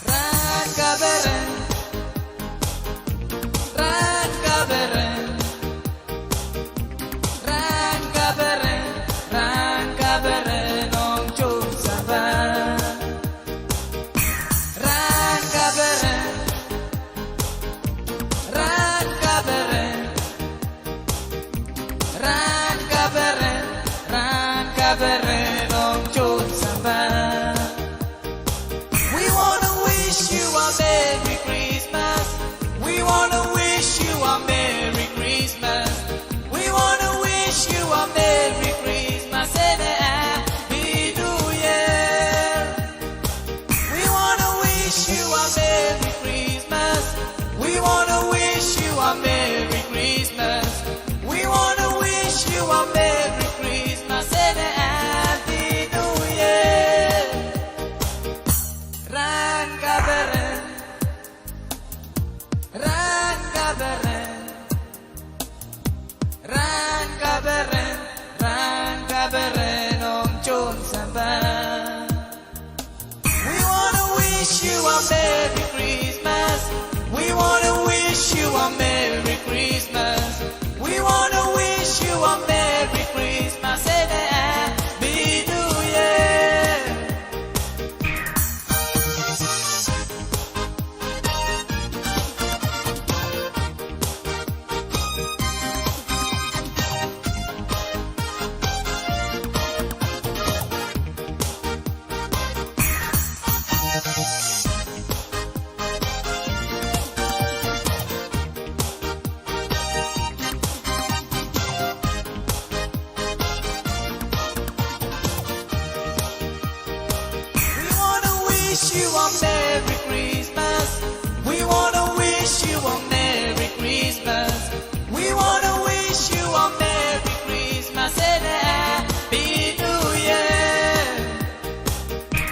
Rahn kaperen, rahn kaperen, rahn kaperen, rahn kaperen ong tohn sampah. Rahn kaperen, rahn kaperen, rahn kaperen, rahn kaperen ong tohn sampah. We wanna wish you a Merry Christmas. We wanna wish you a Merry Christmas. We wanna wish you a Merry Christmas and a Happy New Year. We wanna wish you a Merry Christmas. We wanna wish you a Merry Christmas. We wanna wish you a Merry Christmas and a Happy New Year. Rahn kaperen, rahn kaperen, rahn kaperen, rahn kaperen ong tohn sampah. We wanna wish you a Merry Christmas. We wanna wish you a Merry Christmas. We wanna wish you a Merry Christmas and a Happy New Year. We wanna wish you a Merry Christmas. We wanna wish you a Merry Christmas. We wanna wish you a Merry Christmas and a Happy New Year.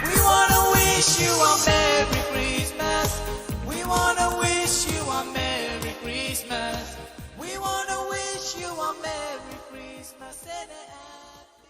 We wanna wish you a Merry Christmas. We wanna wish you a Merry Christmas. We wanna wish you a Merry Christmas and a Happy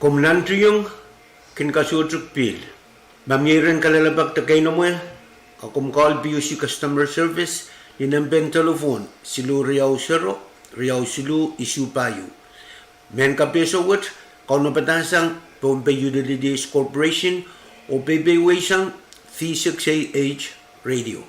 Komw nantihong, kin kasohte pihl. Ma mie iren kalelapak de keinemwe, a komw call P U C Customer Service ni nempehn telephone siluh riau sero, riau siluh isuh pahieu. Mehn kapehse wet kaunopada sang Pohnpei Utilities Corporation oh peipeisang V six A H Radio.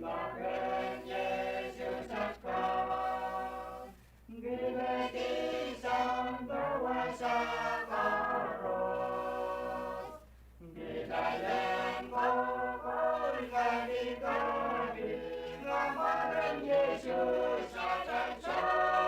Ren Sises Krais, kihpedi sampah wasa koaros. Kitail en kokohla ni kadi, kamwaren Sises atail Sounkomour.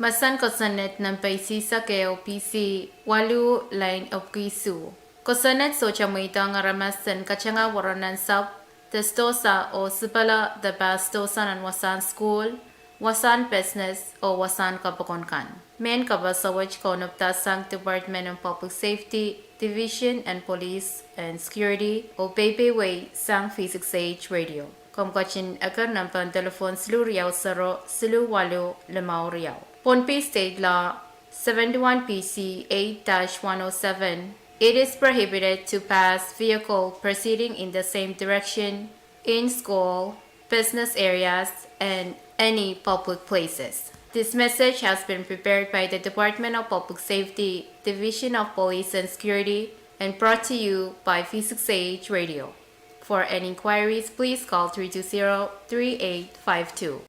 Mahsen kosonned nempe isihsek ehu, P C waluh, lain epwiki isuh. Kosonned sohte mweidohng aramas en katanga woro nan sahpw de sidohsa oh sipala de pahn sidohsa nan wasahn sukuhl, wasahn pesnes oh wasahn kapokon kan. Mehn kapaso wet kaunopada sang Department of Public Safety, Division en Police and Security, oh peipeiewi sang V six H Radio. Komw ketin eker nempen telephone siluh riau sero siluh waluh limau riau. Pohnpei State Law seventy-one P C eight dash one oh seven, it is prohibited to pass vehicle proceeding in the same direction in school, business areas, and any public places. This message has been prepared by the Department of Public Safety, Division of Police and Security, and brought to you by V six H Radio. For any inquiries, please call three two zero, three eight five two.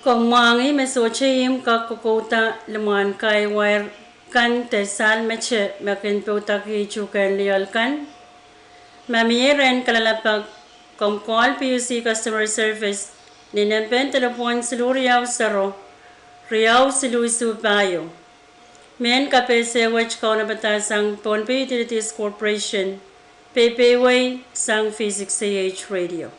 Komw mwahngih me sohte ihmw kak kokouda limwahn kahi wair kan de sahl mete me kin poudakih tuhkehn lioal kan. Ma mie rehn kalelapak, komw call P U C Customer Service ni nempehn delepwohn siluh riau sero, riau siluh isuh pahieu. Mehn kapehse wet kaunopada sang Pohnpei Utilities Corporation, peiwei sang V six A H Radio.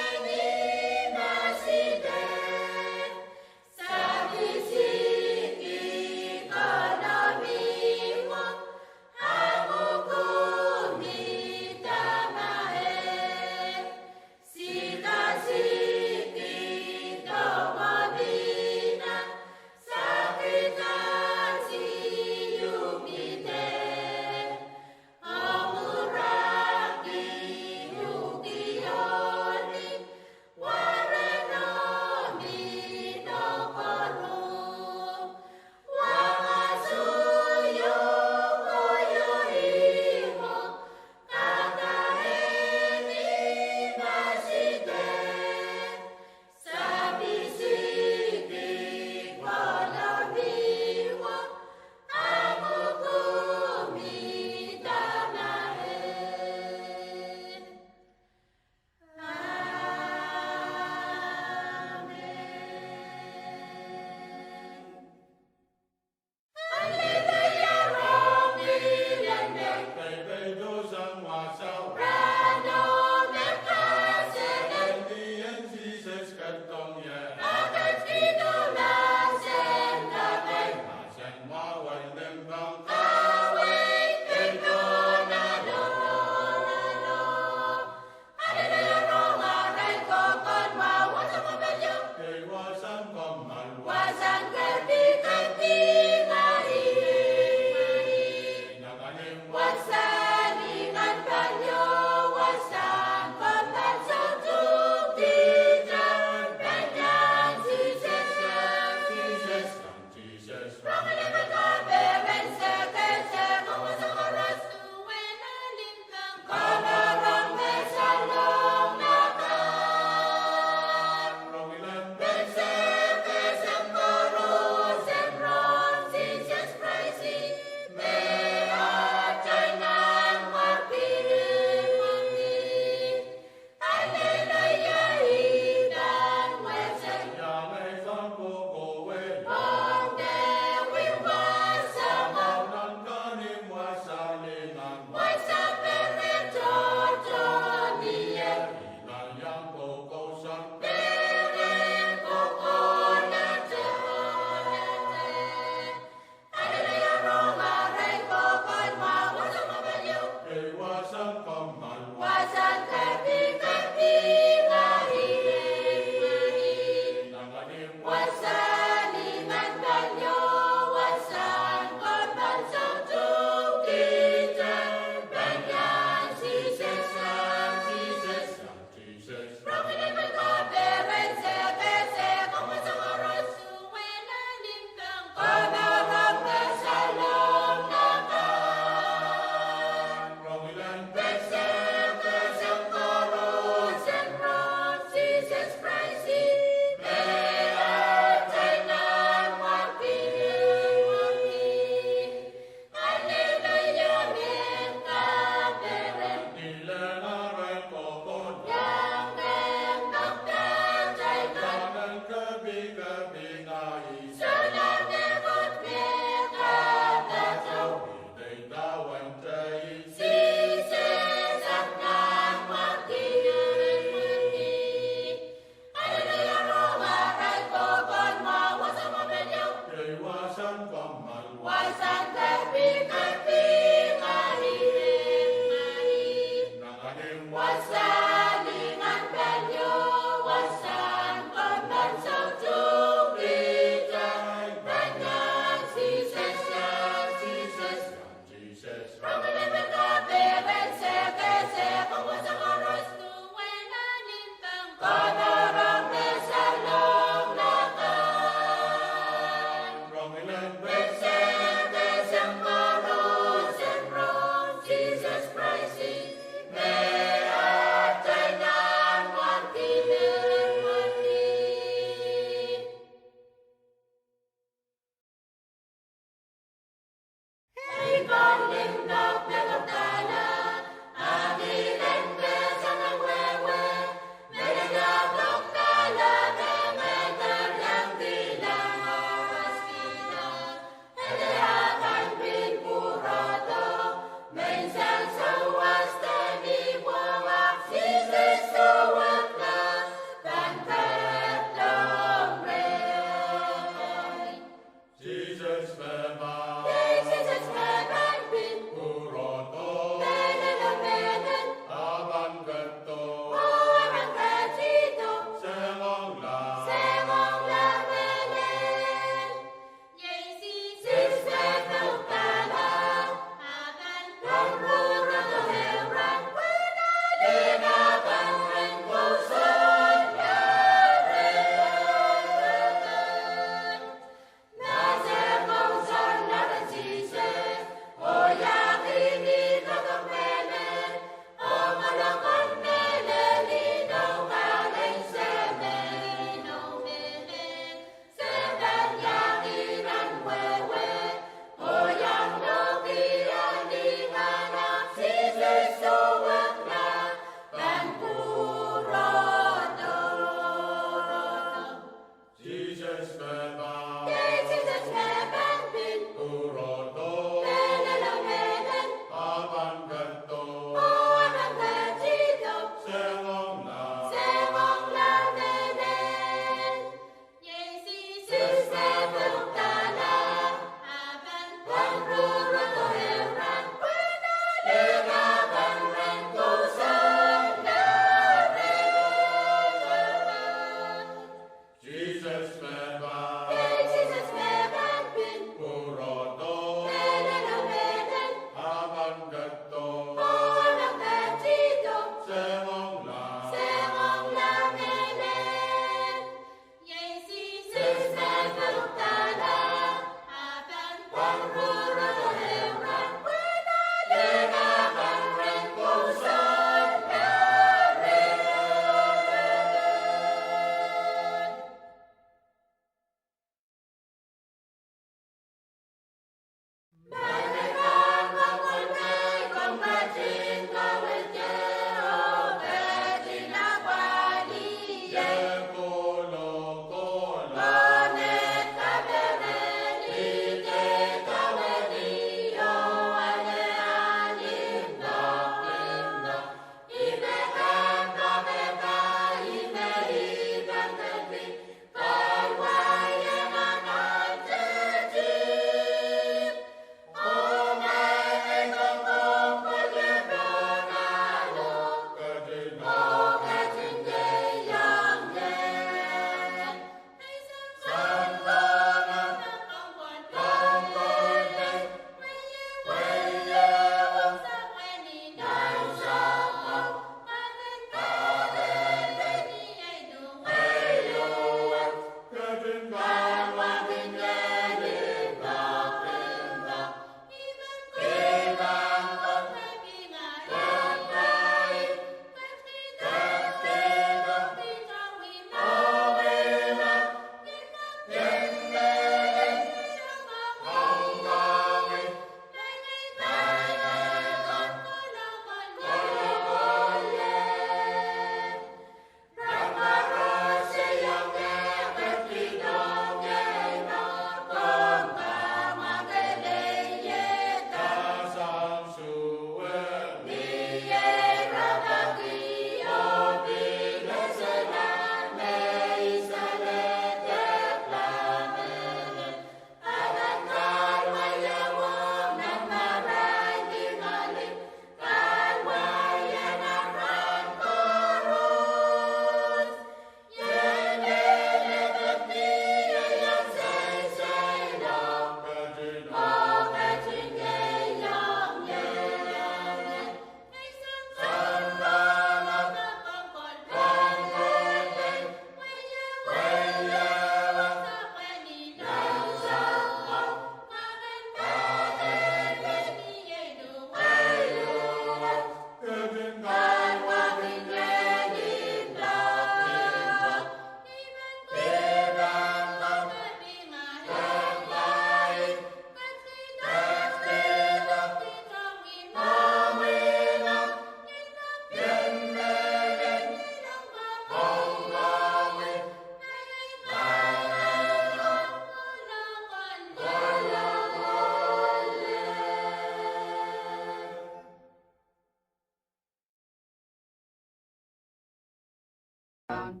Limpoak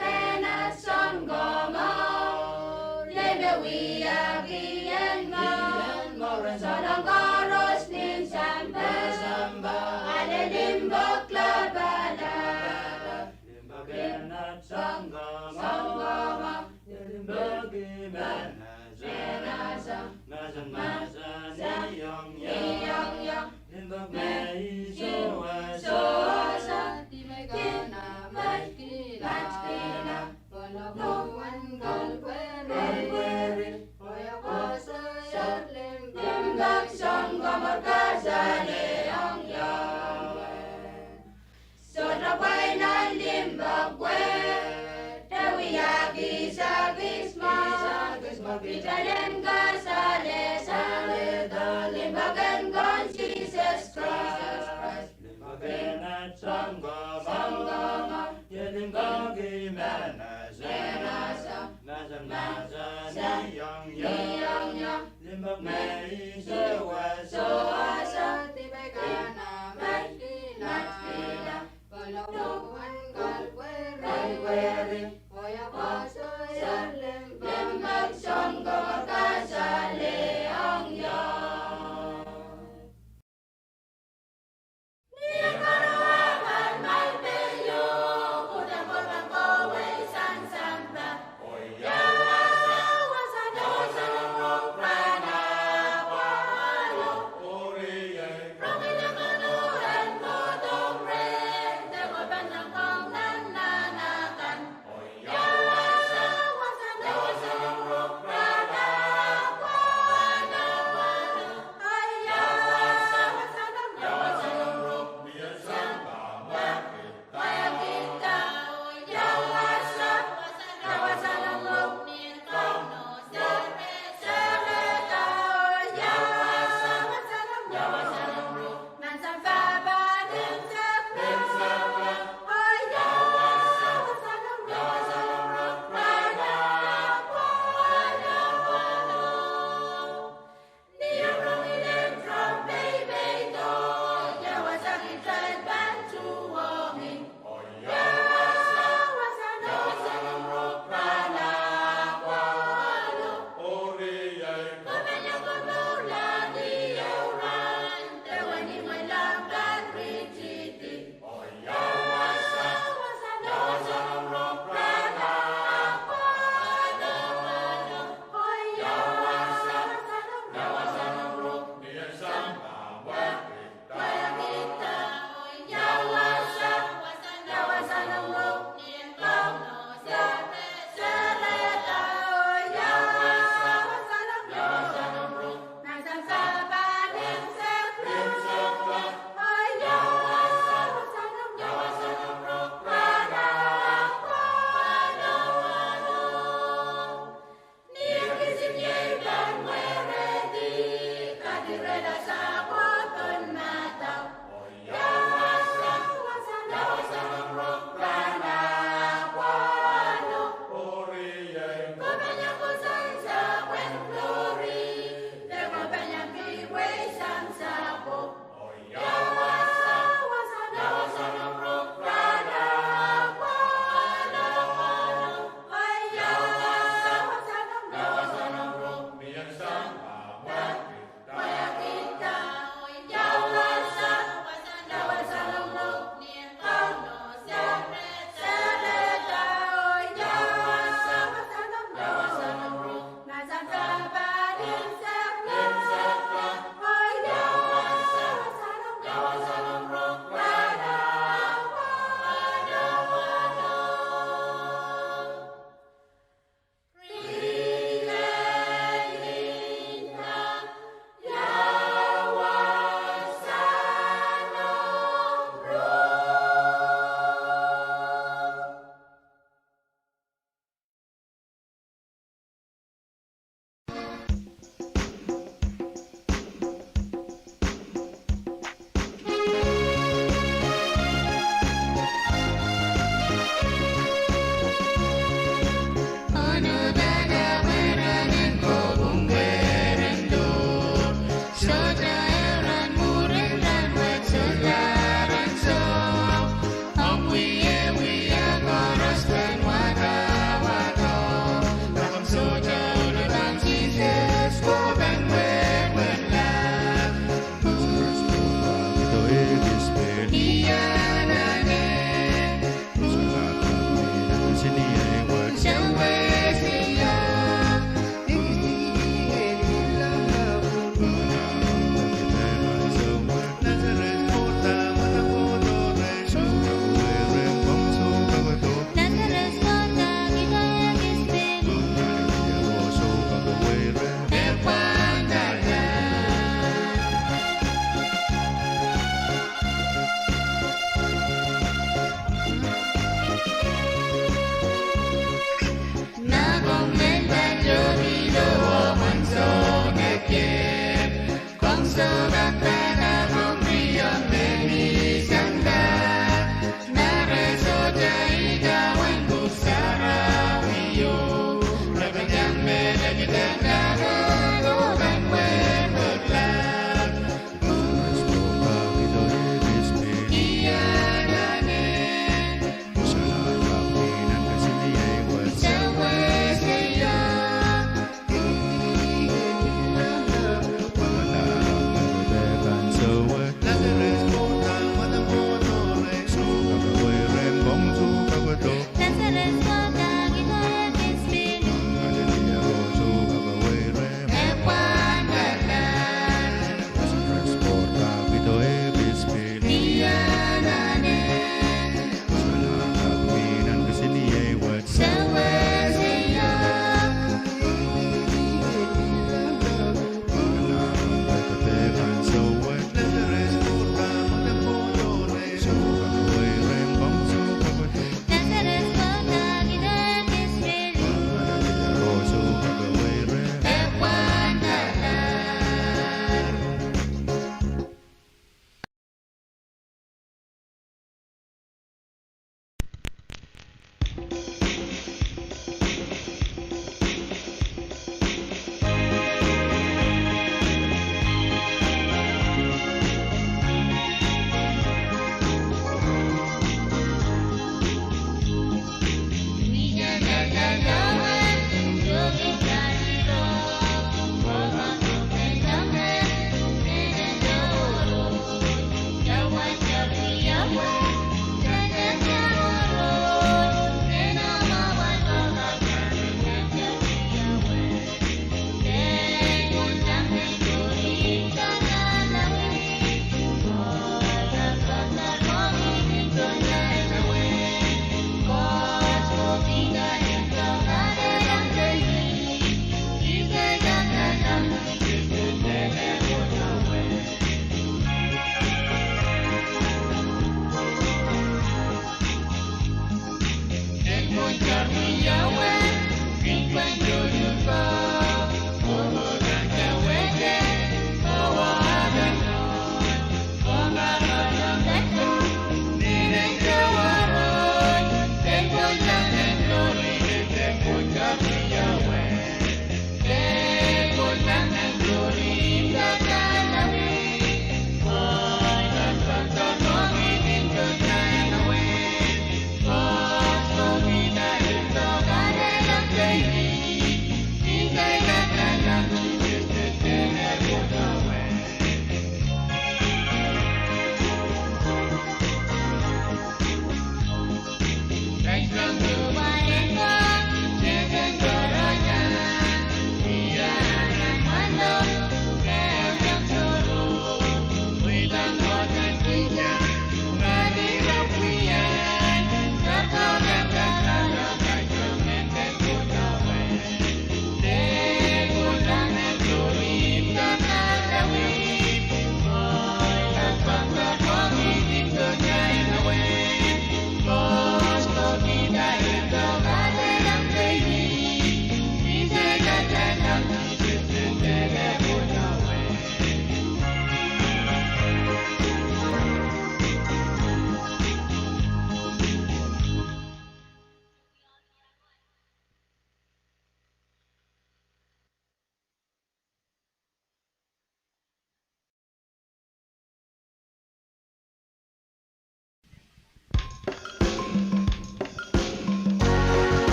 en at sounkomour, limpoak me wiahki en mour, souleng koaros nin sampah, ale limpoak lapalap. Limpoak en at sounkomour, limpoak me mahsen, mahsen, mahsanihong ie. Limpoak me I sewese, sewese, dihme I kanapehkihla, pwehn lohpwuwen kohlkweri, kohlkweri, oh ia koasoiahng limpoak, limpoak sounkomour kasalehiong ie. Sohte pwain nan limpoak wet, e wiahki sakis mwahu, sakis mwahu, pitsang en kasale, salehda limpoak en Kaun Sises Krais. Limpoak en at sounkomour, sounkomour, ie limpoak me mahsen, mahsen, mahsanihong ie. Limpoak me I sewese, sewese, dihme I kanapehkihla, kanapehkihla, pwehn lohpwuwen kohlkweri, kohlkweri, oh ia koasoiahng limpoak, limpoak sounkomour kasalehiong ie.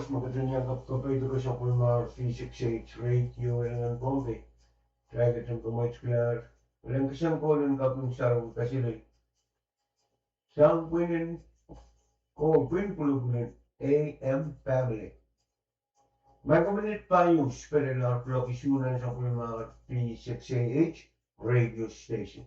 Me ketin iang kapwkapwaiada sapwellimomwi V six H Radio en Pohnpei. Kitail ketin kamweitkihla, lel kisehn koul en kaping sarawi kaselel sang pwihn en, oh, pwihn pwulopwul en A M Family. Microminute pahieu spelel ar kuloak isuh nan sapwellimomwi V six H Radio Station.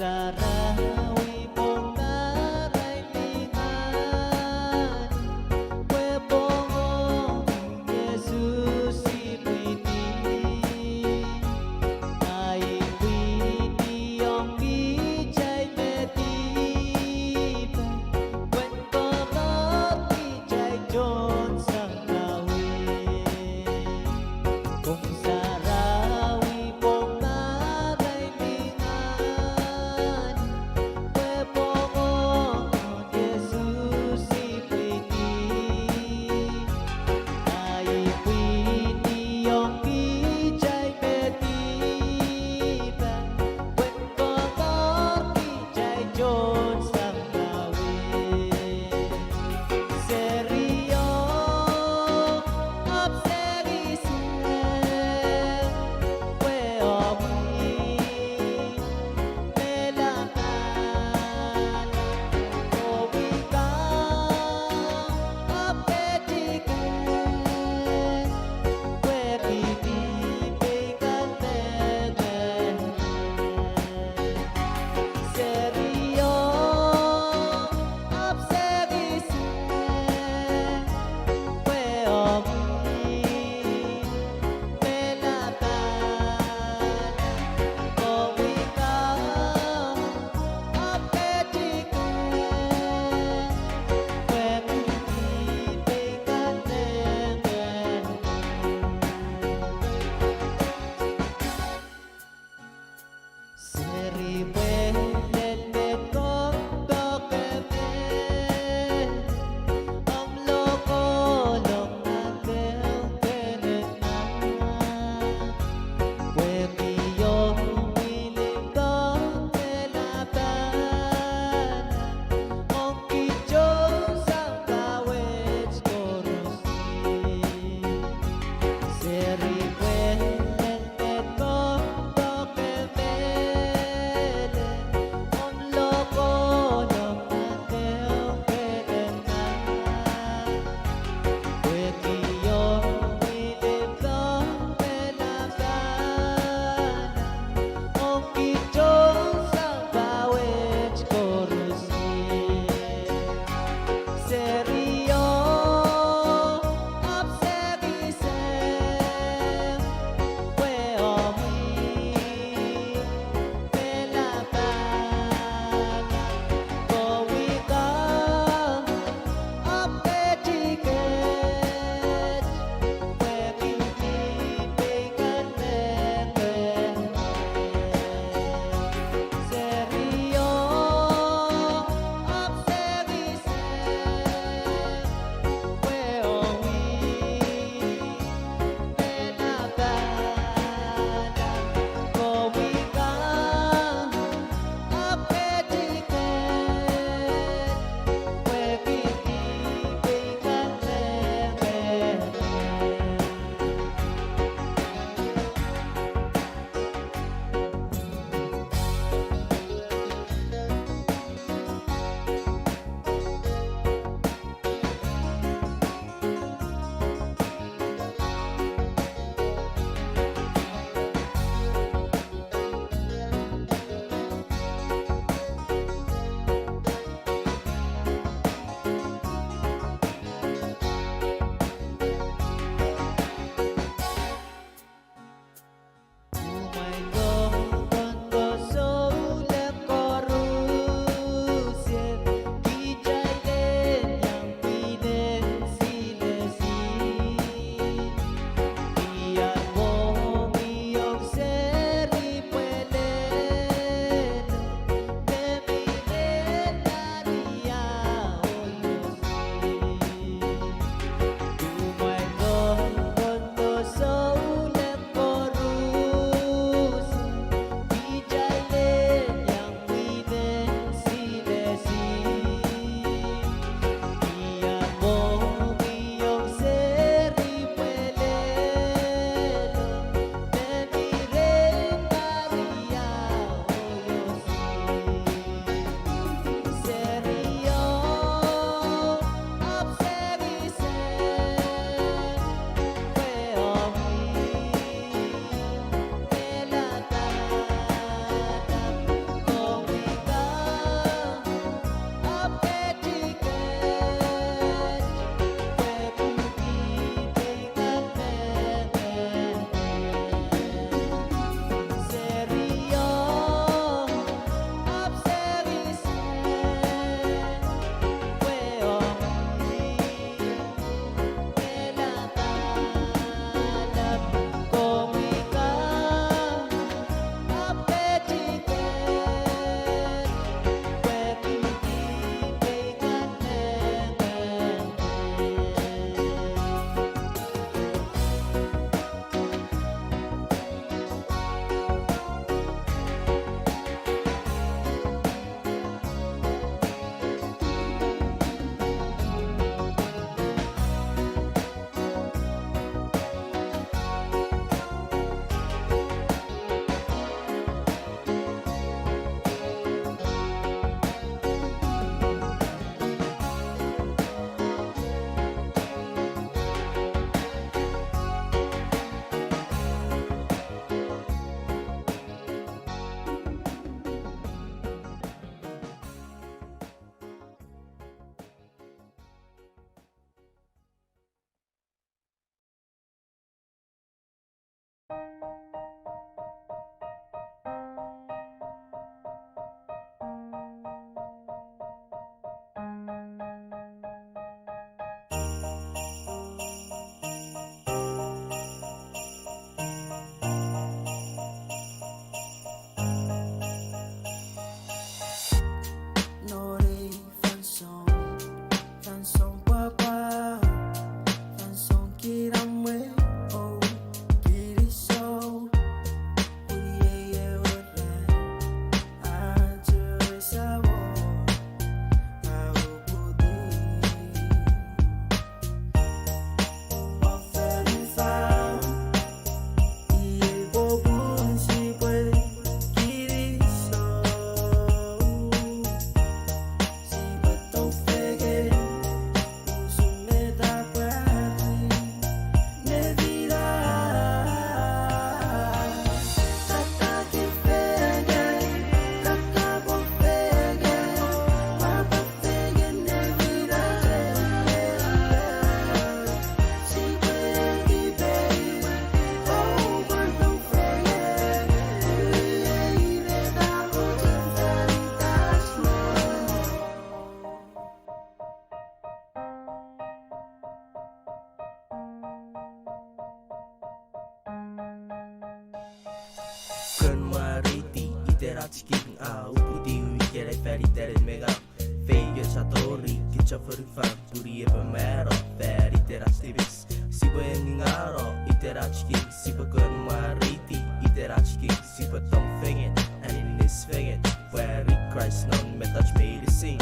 Sarawi pwong marain lingan, pwe pwong ong Sises ipwidi. A ipwidi ong kitail me dihp, pwehn komour kitail tohn sarawi. Pwong sarawi pwong marain lingan, Fansoun pwapwa, fansoun kihda mwei, oh, kilisou. Pwehki ehu irail ahnsou sawio, ah, upwidi. Pwe fansoun, iei pwopwun sipwe kilisou. Sipwe tongfengen, usun me dahpwari, me pila. Ken mwareidi idek aht king, ah, upwidi ikenai pahn idenen mengahn. Feioh, tatori, kitail pwehn fahn pwuri epwe mahno pahn idek aht tipis. Sipwe ngingahno idek aht king, sipwe ken mwareidi idek aht king, sipwe tong fengen, anahne nis fengen, pwehki Krais nan medet meinisin.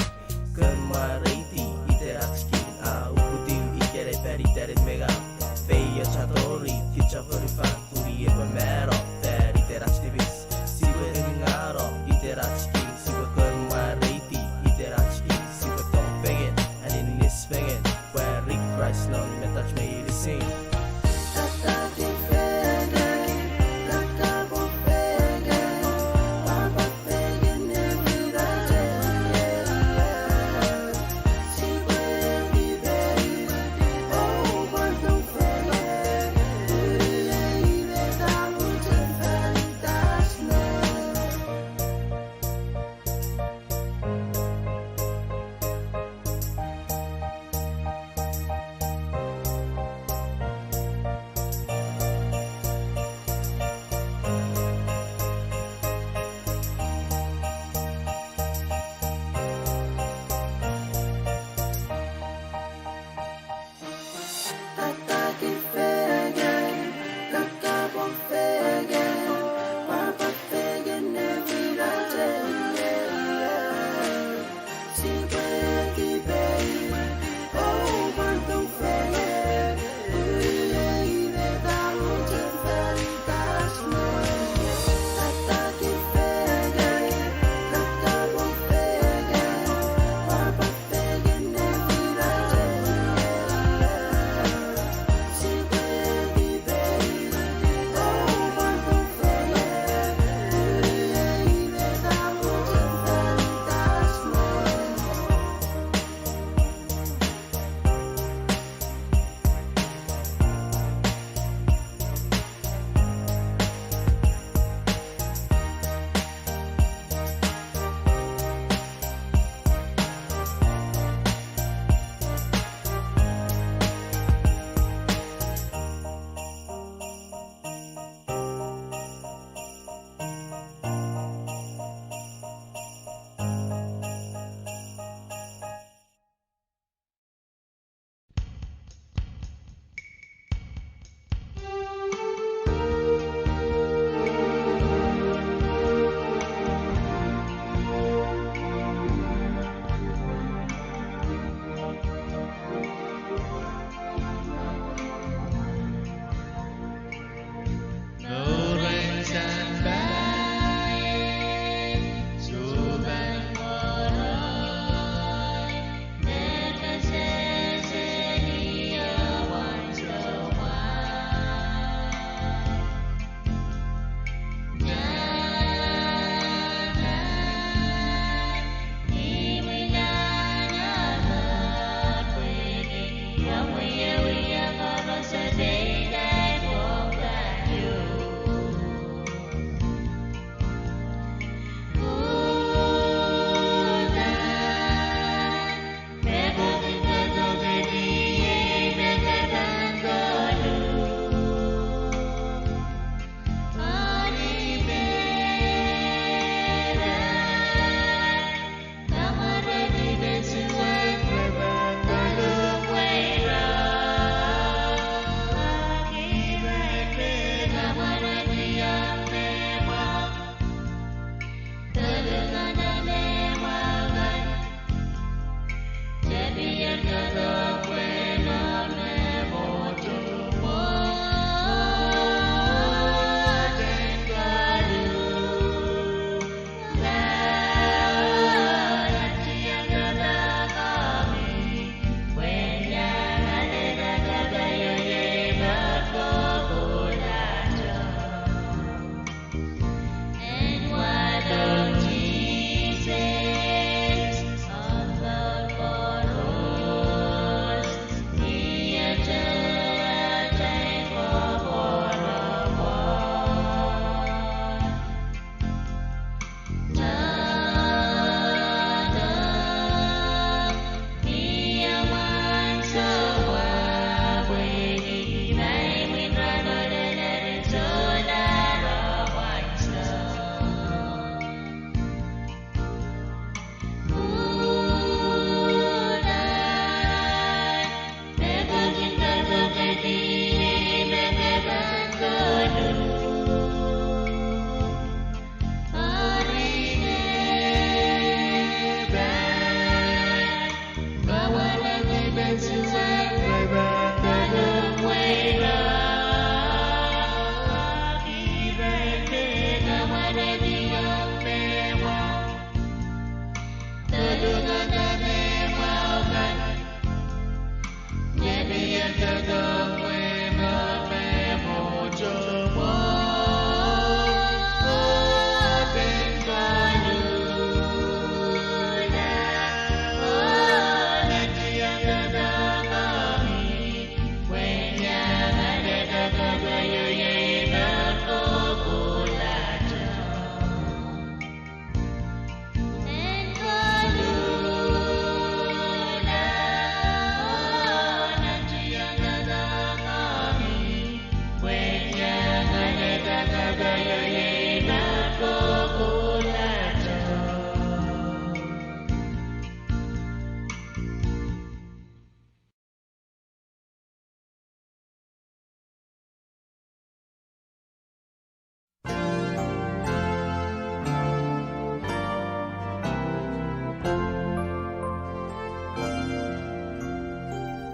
Ken mwareidi idek aht king, ah, upwidi ikenai pahn idenen mengahn. Feioh, tatori, kitail pwehn fahn pwuri epwe mahno pahn idek aht tipis. Sipwe ngingahno idek aht king, sipwe ken mwareidi idek aht king, sipwe tong fengen, anahne nis fengen, pwehki Krais nan medet meinisin.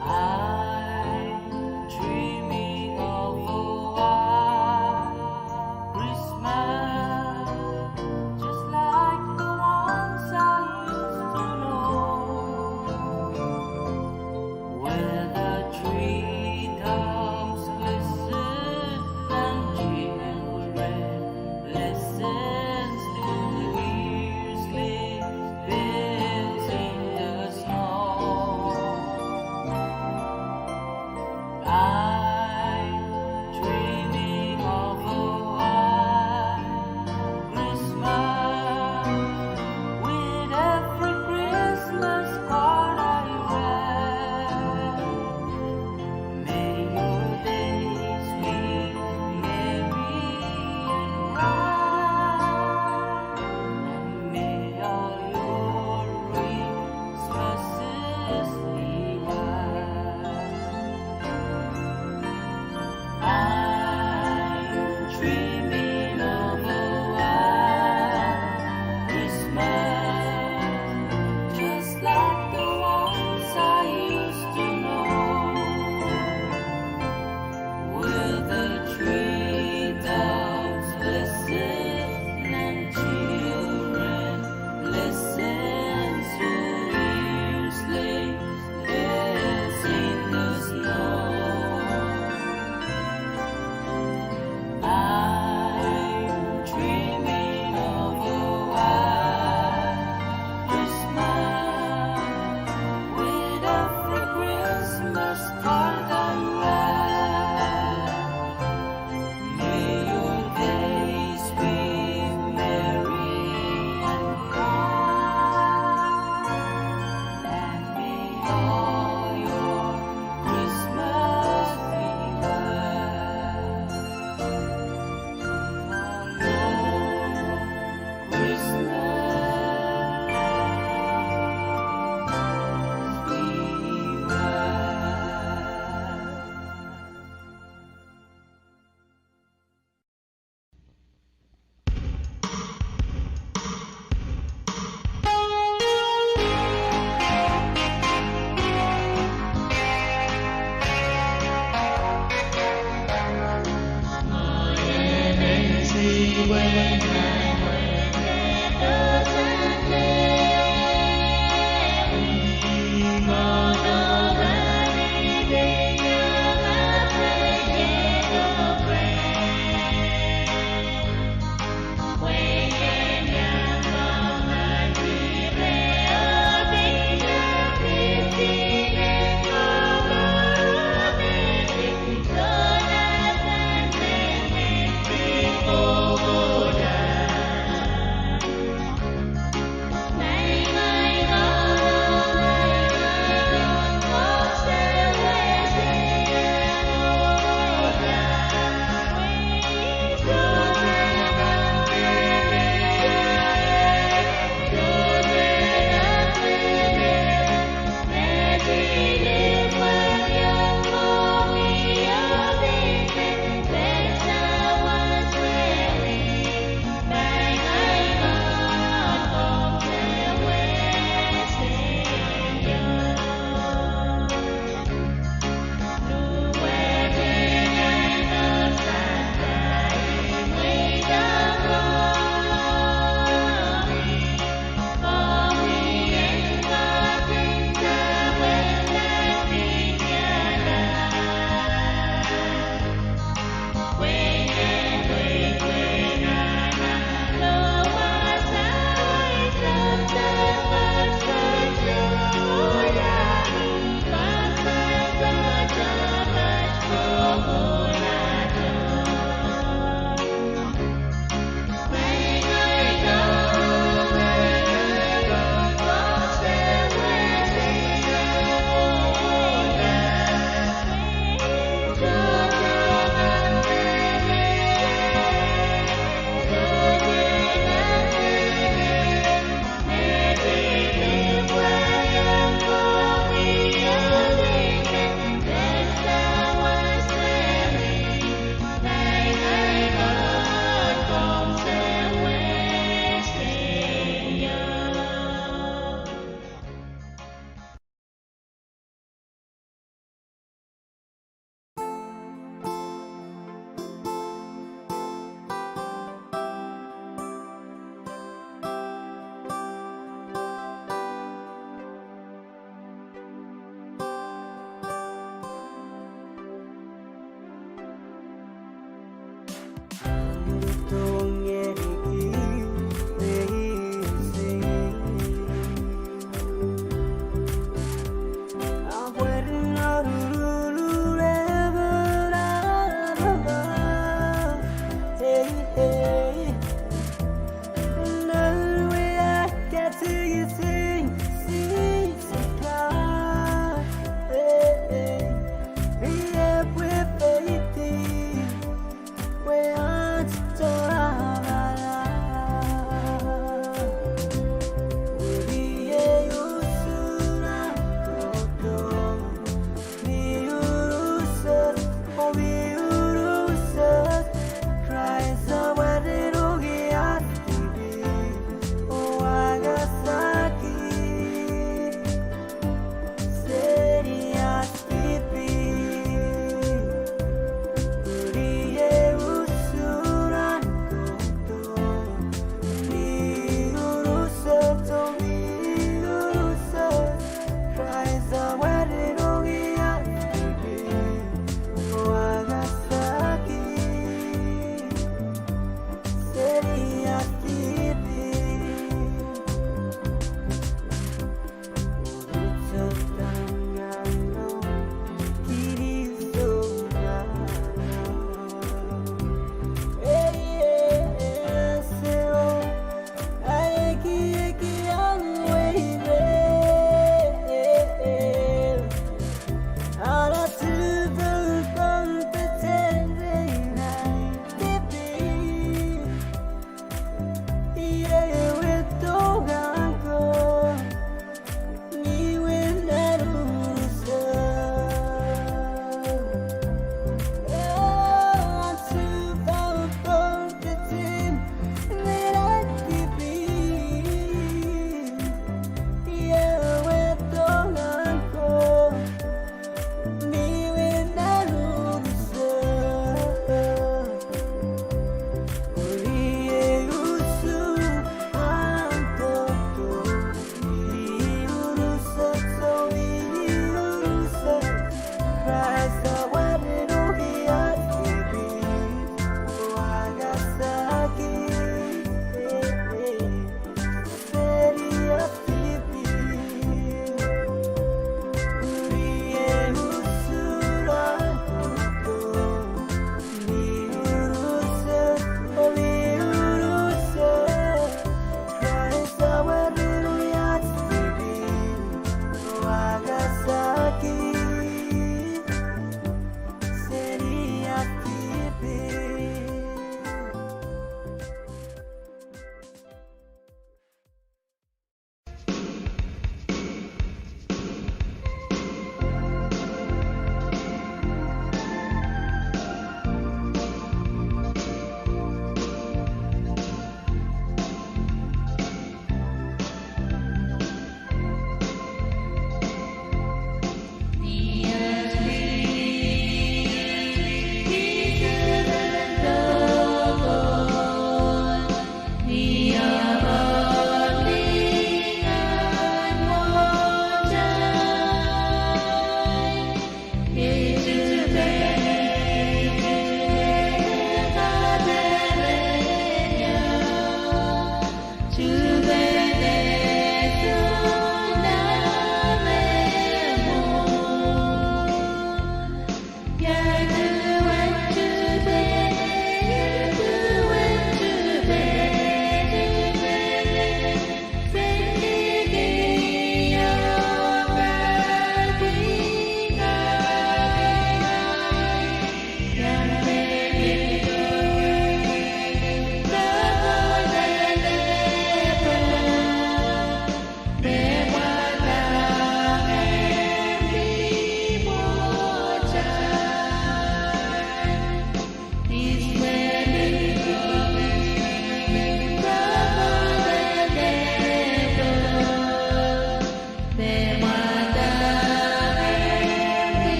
I'm dreaming of a white Christmas, just like the ones I used to know, where the treetops glisten and children listen to hear sleigh bells in the snow. I'm dreaming of a white Christmas, with every Christmas card I read. May your days be merry and bright, and may all your Christmases be white. I'm dreaming of a white Christmas, just like the ones I used to know, where the treetops glisten and children listen to hear sleigh bells in the snow. I'm dreaming of a white Christmas, with every Christmas card I read. May your days be merry and bright, and may all your Christmas be white. Christmas be white.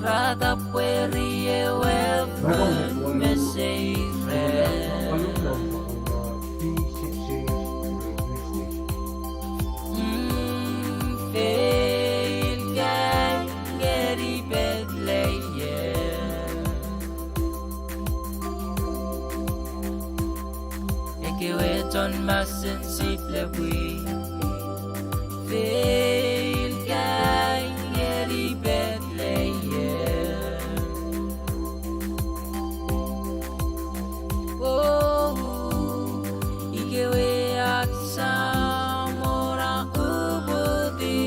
Rada pweri ewe pwon me sei reh. Mm, feil kei ngeri Bethlehem. Ekei wet en masen siplepwi. Feil kei ngeri Bethlehem. Oh, ikewe at Samora upwidi.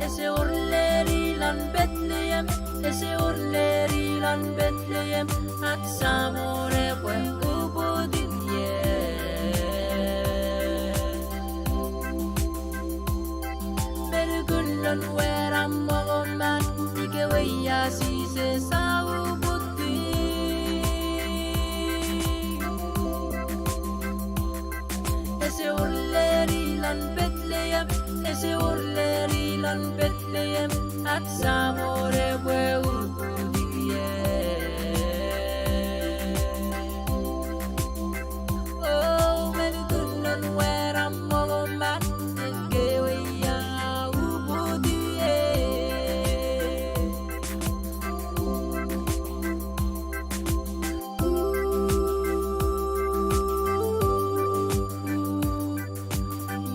Ese oaralehdi nan Bethlehem, ese oaralehdi nan Bethlehem, at Samora pwe upwidi ie. Menukun nan wehra mwomwohdiso, ikewe ia Sises a upwidi. Ese oaralehdi nan Bethlehem, ese oaralehdi nan Bethlehem, at Samora pwe upwidi ie. Oh, menukun nan wehra mwomwohdiso, ikewe ia upwidi ie.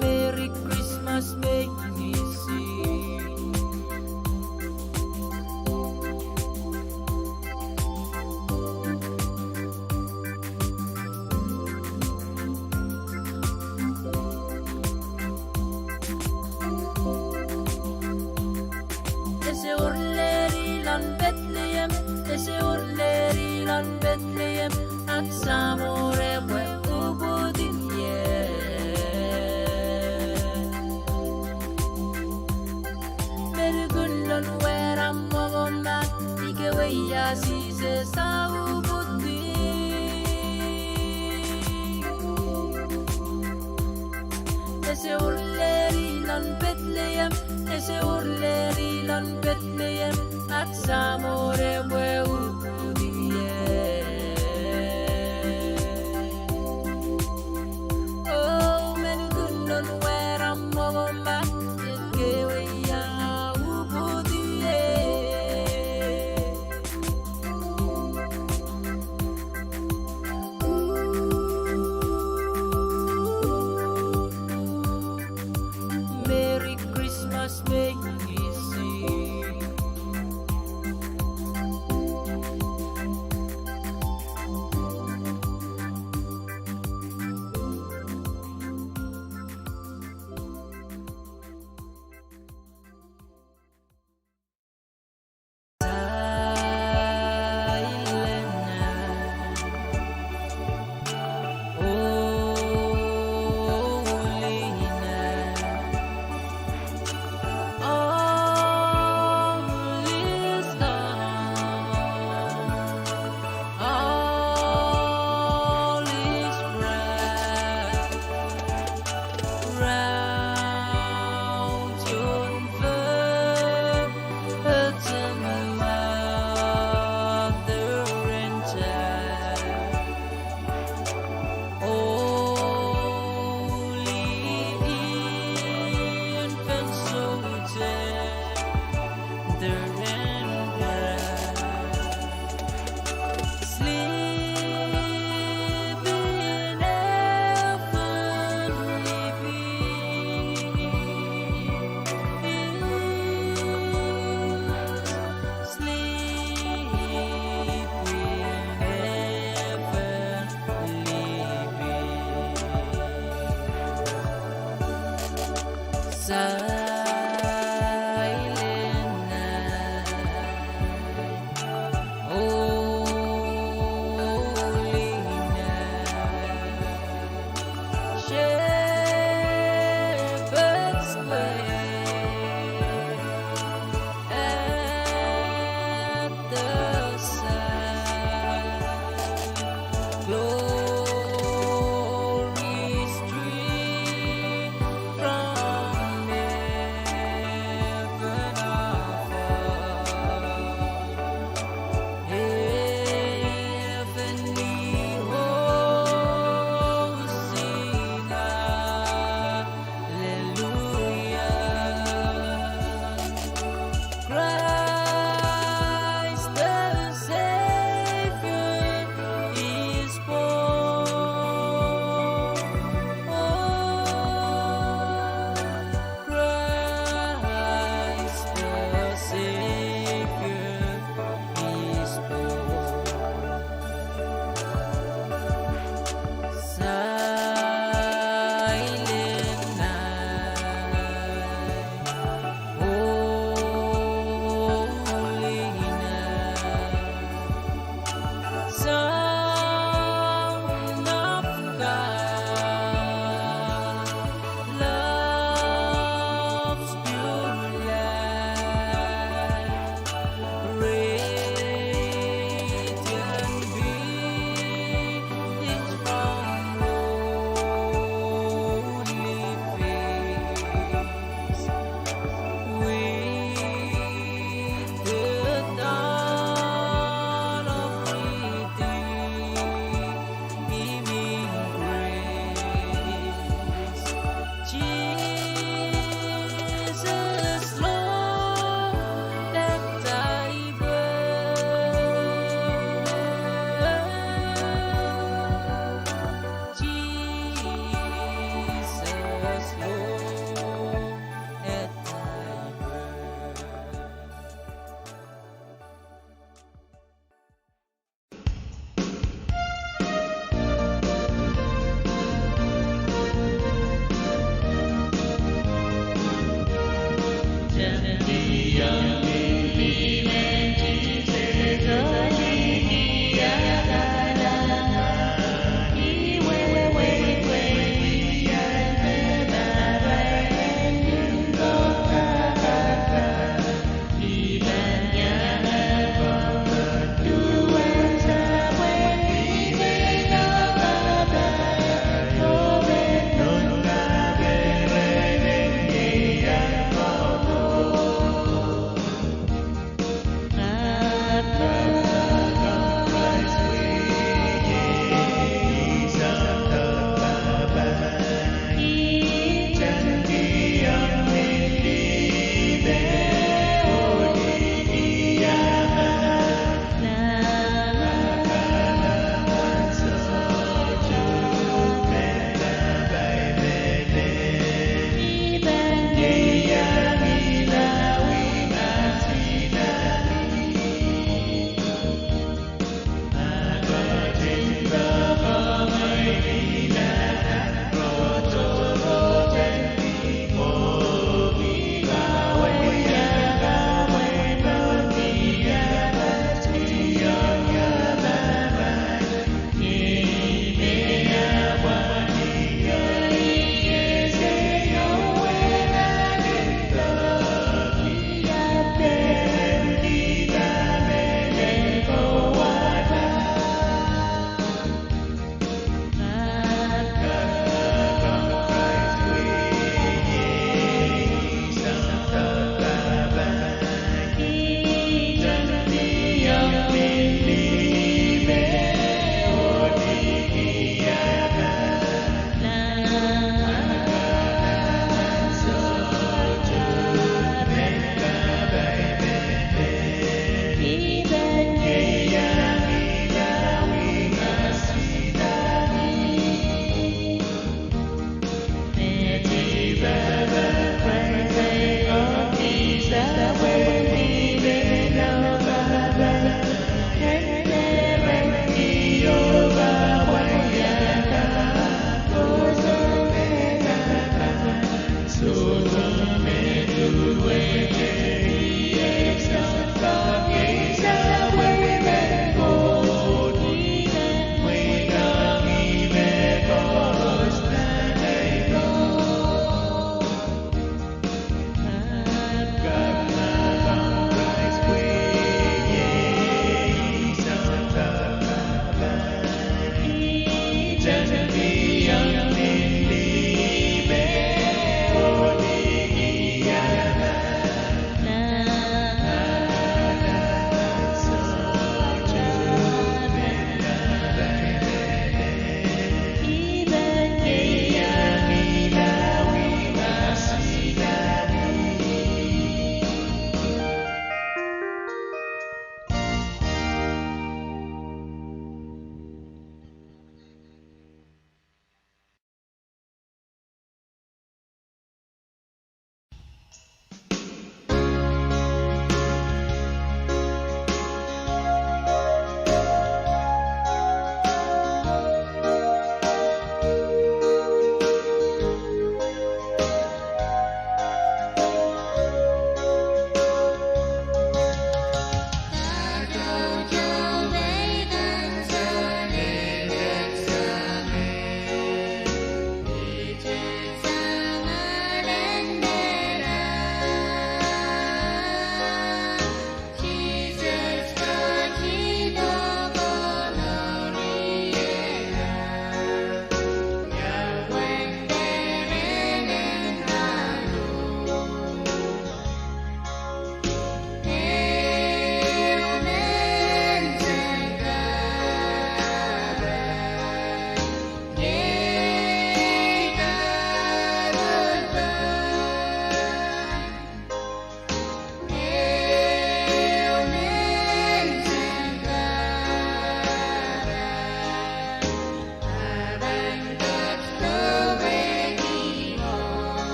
Merry Christmas, Meirisi. Ese oaralehdi nan Bethlehem, ese oaralehdi nan Bethlehem, at Samora pwe upwidi ie. Menukun nan wehra mwomwohdiso, ikewe ia Sises a upwidi. Ese oaralehdi nan Bethlehem, ese oaralehdi nan Bethlehem, at Samora pwe upwidi ie. Oh, menukun nan wehra mwomwohdiso, ikewe ia upwidi ie. Merry Christmas, Meirisi.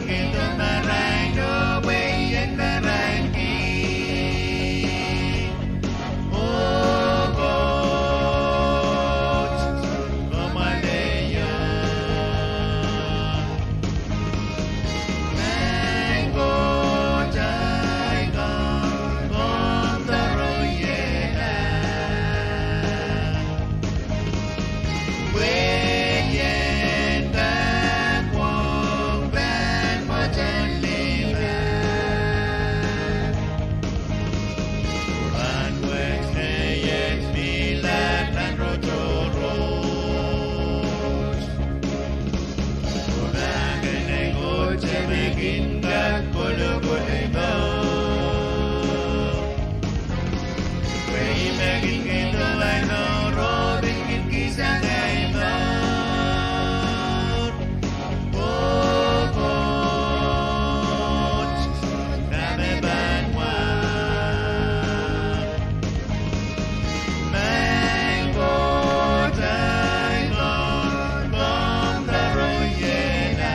Kin marain oh pwe I en marainki. Oh Koht, komw ale ie. Maing Koht ai Kaun, komw doareiehla. Pwe I en kak wong pahn pwoaten lime. Rahnwet me I et pilada nan rotorot. Oh pahn kak en Koht me kin kak kolokol ei mour. Pwe ih me kin kihdo ei mour oh pil kin kihsang ei mour. Oh Koht, dahme pahn wa? Maing Koht ai Kaun, komw doareiehla.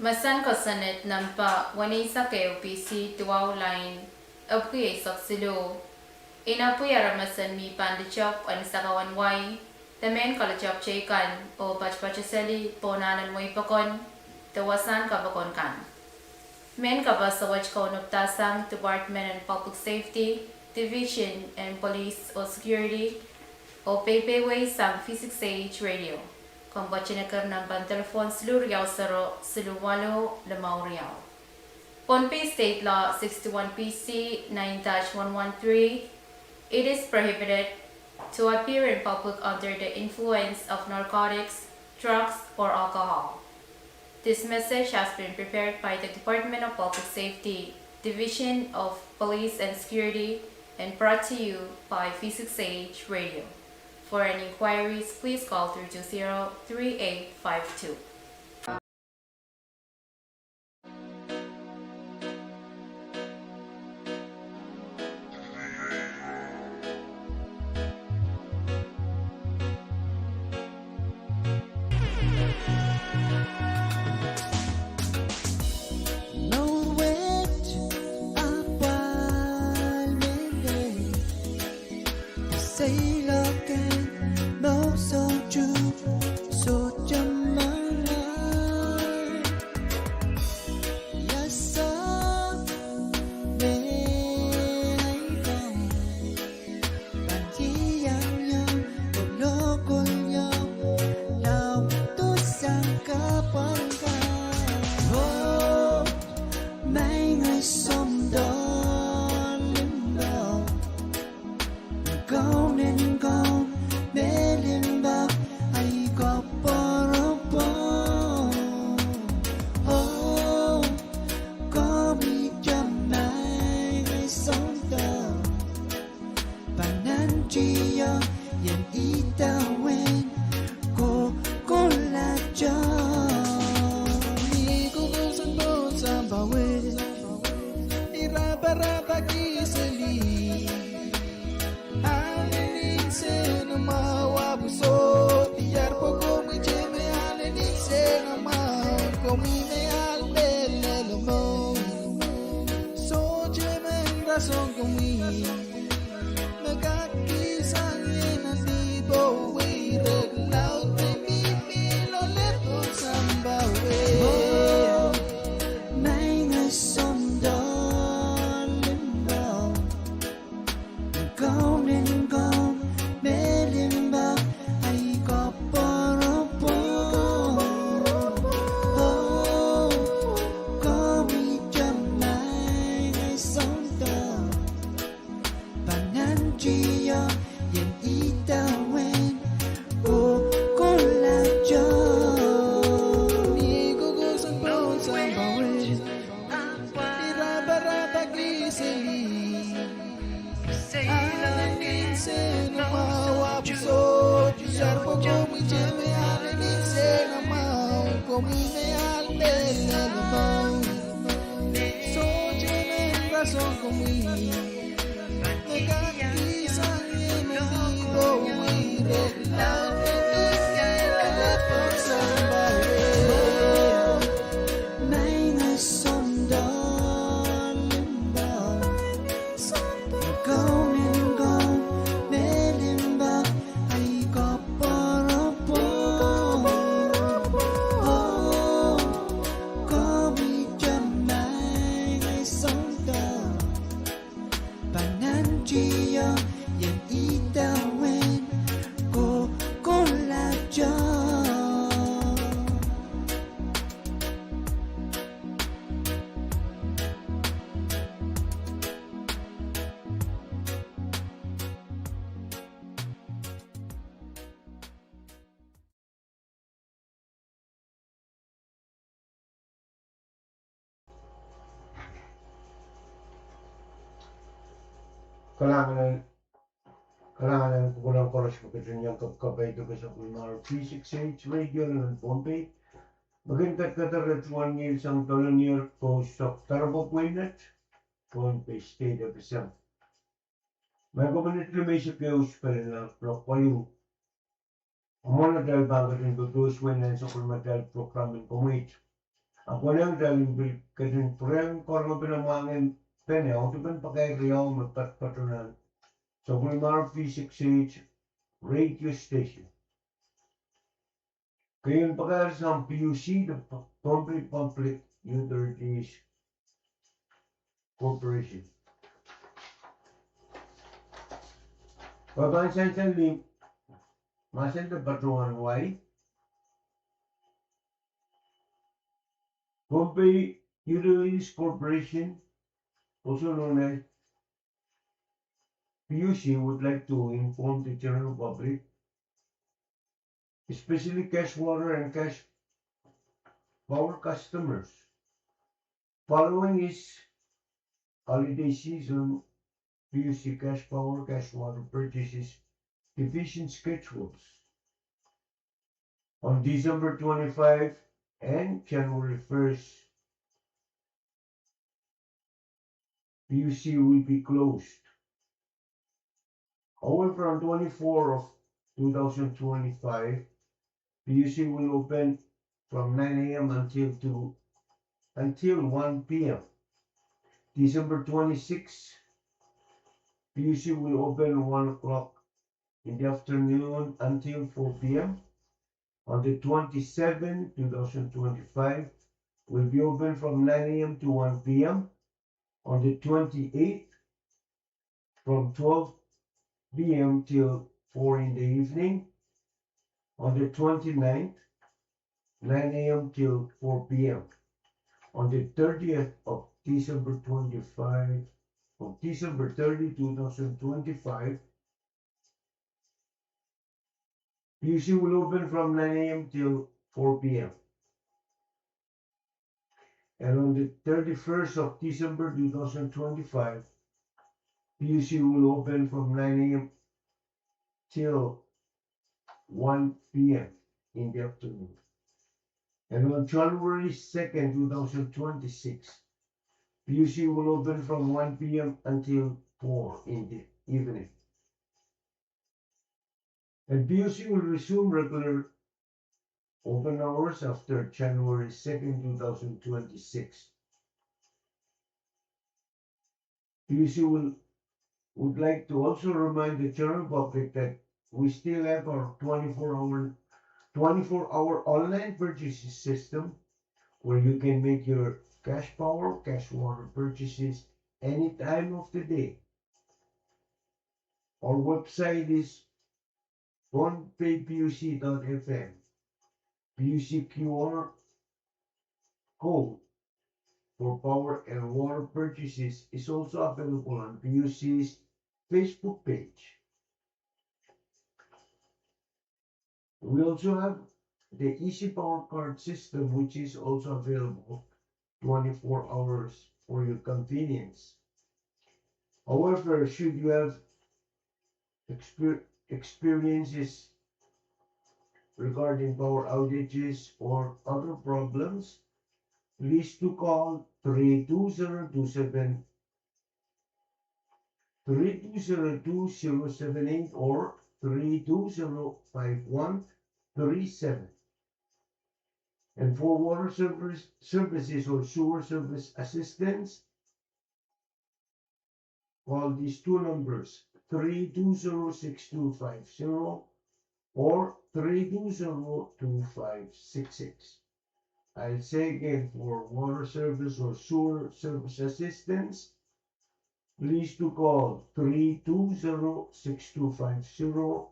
Mesen kosonned nempe weneisek ehu B C duwau lain epwiki eisek siluh. Inepwiki aramas en mi pahn lutepw en sakau en wai, de mehn kalutepw teikan oh patopatoseli pohn ahnen weipokon de wasahn kapokon kan. Mehn kapehse wet kaunopada sang Department en Public Safety, Division en Police oh Security, oh peipeiwei sang V six A H Radio. Komw patohwan ker nempen telephone siluh riau sero siluh waluh limau riau. Pohnpei State Law sixty-one P C nine dash one one three, it is prohibited to appear in public under the influence of narcotics, drugs, or alcohol. This message has been prepared by the Department of Public Safety, Division of Police and Security, and brought to you by V six A H Radio. For any inquiries, please call three two zero three eight five two. Kalahngan, kalahngan en kupwuren koaros me ketin iang kapakap ong kesempwal mwahu V six H Radio nan Pohnpei. Me kin kadarodo tuwon ngihl sang doadoahk en koaros, doaropwe pwihn et, Pohnpei State Episode. Ma komw en etilemeisek ehu spelin lap lok walu. Amwail atail pahn ketin pepehs wei nan sokol matail program en komweit. Ahpw konehng kitail en pil ketin pwurehng korope nan mwahngih pene, audepen pakair riau me patpato nan sapwellimomwi V six H radio station. Keieun pakair sang P U C de Pohnpei Public Utilities Corporation. Pahn sansal ni mahsen de patohwan wai. Pohnpei Utilities Corporation, also known as P U C, would like to inform the general public, especially cash water and cash power customers, following is holiday season, P U C cash power, cash water purchases division schedules. On December twenty-five and January first, P U C will be closed. However, on twenty-four of two thousand twenty-five, P U C will open from nine a m until two, until one p m. December twenty-six, P U C will open one o'clock in the afternoon until four p m. On the twenty-seventh, two thousand twenty-five, will be open from nine a m to one p m. On the twenty-eighth, from twelve p m till four in the evening. On the twenty-ninth, nine a m till four p m. On the thirtieth of December twenty-five, of December thirty, two thousand twenty-five, P U C will open from nine a m till four p m. And on the thirty-first of December two thousand twenty-five, P U C will open from nine a m till one p m in the afternoon. And on January second, two thousand twenty-six, P U C will open from one p m until four in the evening. And P U C will resume regular open hours after January second, two thousand twenty-six. P U C will, would like to also remind the general public that we still have our twenty-four hour, twenty-four hour online purchasing system where you can make your cash power, cash water purchases any time of the day. Our website is Pohnpei P U C dot F M. P U C Q R code for power and water purchases is also available on P U C's Facebook page. We also have the Easy Power Card system, which is also available twenty-four hours for your convenience. However, should you have exper-, experiences regarding power outages or other problems, please to call three two zero two seven, three two zero two zero seven eight or three two zero five one three seven. And for water service, services or sewer service assistance, call these two numbers, three two zero six two five zero or three two zero two five six six. I'll say again, for water service or sewer service assistance, please to call three two zero six two five zero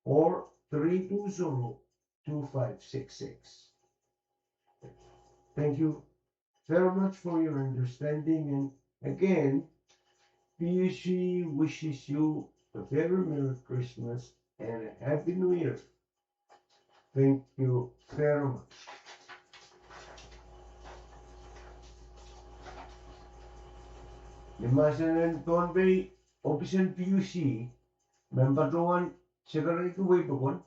or three two zero two five six six. Thank you very much for your understanding, and again, P U C wishes you a very Merry Christmas and a Happy New Year. Thank you very much. Ni mahsen en Pohnpei, ohpis en P U C, me patohwan sekerehki weipokon,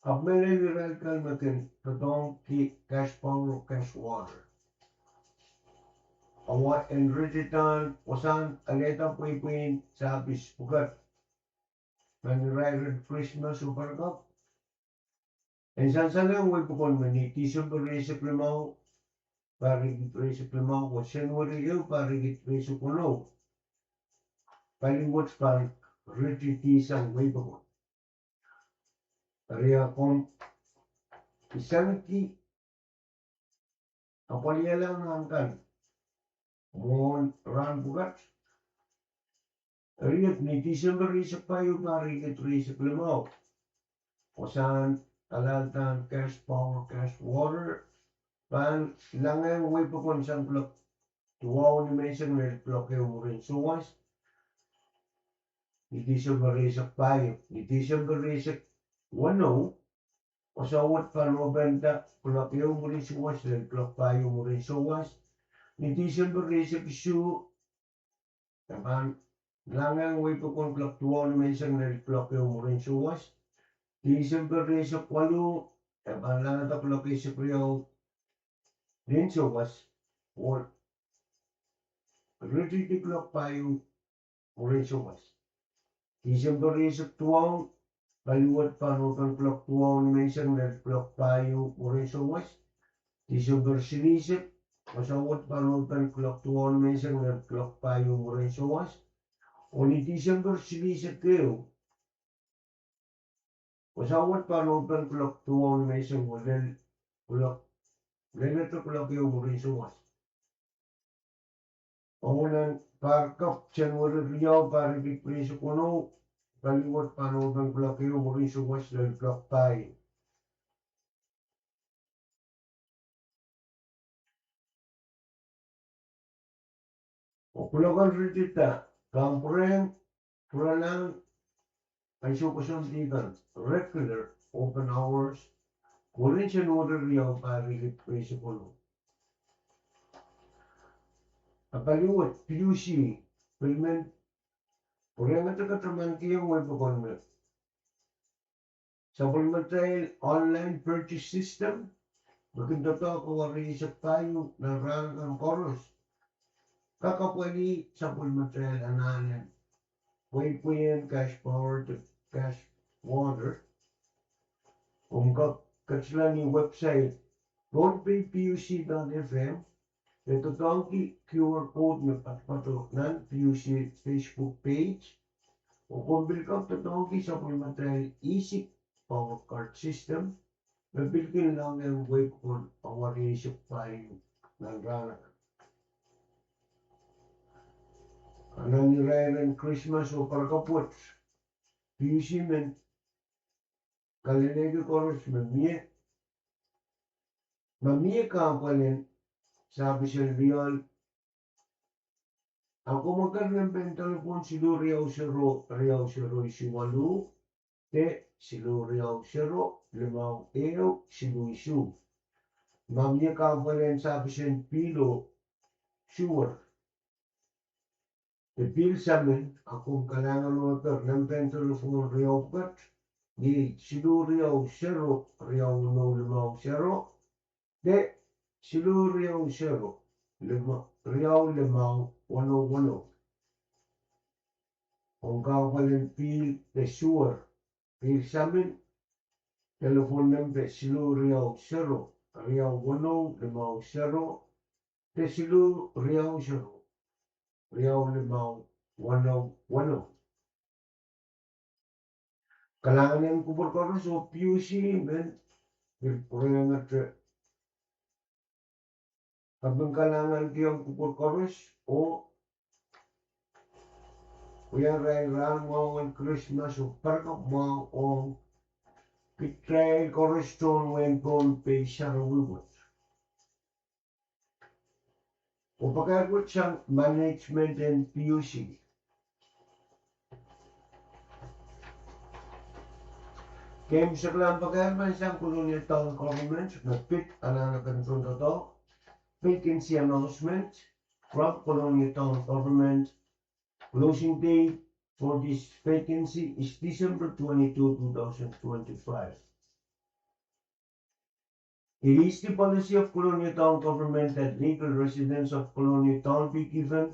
ahpw mehlel irail kan me kin doadoahngki cash power oh cash water. Awa en ritidahn wasahn alehda pweipwein sahpis pwukat nan irairen Krismas oh Buttercup. En sansalehng weipokon me ni Tisempe rieisek limau, pahr riekid rieisek limau, oh Senweri ehu pahr riekid rieisek weneu, pali wet pahn ritidi sang wehi pokon. Eri a komw isaniki apwalihala nan kan mwohn rahn pwukat. Eri ni Tisempe rieisek pahieu pahr riekid rieisek limau, wasahn alaldahr gas power, gas water, pahn langehng wehi pokon sang kuloak duwau nimenseng lel kuloak ehu mwurin souwas. Ni Tisempe rieisek pahieu, ni Tisempe rieisek weneu, wasao wet pahn open sang kuloak ehu mwurin souwas lel kuloak pahieu mwurin souwas. Ni Tisempe rieisek isuh, e pahn langehng wehi pokon kuloak duwau nimenseng lel kuloak ehu mwurin souwas. Tisempe rieisek waluh, e pahn langada kuloak eisek riau nin souwas, oh ritidi kuloak pahieu mwurin souwas. Tisempe rieisek duwau, pali wet pahn open kuloak duwau nimenseng lel kuloak pahieu mwurin souwas. Tisempe silihsek, wasao wet pahn open kuloak duwau nimenseng lel kuloak pahieu mwurin souwas. Oh ni Tisempe silihsek ehu, wasao wet pahn open kuloak duwau nimenseng lel kuloak, lel kuloak ehu mwurin souwas. Oh nan pahr kapw Senweri riau pahr riekid rieisek weneu, pali wet pahn open kuloak ehu mwurin souwas lel kuloak pahieu. Oh kuloak en ritida, komw pwurehng pwuralahng ansou koasoandi kan, regular open hours, mwurin Senweri riau pahr riekid rieisek weneu. A pali wet P U C, pil men pwurehngete katamankiong wehi pokon me sapwellimatail online purchase system me kin doadoahk awa rieisek pahieu nan rahn akan koaros, kak apwalih sapwellimatail anahnen pweipweien gas power de gas water. Komw kak ketilahng website Pohnpei P U C dot F M, de doadoahngki Q R code me patopato nan P U C Facebook page, oh komw pil kak doadoahngki sapwellimatail easy power card system me pil kin langehng wehi pokon awa rieisek pahieu nan rahn akan. A nan irairen Krismas oh poarokapwoat, P U C men kalelehki koaros me mie, ma mie kahpwal en sahpis en lioal, a komw eker nempehn delepwohn siluh riau sero riau sero isuh waluh, de siluh riau sero limau ehu siluh isuh. Ma mie kahpwal en sahpis en pihl oh suwer, de pihl samin, a komw kalahngan oh eker nempehn delepwohn riau pwukat, iei siluh riau sero riau weneu limau sero, de siluh riau sero riau limau weneu weneu. Ong kahpwal en pihl de suwer, pihl samin, delepwohn nempe siluh riau sero riau weneu limau sero, de siluh riau sero riau limau weneu weneu. Kalahngan en kupwur koaros oh P U C men pil pwurehngete kaping kalahnganki ong kupwur koaros oh wia irail rahn mwahu en Krismas oh poarokapw mwahu ong kitail koaros tohn wehin Pohnpei sarawi wet. Oh pakair wet sang management en P U C. Komw solahr pakair men sang Kolonia Town Government me pid anahn akan tohn doadoahk, vacancy announcement from Kolonia Town Government. Closing date for this vacancy is December twenty-two, two thousand twenty-five. It is the policy of Kolonia Town Government that legal residents of Kolonia Town be given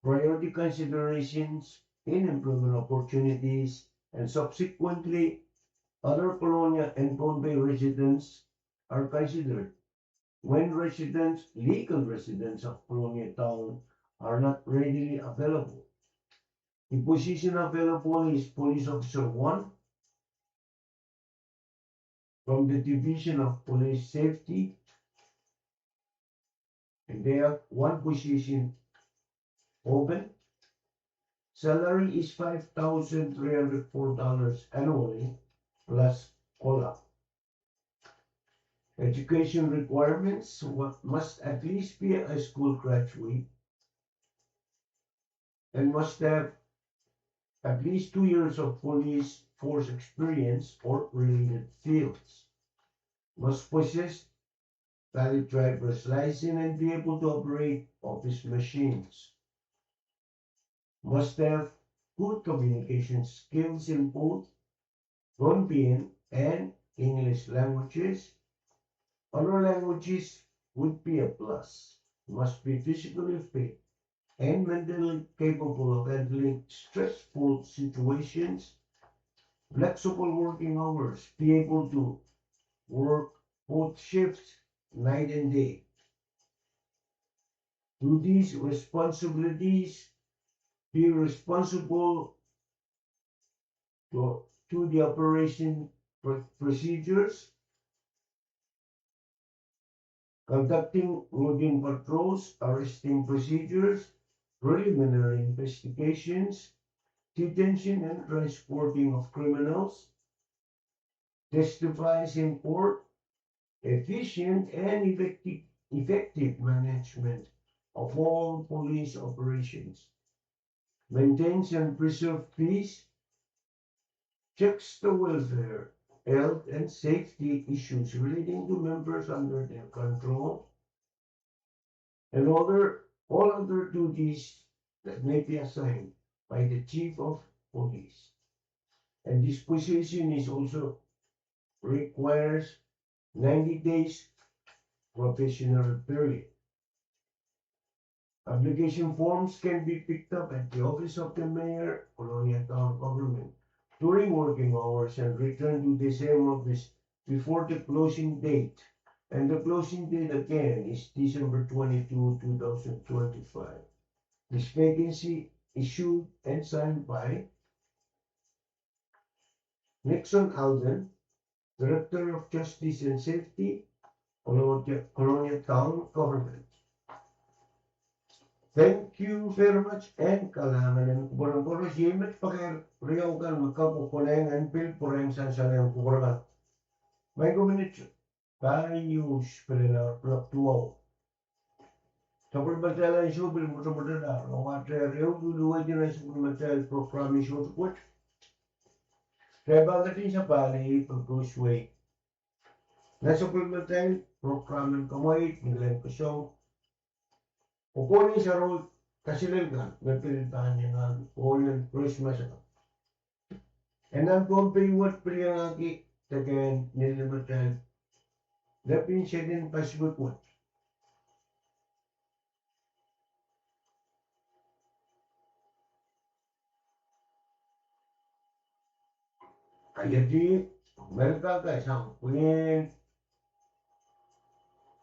priority considerations in employment opportunities, and subsequently other Kolonia and Pohnpei residents are considered. when residents, legal residents of Kolonia Town are not readily available. The position available is police officer one from the Division of Police Safety, and they have one position open. Salary is five thousand three hundred four dollars annually plus cola. Education requirements: one must at least be a high school graduate and must have at least two years of police force experience or related fields. Must possess valid driver's license and be able to operate office machines. Must have good communication skills in both Pohnpeian and English languages. Other languages would be a plus. Must be physically fit and mentally capable of handling stressful situations. Flexible working hours, be able to work both shifts, night and day. Duties, responsibilities: be responsible to, to the operation pro-, procedures, conducting routine patrols, arresting procedures, preliminary investigations, detention and transporting of criminals, testifies in court, efficient and effective, effective management of all police operations, maintains and preserve peace, checks the welfare, health and safety issues relating to members under their control, and other, all other duties that may be assigned by the chief of police. And this position is also requires ninety days probationary period. Application forms can be picked up at the office of the mayor, Kolonia Town Government, during working hours and returned to the same office before the closing date. And the closing date again is December twenty-two, two thousand twenty-five. This vacancy issued and signed by Nixon Alden, Director of Justice and Safety, Kolonia, Kolonia Town Government. Thank you very much, and kalahngan en kupwuren koaros. Iei met pakair riau kan me kak konehng en pil pwurehng sansal en kupwuren kan. Maing ko minit, pali news pelelap lap tuwau. Sapwellimatail ansou pil mwotomwotala, rongamwahu riau luluwei nan sapwellimatail program en sohte wet. Re pahn ketin sapahl iei pil koasoai. Nan sapwellimatail program en kamwaid, ni leng kesong, oh Kauno Sarawi kaselel kan me pil pahn iang nan Kauno Krismas kan. E nan Pohnpei wet pil iangahki deke ni limatail lepin sehden Pasifik wet. Kaidehn Melkahka sang pwihn,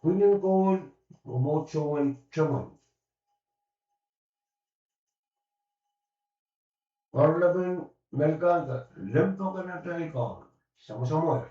pwihn en koul, oh mwohd soangen teman. Oaralapen Melkahka limpoak en atail Kaun, samwasamwal.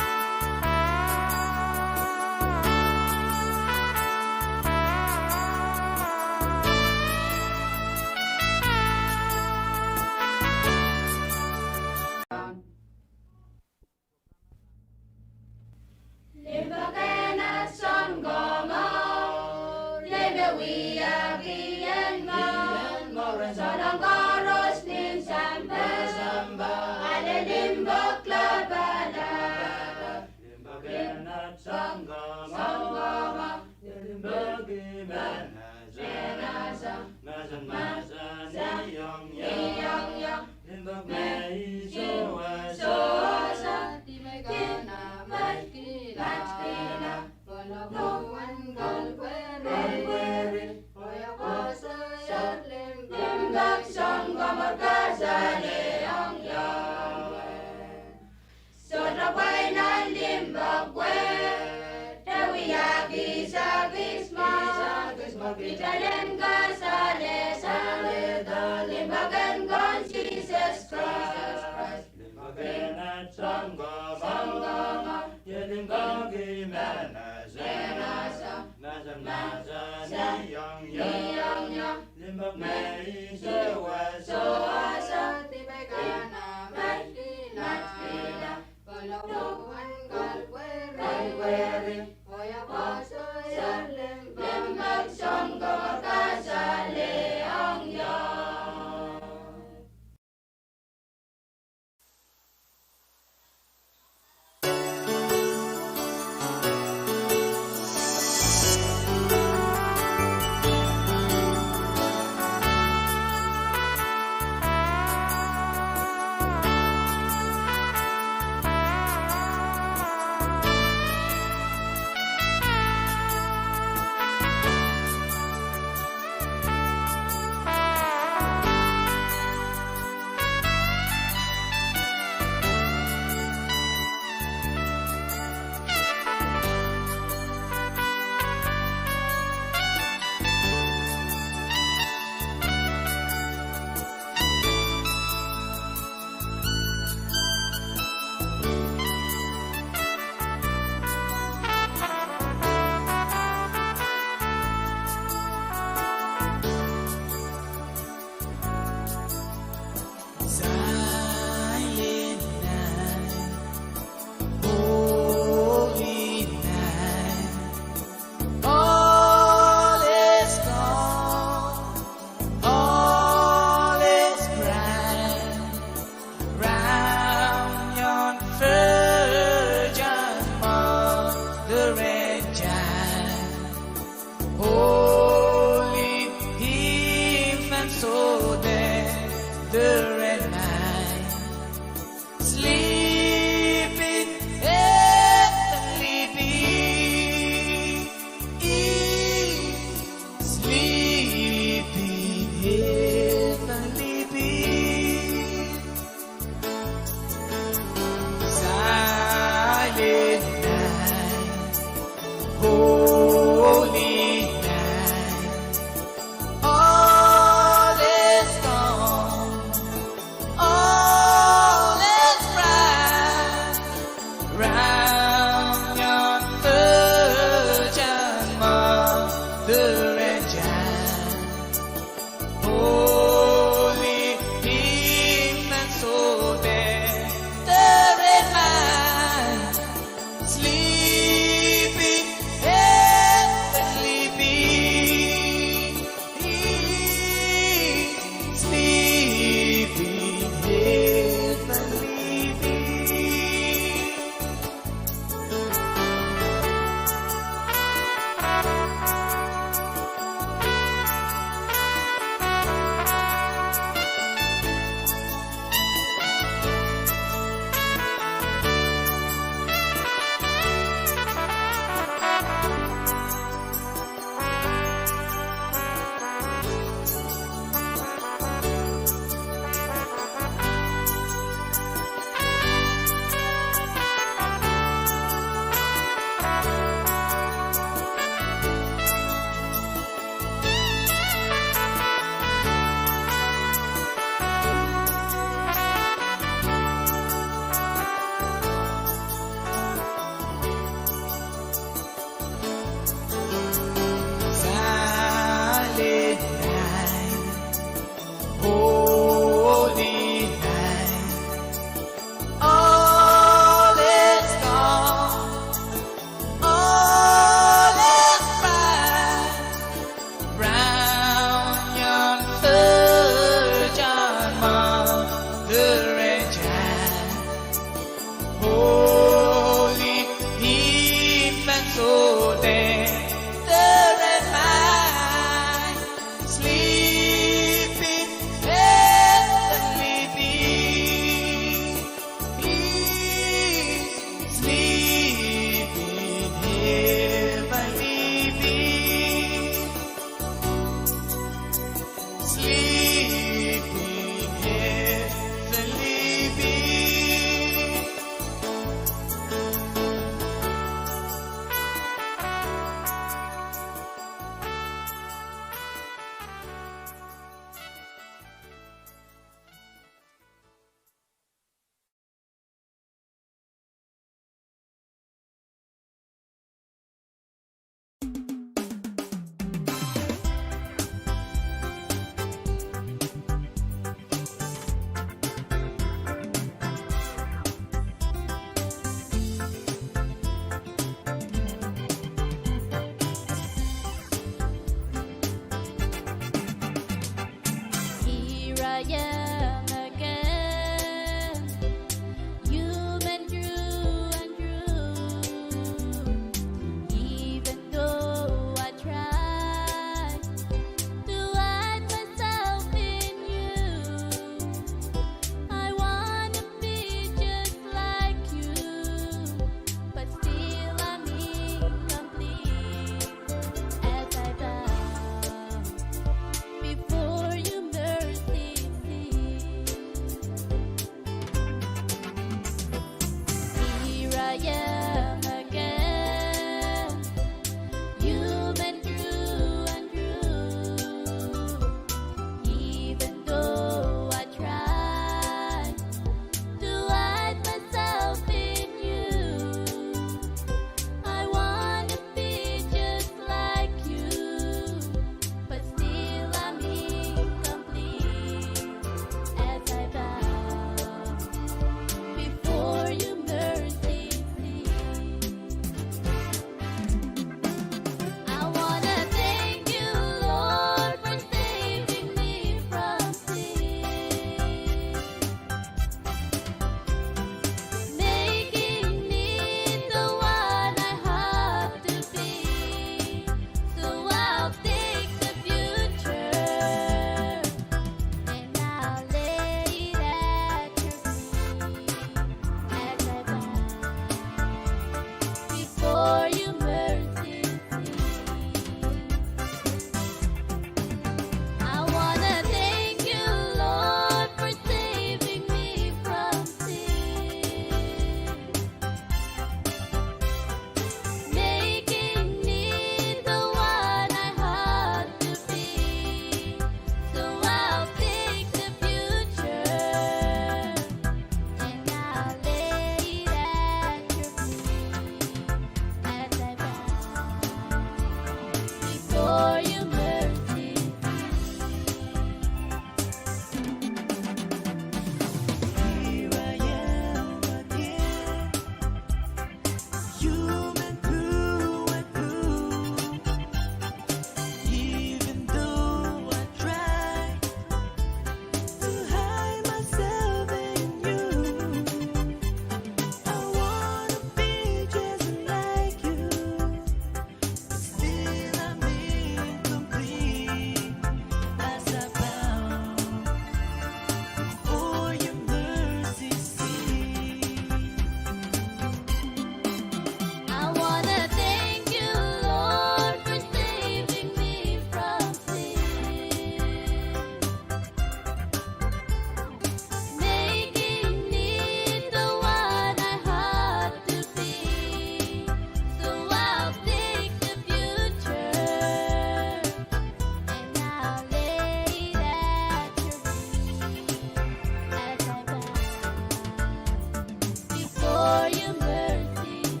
For your mercy,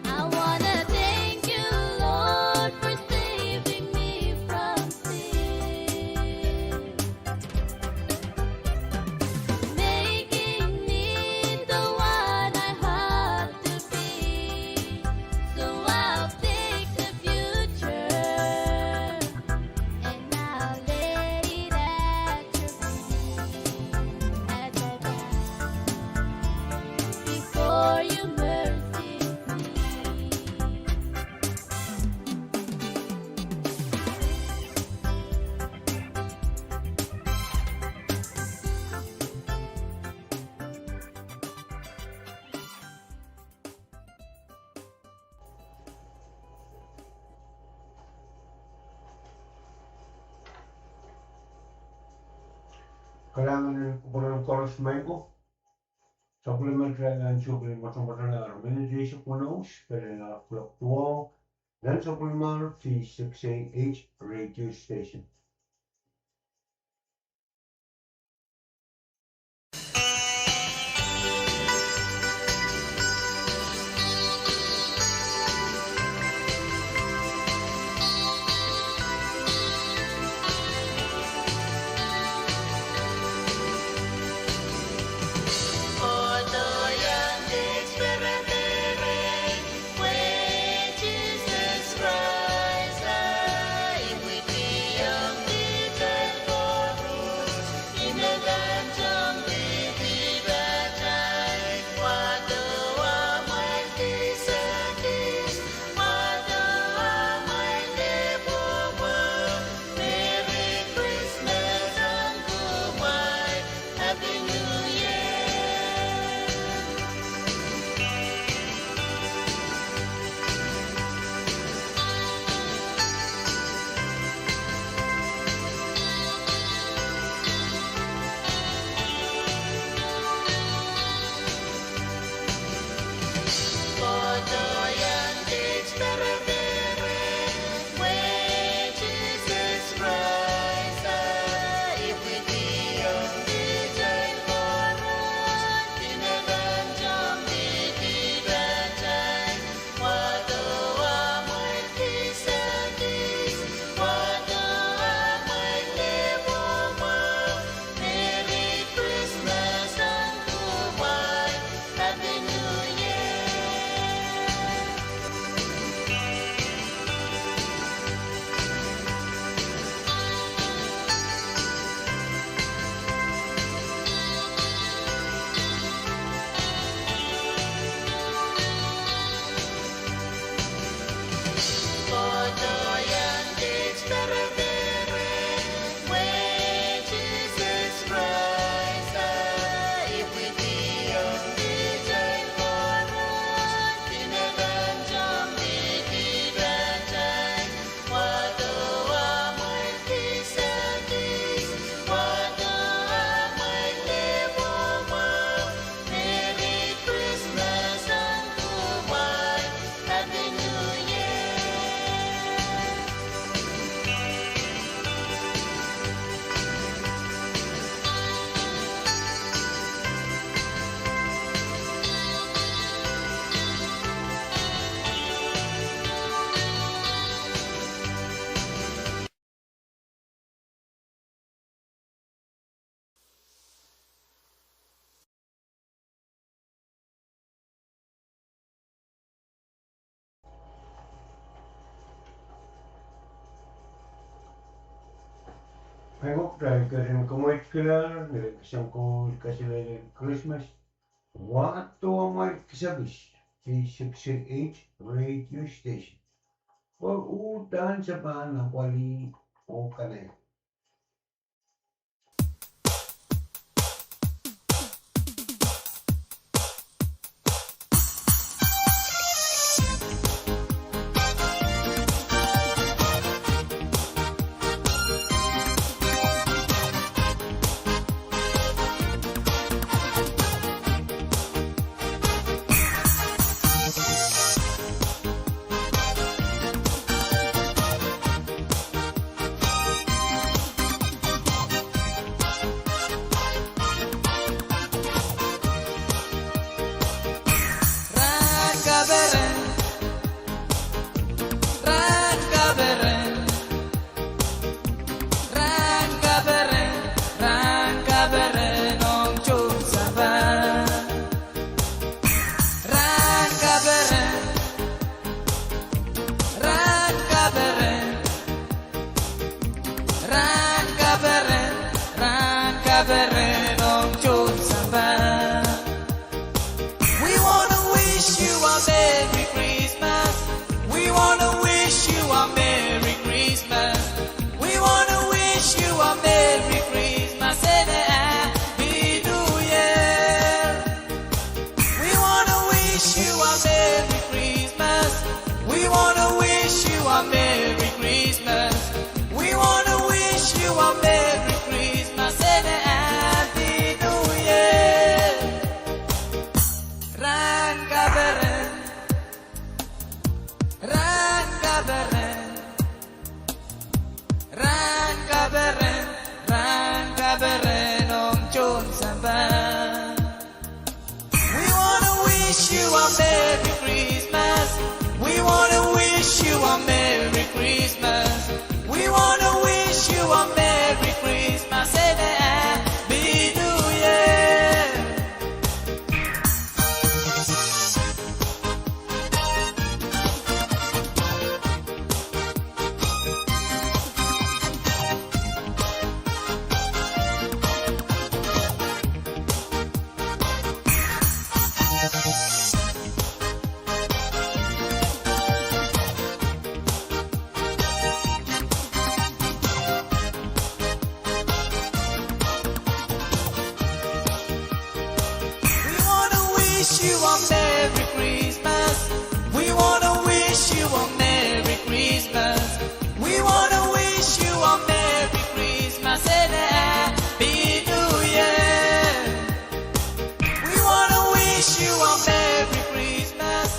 I wanna thank you, Lord, for saving me from sin, making me the one I have to be. So I'll take the future and I'll lay it at your feet, as I bow before your mercy seat. Kalahngan en kupwuren koaros maing ko. Sapwellime kitail en ansou pil mwotomwotala ar minit eisek weneu, pil en kuloak duwau, nan sapwellimomwi V six A H radio station. Maing ko, kitail kin kamwekid kilang ni kesempwal kaselel en Krismas. Wahdo Amwail Kisakis, V six A H radio station. Pwe uhdahn se pahn apwalih oh kanahieng. peren ong tohn sampah. We wanna wish you a Merry Christmas. We wanna wish you a Merry Christmas. We wanna wish you a Merry Christmas and a Happy New Year. We wanna wish you a Merry Christmas. We wanna wish you a Merry Christmas. We wanna wish you a Merry Christmas and a Happy New Year. We wanna wish you a Merry Christmas.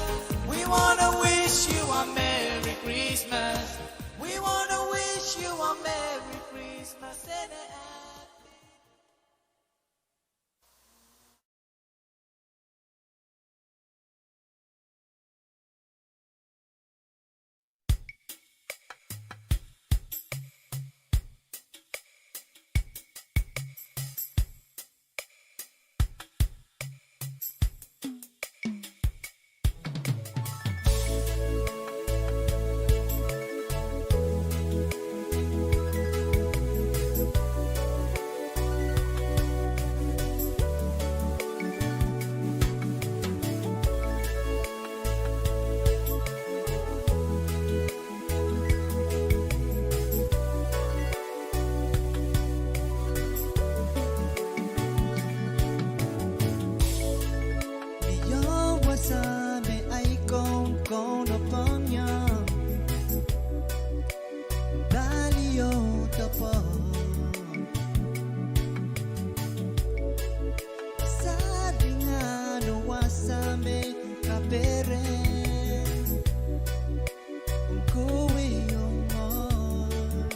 We wanna wish you a Merry Christmas. We wanna wish you a Merry Christmas and a Happy Mie wasa me ahi Kaun Kaunopohn iang pali oh doadoahk. Saringan oh wasa me kaperen. Kohwei ong Koht.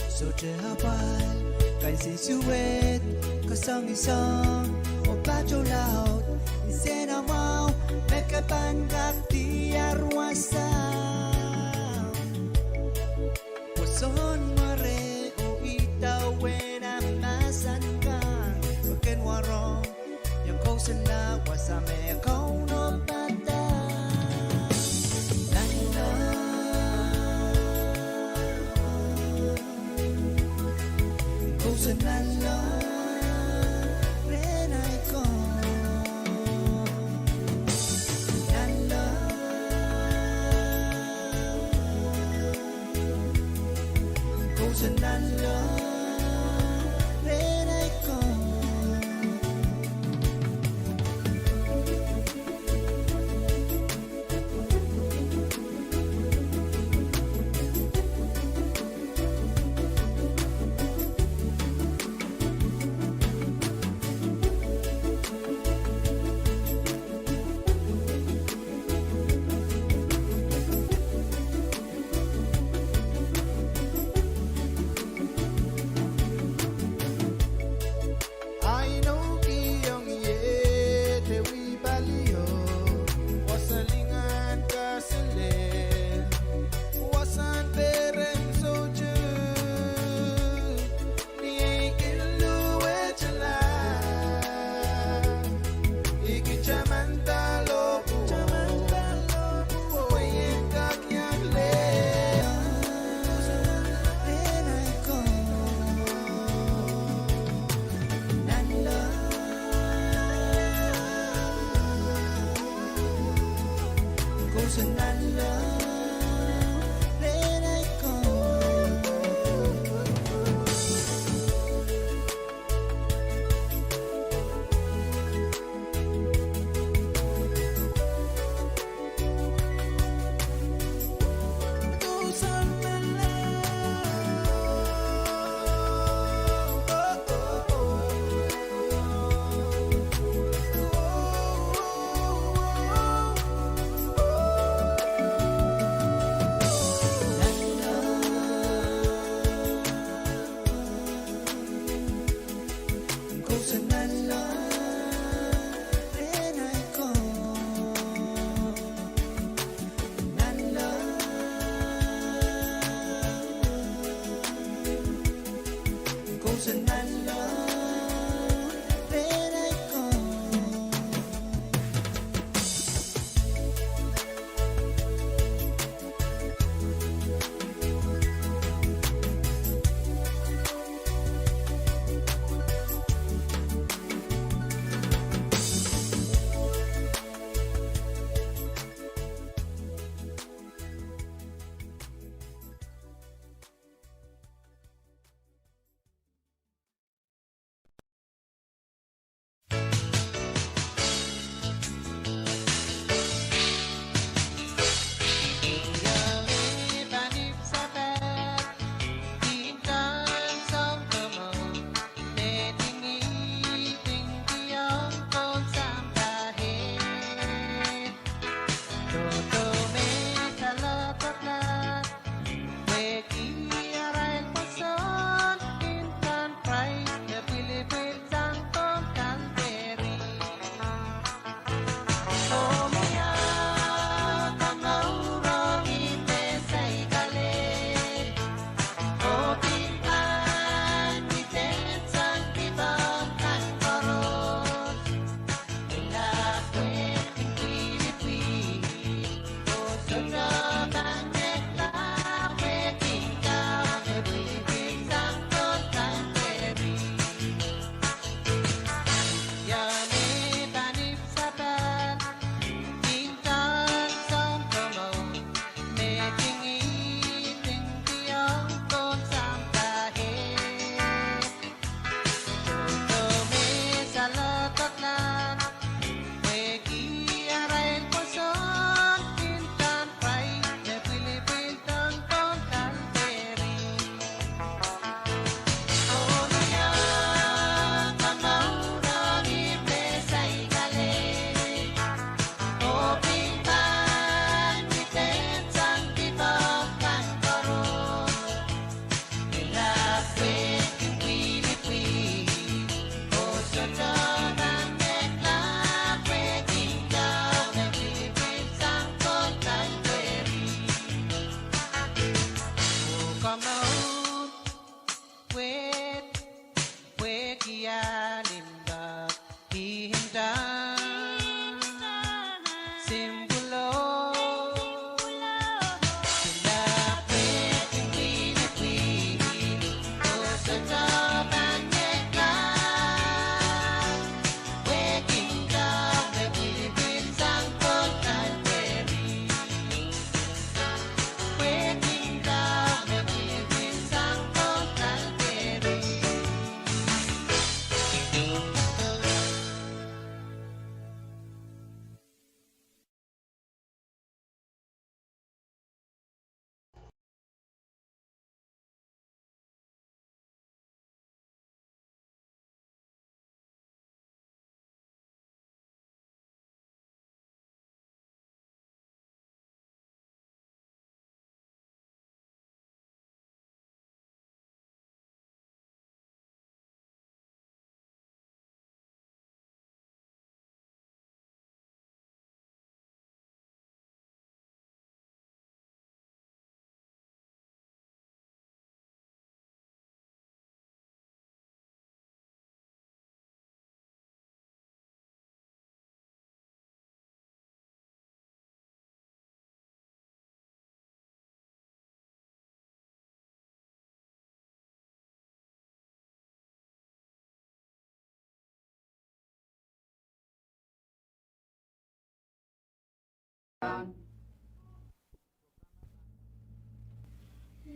Sohte apwal, kansensuwed, koasoanehdi soahng, oh patohlaud, nsenamwahu, me ke pahn kak diar wasa. Pwoson mware oh idawehn ah mahsen kan, pwe ken warong iang kousoanla wasa me Kauno padahk. Nanleng. Kousoan nanleng rehn ahi Kaun. Nanleng. Kousoan nanleng rehn ahi Kaun.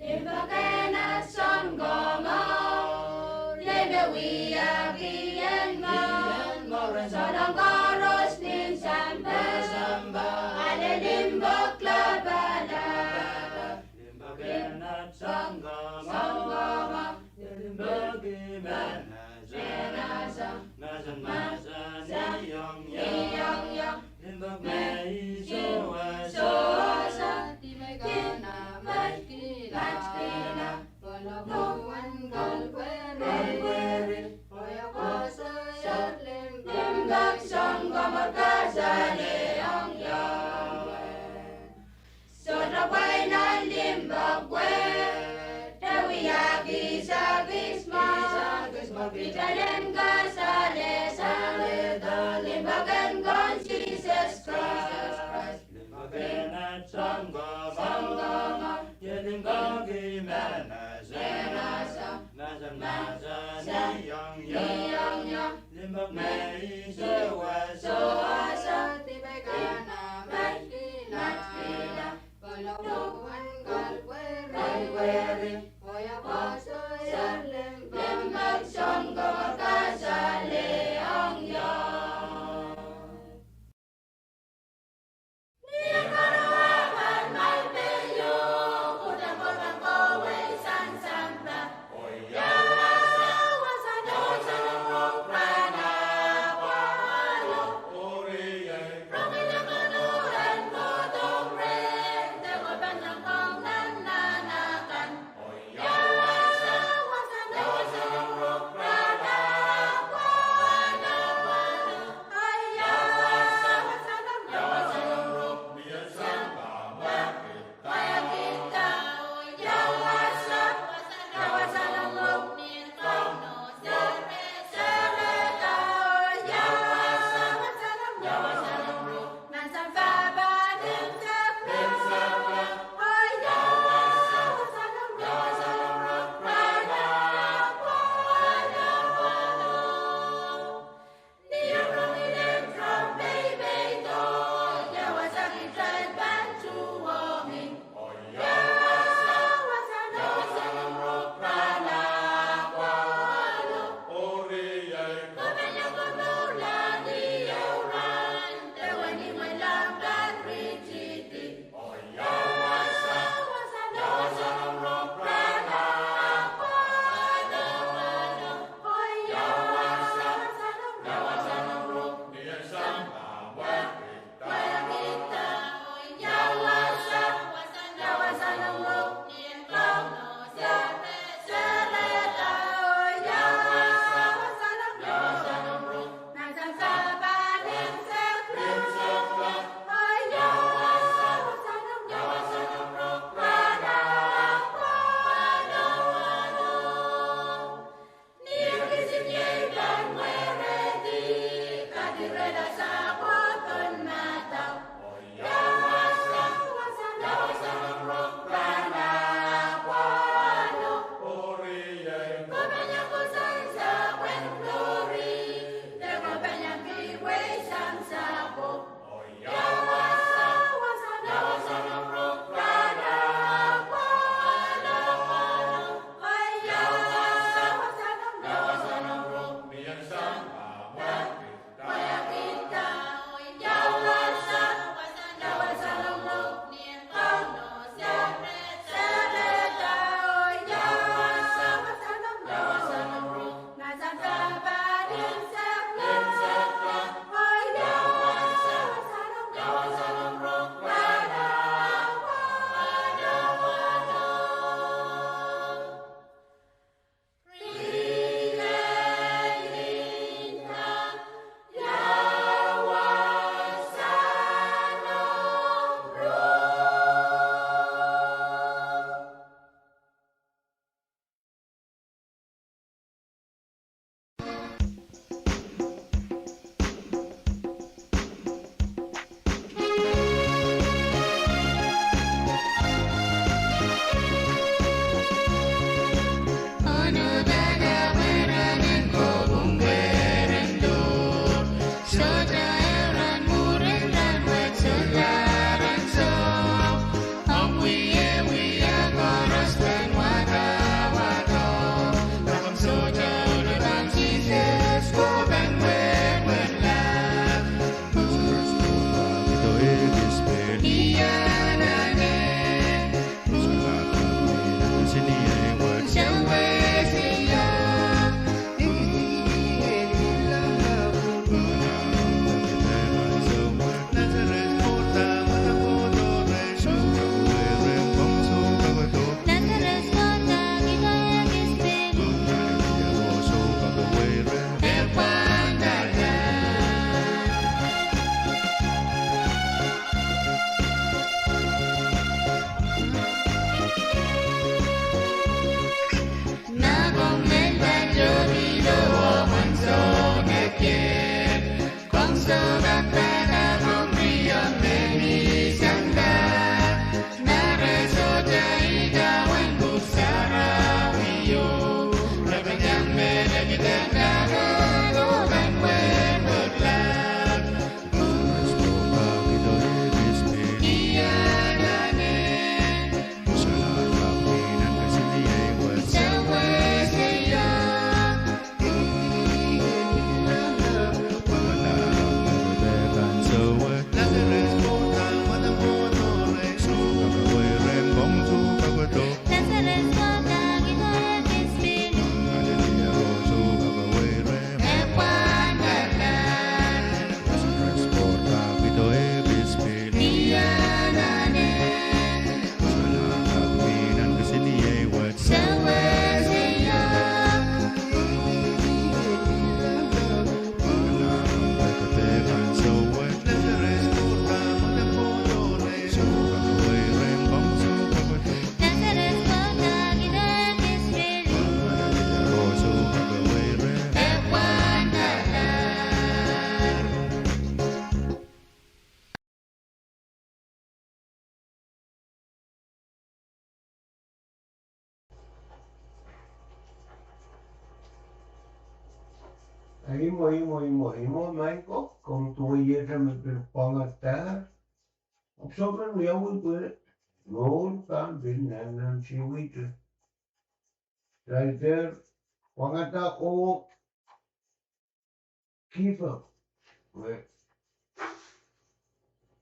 Limpoak en Sounkomour, limpoak wia kihong mour, souleng koaros nin sampah, ale limpoak lapalap. Limpoak en Sounkomour, limpoak en Sounkomour, limpoak en Sounkomour, limpoak en Sounkomour, limpoak en Sounkomour, kasale ong ih. Sohte pwain nan limpoak wet, e wiahki sakis mwahu. Limpoak en Sises Krais. Limpoak en at Sounkomour. Sounkomour. Iei limpoak me mahsen. Mahsen. Mahsen. Mahsen. Iang ie. Iang ie. Limpoak me I sewese. Sewese. Dipei kan me matkihla. Matkihla. Pwulopwul en kalweri. Kalweri. Koasoia limpoak. Limpoak Sounkomour kasal. Ih mwo, ih mwo, ih mwo, ih mwo, maing ko, komw duwehte me pil pwangadahr. Ahpw sohte pil wiawi pwe mour kan pil nan nan siwihte. Kitail dehr pwangada oh give up. Pwe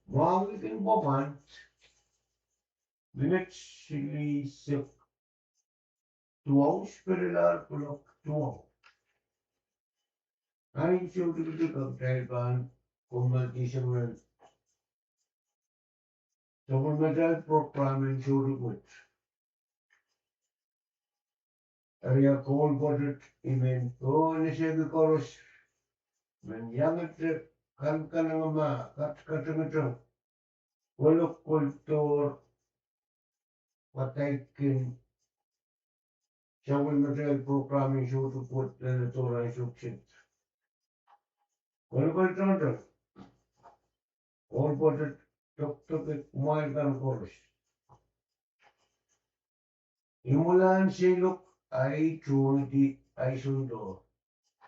mwahu kin pwopwand, minit silihsek duwau, spelelahr kuloak duwau. Ahi soutik, kitail pahn kommoaldi sang nan sapwellimatail program en soutik wet. Eri koul pwoatet, I men pohnese ki koaros, men iangete, kankanengamah, katkatengeteng, kolokol dohr, padaidkin sapwellimatail program en soutik wet leledohr ansou kiset. Kolokol dohdohng, koul pwoatet, dokdokei kumwail kan koaros. Imwilahn seiloak, ahi tuhwongih di ahi soundoar.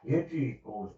Iet koul.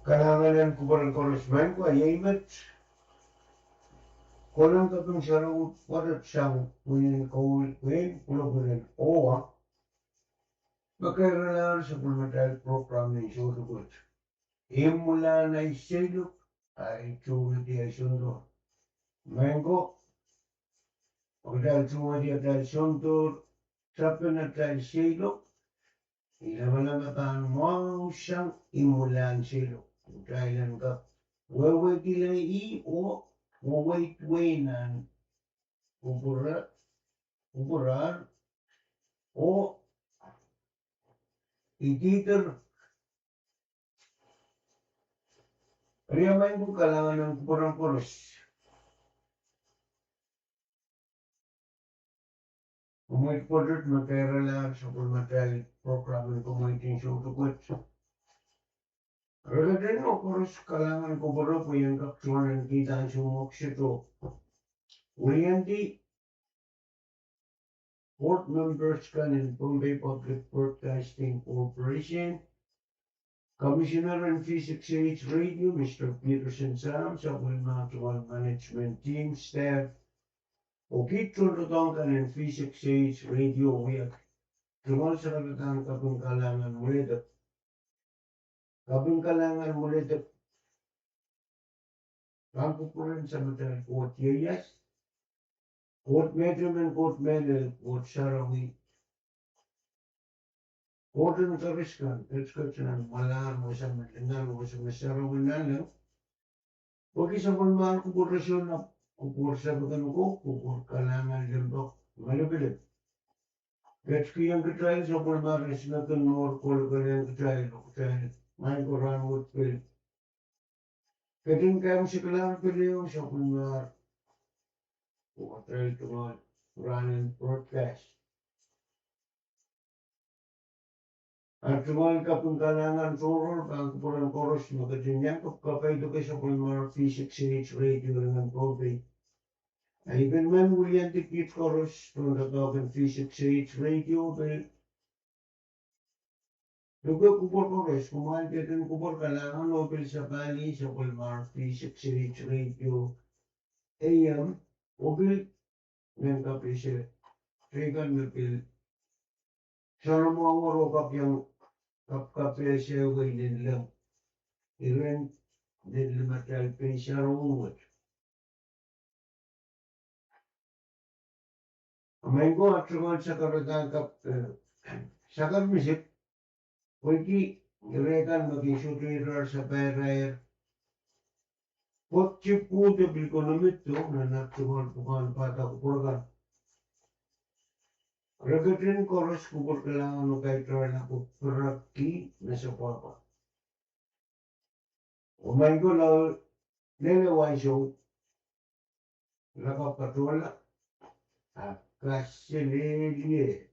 Kalahngan en kupwuren koaros maing ko, iei met kohlen kaping sarawi pwoatet sang wehin Kauno, wehin kuloak en Ohio. Me keiralahr sapwellimatail program en soutik wet. Imwilahn ahi seiloak, ahi tuhwongih di ahi soundoar. Maing ko, ma kitail tuhwongih atail soundoar, tapen atail seiloak, I lamalam e pahn mwahu sang imwilahn seiloak. Kitail en kak wehwehkihla ih oh weweidwei nan kupwura-, kupwurar oh idihdir. Eri maing ko, kalahngan en kupwuren koaros. Komwi pwoatet me keiralahr sapwellimatail program en komwi kin soutuket. Reketen oh koaros kalahngan kupwure pwe I en kak tohn en kihda ansou mwohk sehdo. Wiliandi board members kan en Pohnpei Public Broadcasting Corporation, Commissioner en V six A H Radio, Mister Peterson Sam, sapwellimatail management team, staff, oh kiht tohndoadoahk kan en V six A H Radio wia tungoal sakaradahn kaping kalahngan mwuledek. Kaping kalahngan mwuledek pahn kupwuren Samatail Koht ieias, Koht me temen Koht mehlel, Koht sarawi, Koht en koaros kan, ketiket nan mwahlahr, wasa me lingan, wasa me sarawi nanleng. Pwehki sapwellimatail kupwur resohna, kupwur sapwellimen ko, kupwur kalahngan limpoak, malipilip. Ketikihong kitail sapwellimatail resohna kin mour kolokol ong kitail, oh kitail, maing ko, rahnwet pil ketin kaimwisekla pil ehu sapwellimatail, oh atail tungoal rahn en broadcast. Atail tungoal kaping kalahngan tohrohr pahn kupwuren koaros me ketin iang kapkapaiada sapwellimatail V six A H Radio en Pohnpei. A I pil men wiliandi kiht koaros tohndoadoahk en V six A H Radio pil luke kupwur koaros, kumwail ketin kupwur kalahngan oh pil sapahl sapwellimatail V six A H Radio A M, oh pil men kapehse, teikan me pil soanamwahu oh kapw iang kapkapehse wei nin lem, iren nin limatail pein sarawi wet. Maing ko, atail tungoal sakaradahn kap, eh, sakar misik, pwehki ire kan me kin sohte irair sapahl irair, pwehki pwuhdo pil konomwiddo nan atail tungoal pwukoahn pahda kupwur kan. Reketen koaros kupwur kalahngan oh kaitailla kupwurki me sapwapa. Oh maing ko, lao lel ansou, lakapw katohla, a kaselehlie.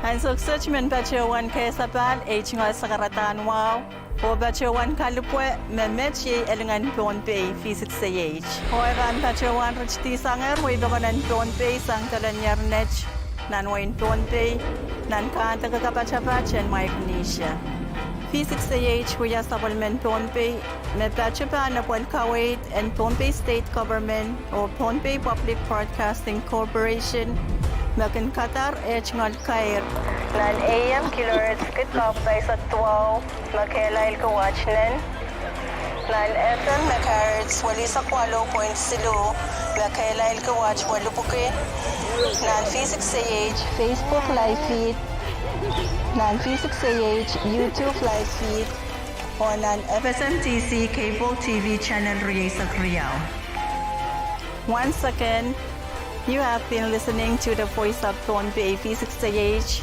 Ansou kiset men patohwan kehlail, ei tungoal sakaradahn wahu, oh patohwan kalipwe me met iei elingan Pohnpei, V six A H. Oh e pahn patohwan ritidi sangehr wehi pokon en Pohnpei sang doadoahk en internet nan wehin Pohnpei, nan kahndoke kapatapat en Micronesia. V six A H wia sapwellimen Pohnpei, me patohwan pahn epwel kaweid en Pohnpei State Government oh Pohnpei Public Broadcasting Corporation, me kin kadar eh tungoal kair nan A M kilohertz kid kak pahisek duwau me kehlail ki waht nen, nan F M megahertz welisek waluh point siluh me kehlail ki waht welipwiki, nan V six A H Facebook live feed, nan V six A H YouTube live feed, oh nan F S M T C cable T V channel rieisek riau. Once again, you have been listening to the Voice of Pohnpei, V six A H,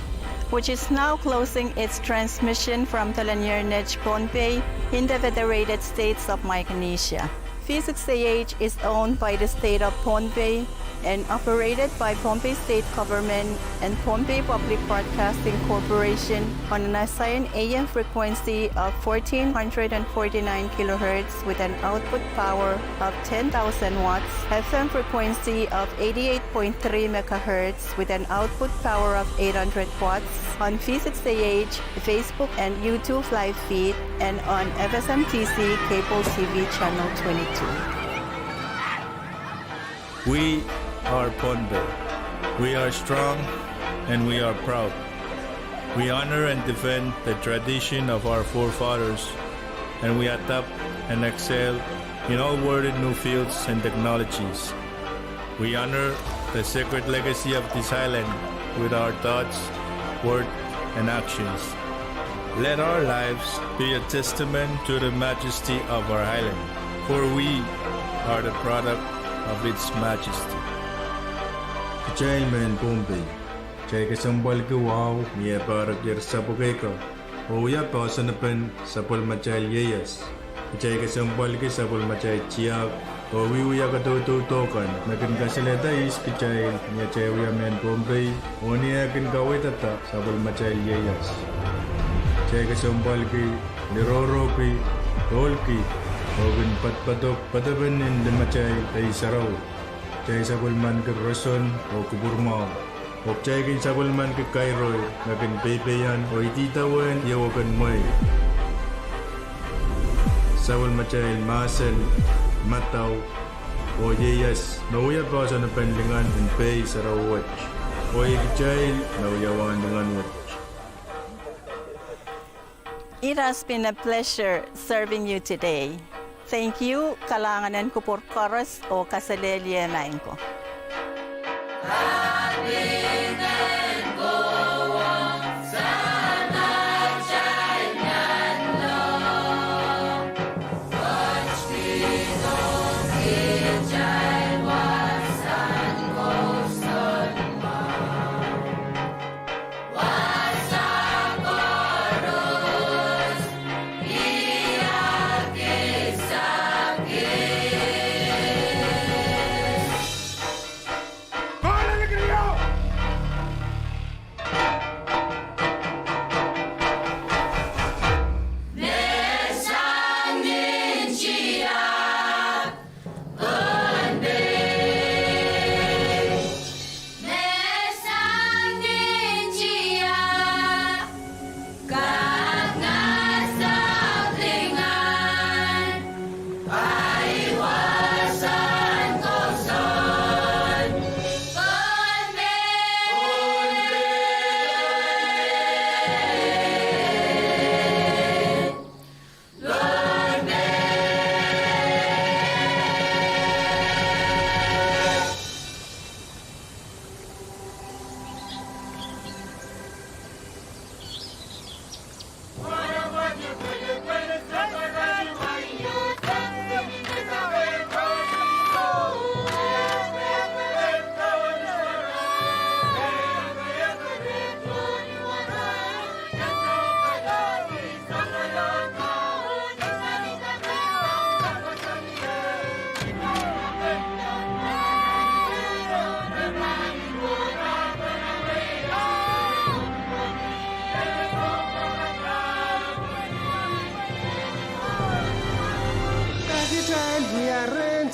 which is now closing its transmission from Telenier Net, Pohnpei, in the Federated States of Micronesia. V six A H is owned by the State of Pohnpei and operated by Pohnpei State Government and Pohnpei Public Broadcasting Corporation on an assigned A M frequency of fourteen hundred and forty-nine kilohertz with an output power of ten thousand watts, F M frequency of eighty-eight point three megahertz with an output power of eight hundred watts, on V six A H, Facebook and YouTube live feed, and on F S M T C cable T V channel twenty-two. We are Pohnpei. We are strong and we are proud. We honor and defend the tradition of our forefathers, and we adapt and excel in all worthy new fields and technologies. We honor the sacred legacy of this island with our thoughts, words, and actions. Let our lives be a testament to the majesty of our island, for we are the product of its majesty. Kitail mehn Pohnpei, kitail kesempwalki wahu ni eh pahr eker sapwukei kan, oh wia poahsoan en sapwellimatail ieias. Kitail kesempwalki sapwellimatail tiahk, oh wiewia kadaudodo kan me kin kasalehda ihs kitail ni atail wia mehn Pohnpei, oh ni eh kin kaweidada sapwellimatail ieias. Kitail kesempwalki lirohrohki, ohlki, oh kin poadopoadok poadopen en limatail Pei Sarawi. Kitail sapwellimanki roson oh kupwur mwahu. Oh kitail kin sapwellimanki kairoi me kin peipeian oh ididawehn ieu akan mwehi. Sapwellimatail mahsen, madau, oh ieias me wia poahsoan en lingan en Pei Sarawi wet, oh iei kitail me wia wahn lingan wet. It has been a pleasure serving you today. Thank you, kalahngan en kupwur koaros oh kaselehlie maing ko.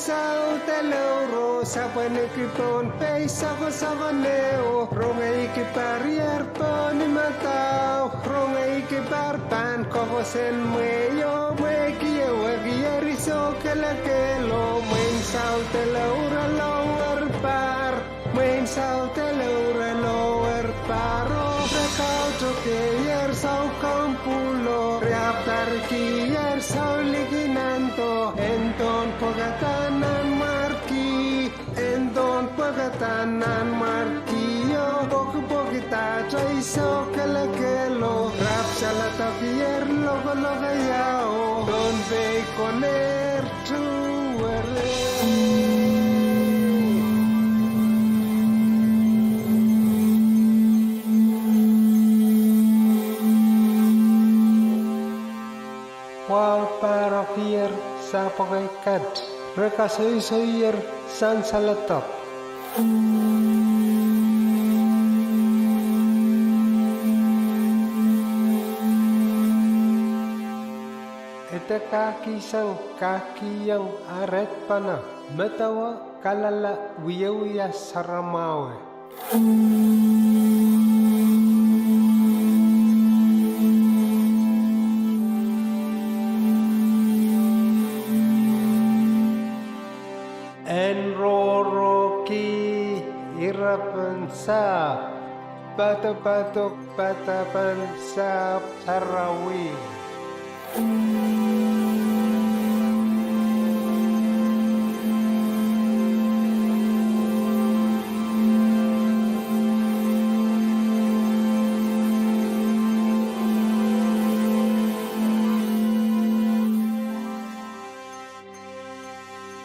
Saut elouo, sapweniki Pohnpei sokosoko neho, rongeiki parier pohn ni madau, rongeiki par pahn koakoasoan mweio, mweiki e wekier I sou kelekelo, mwein saut elouo re lower par. Mwein saut elouo re lower paro, re kautokehier sou kompulo, re apwtarikier sou liki nando, en dohn pwekada nan mwarki, en dohn pwekada nan mwarkio, pwekipwekidahte I sou kelekelo, re apwsaladahkier lokolokaiao, Pohnpei konehr. Wahu pahrokier sapwekei kat, re kasoisoier sansaledek. Ede kahkihsang kahkihieng ahr edpene, medewe kalala wiewia saramwahu. En rohrohki irapen sahpw, padapadok padapen sahpw sarawi.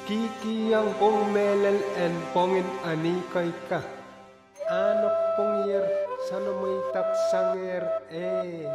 Kihkihong pwung mehlel en pwongin Anihkoi ka. Ahneki pwungier soanamweidek sangehr, eh.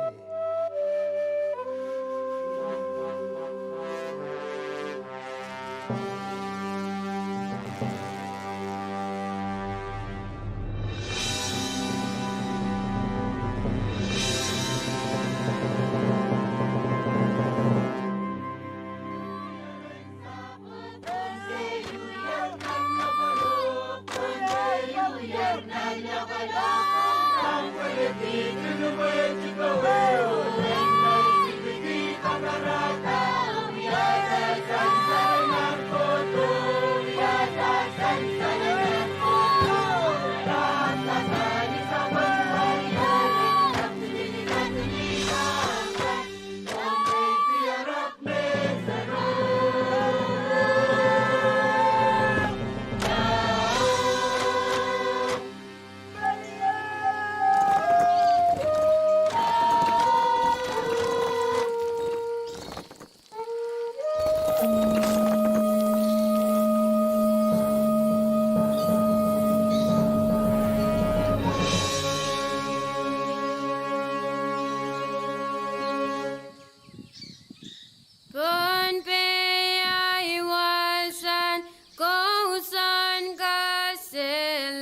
Pohnpei ahi wahsahn kousoan kaselel,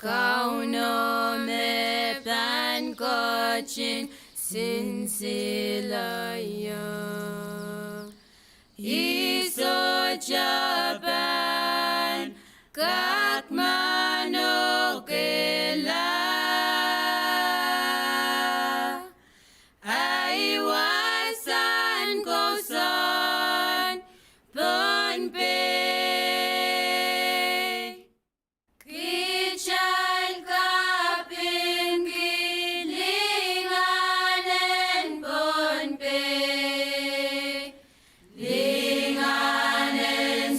Kauno me pahn ketin sinsile ie. I sohte pahn kak manokehla. Ahi wahsahn kousoan Pohnpei. Kitail kapingki lingan en Pohnpei, lingan en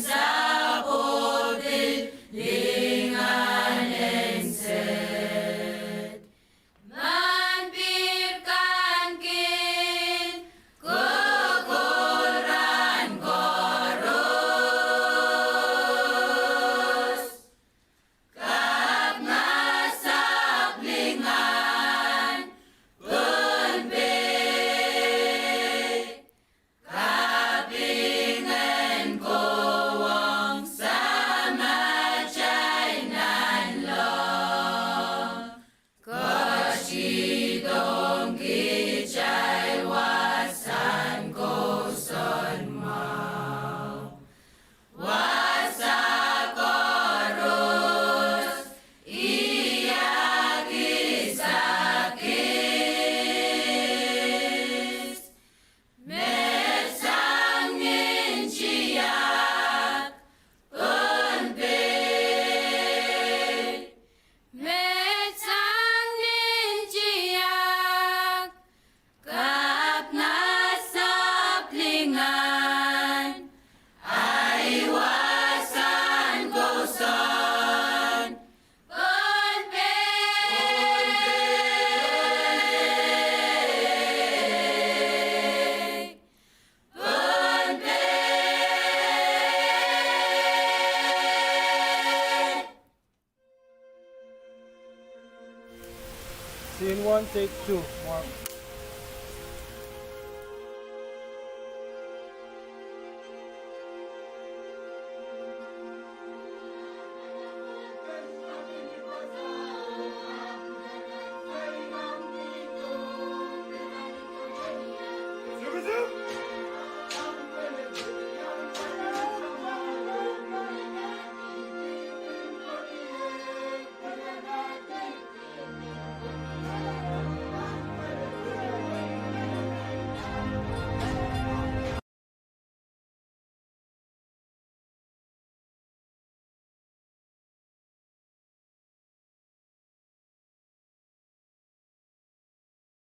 One, take two, Mark.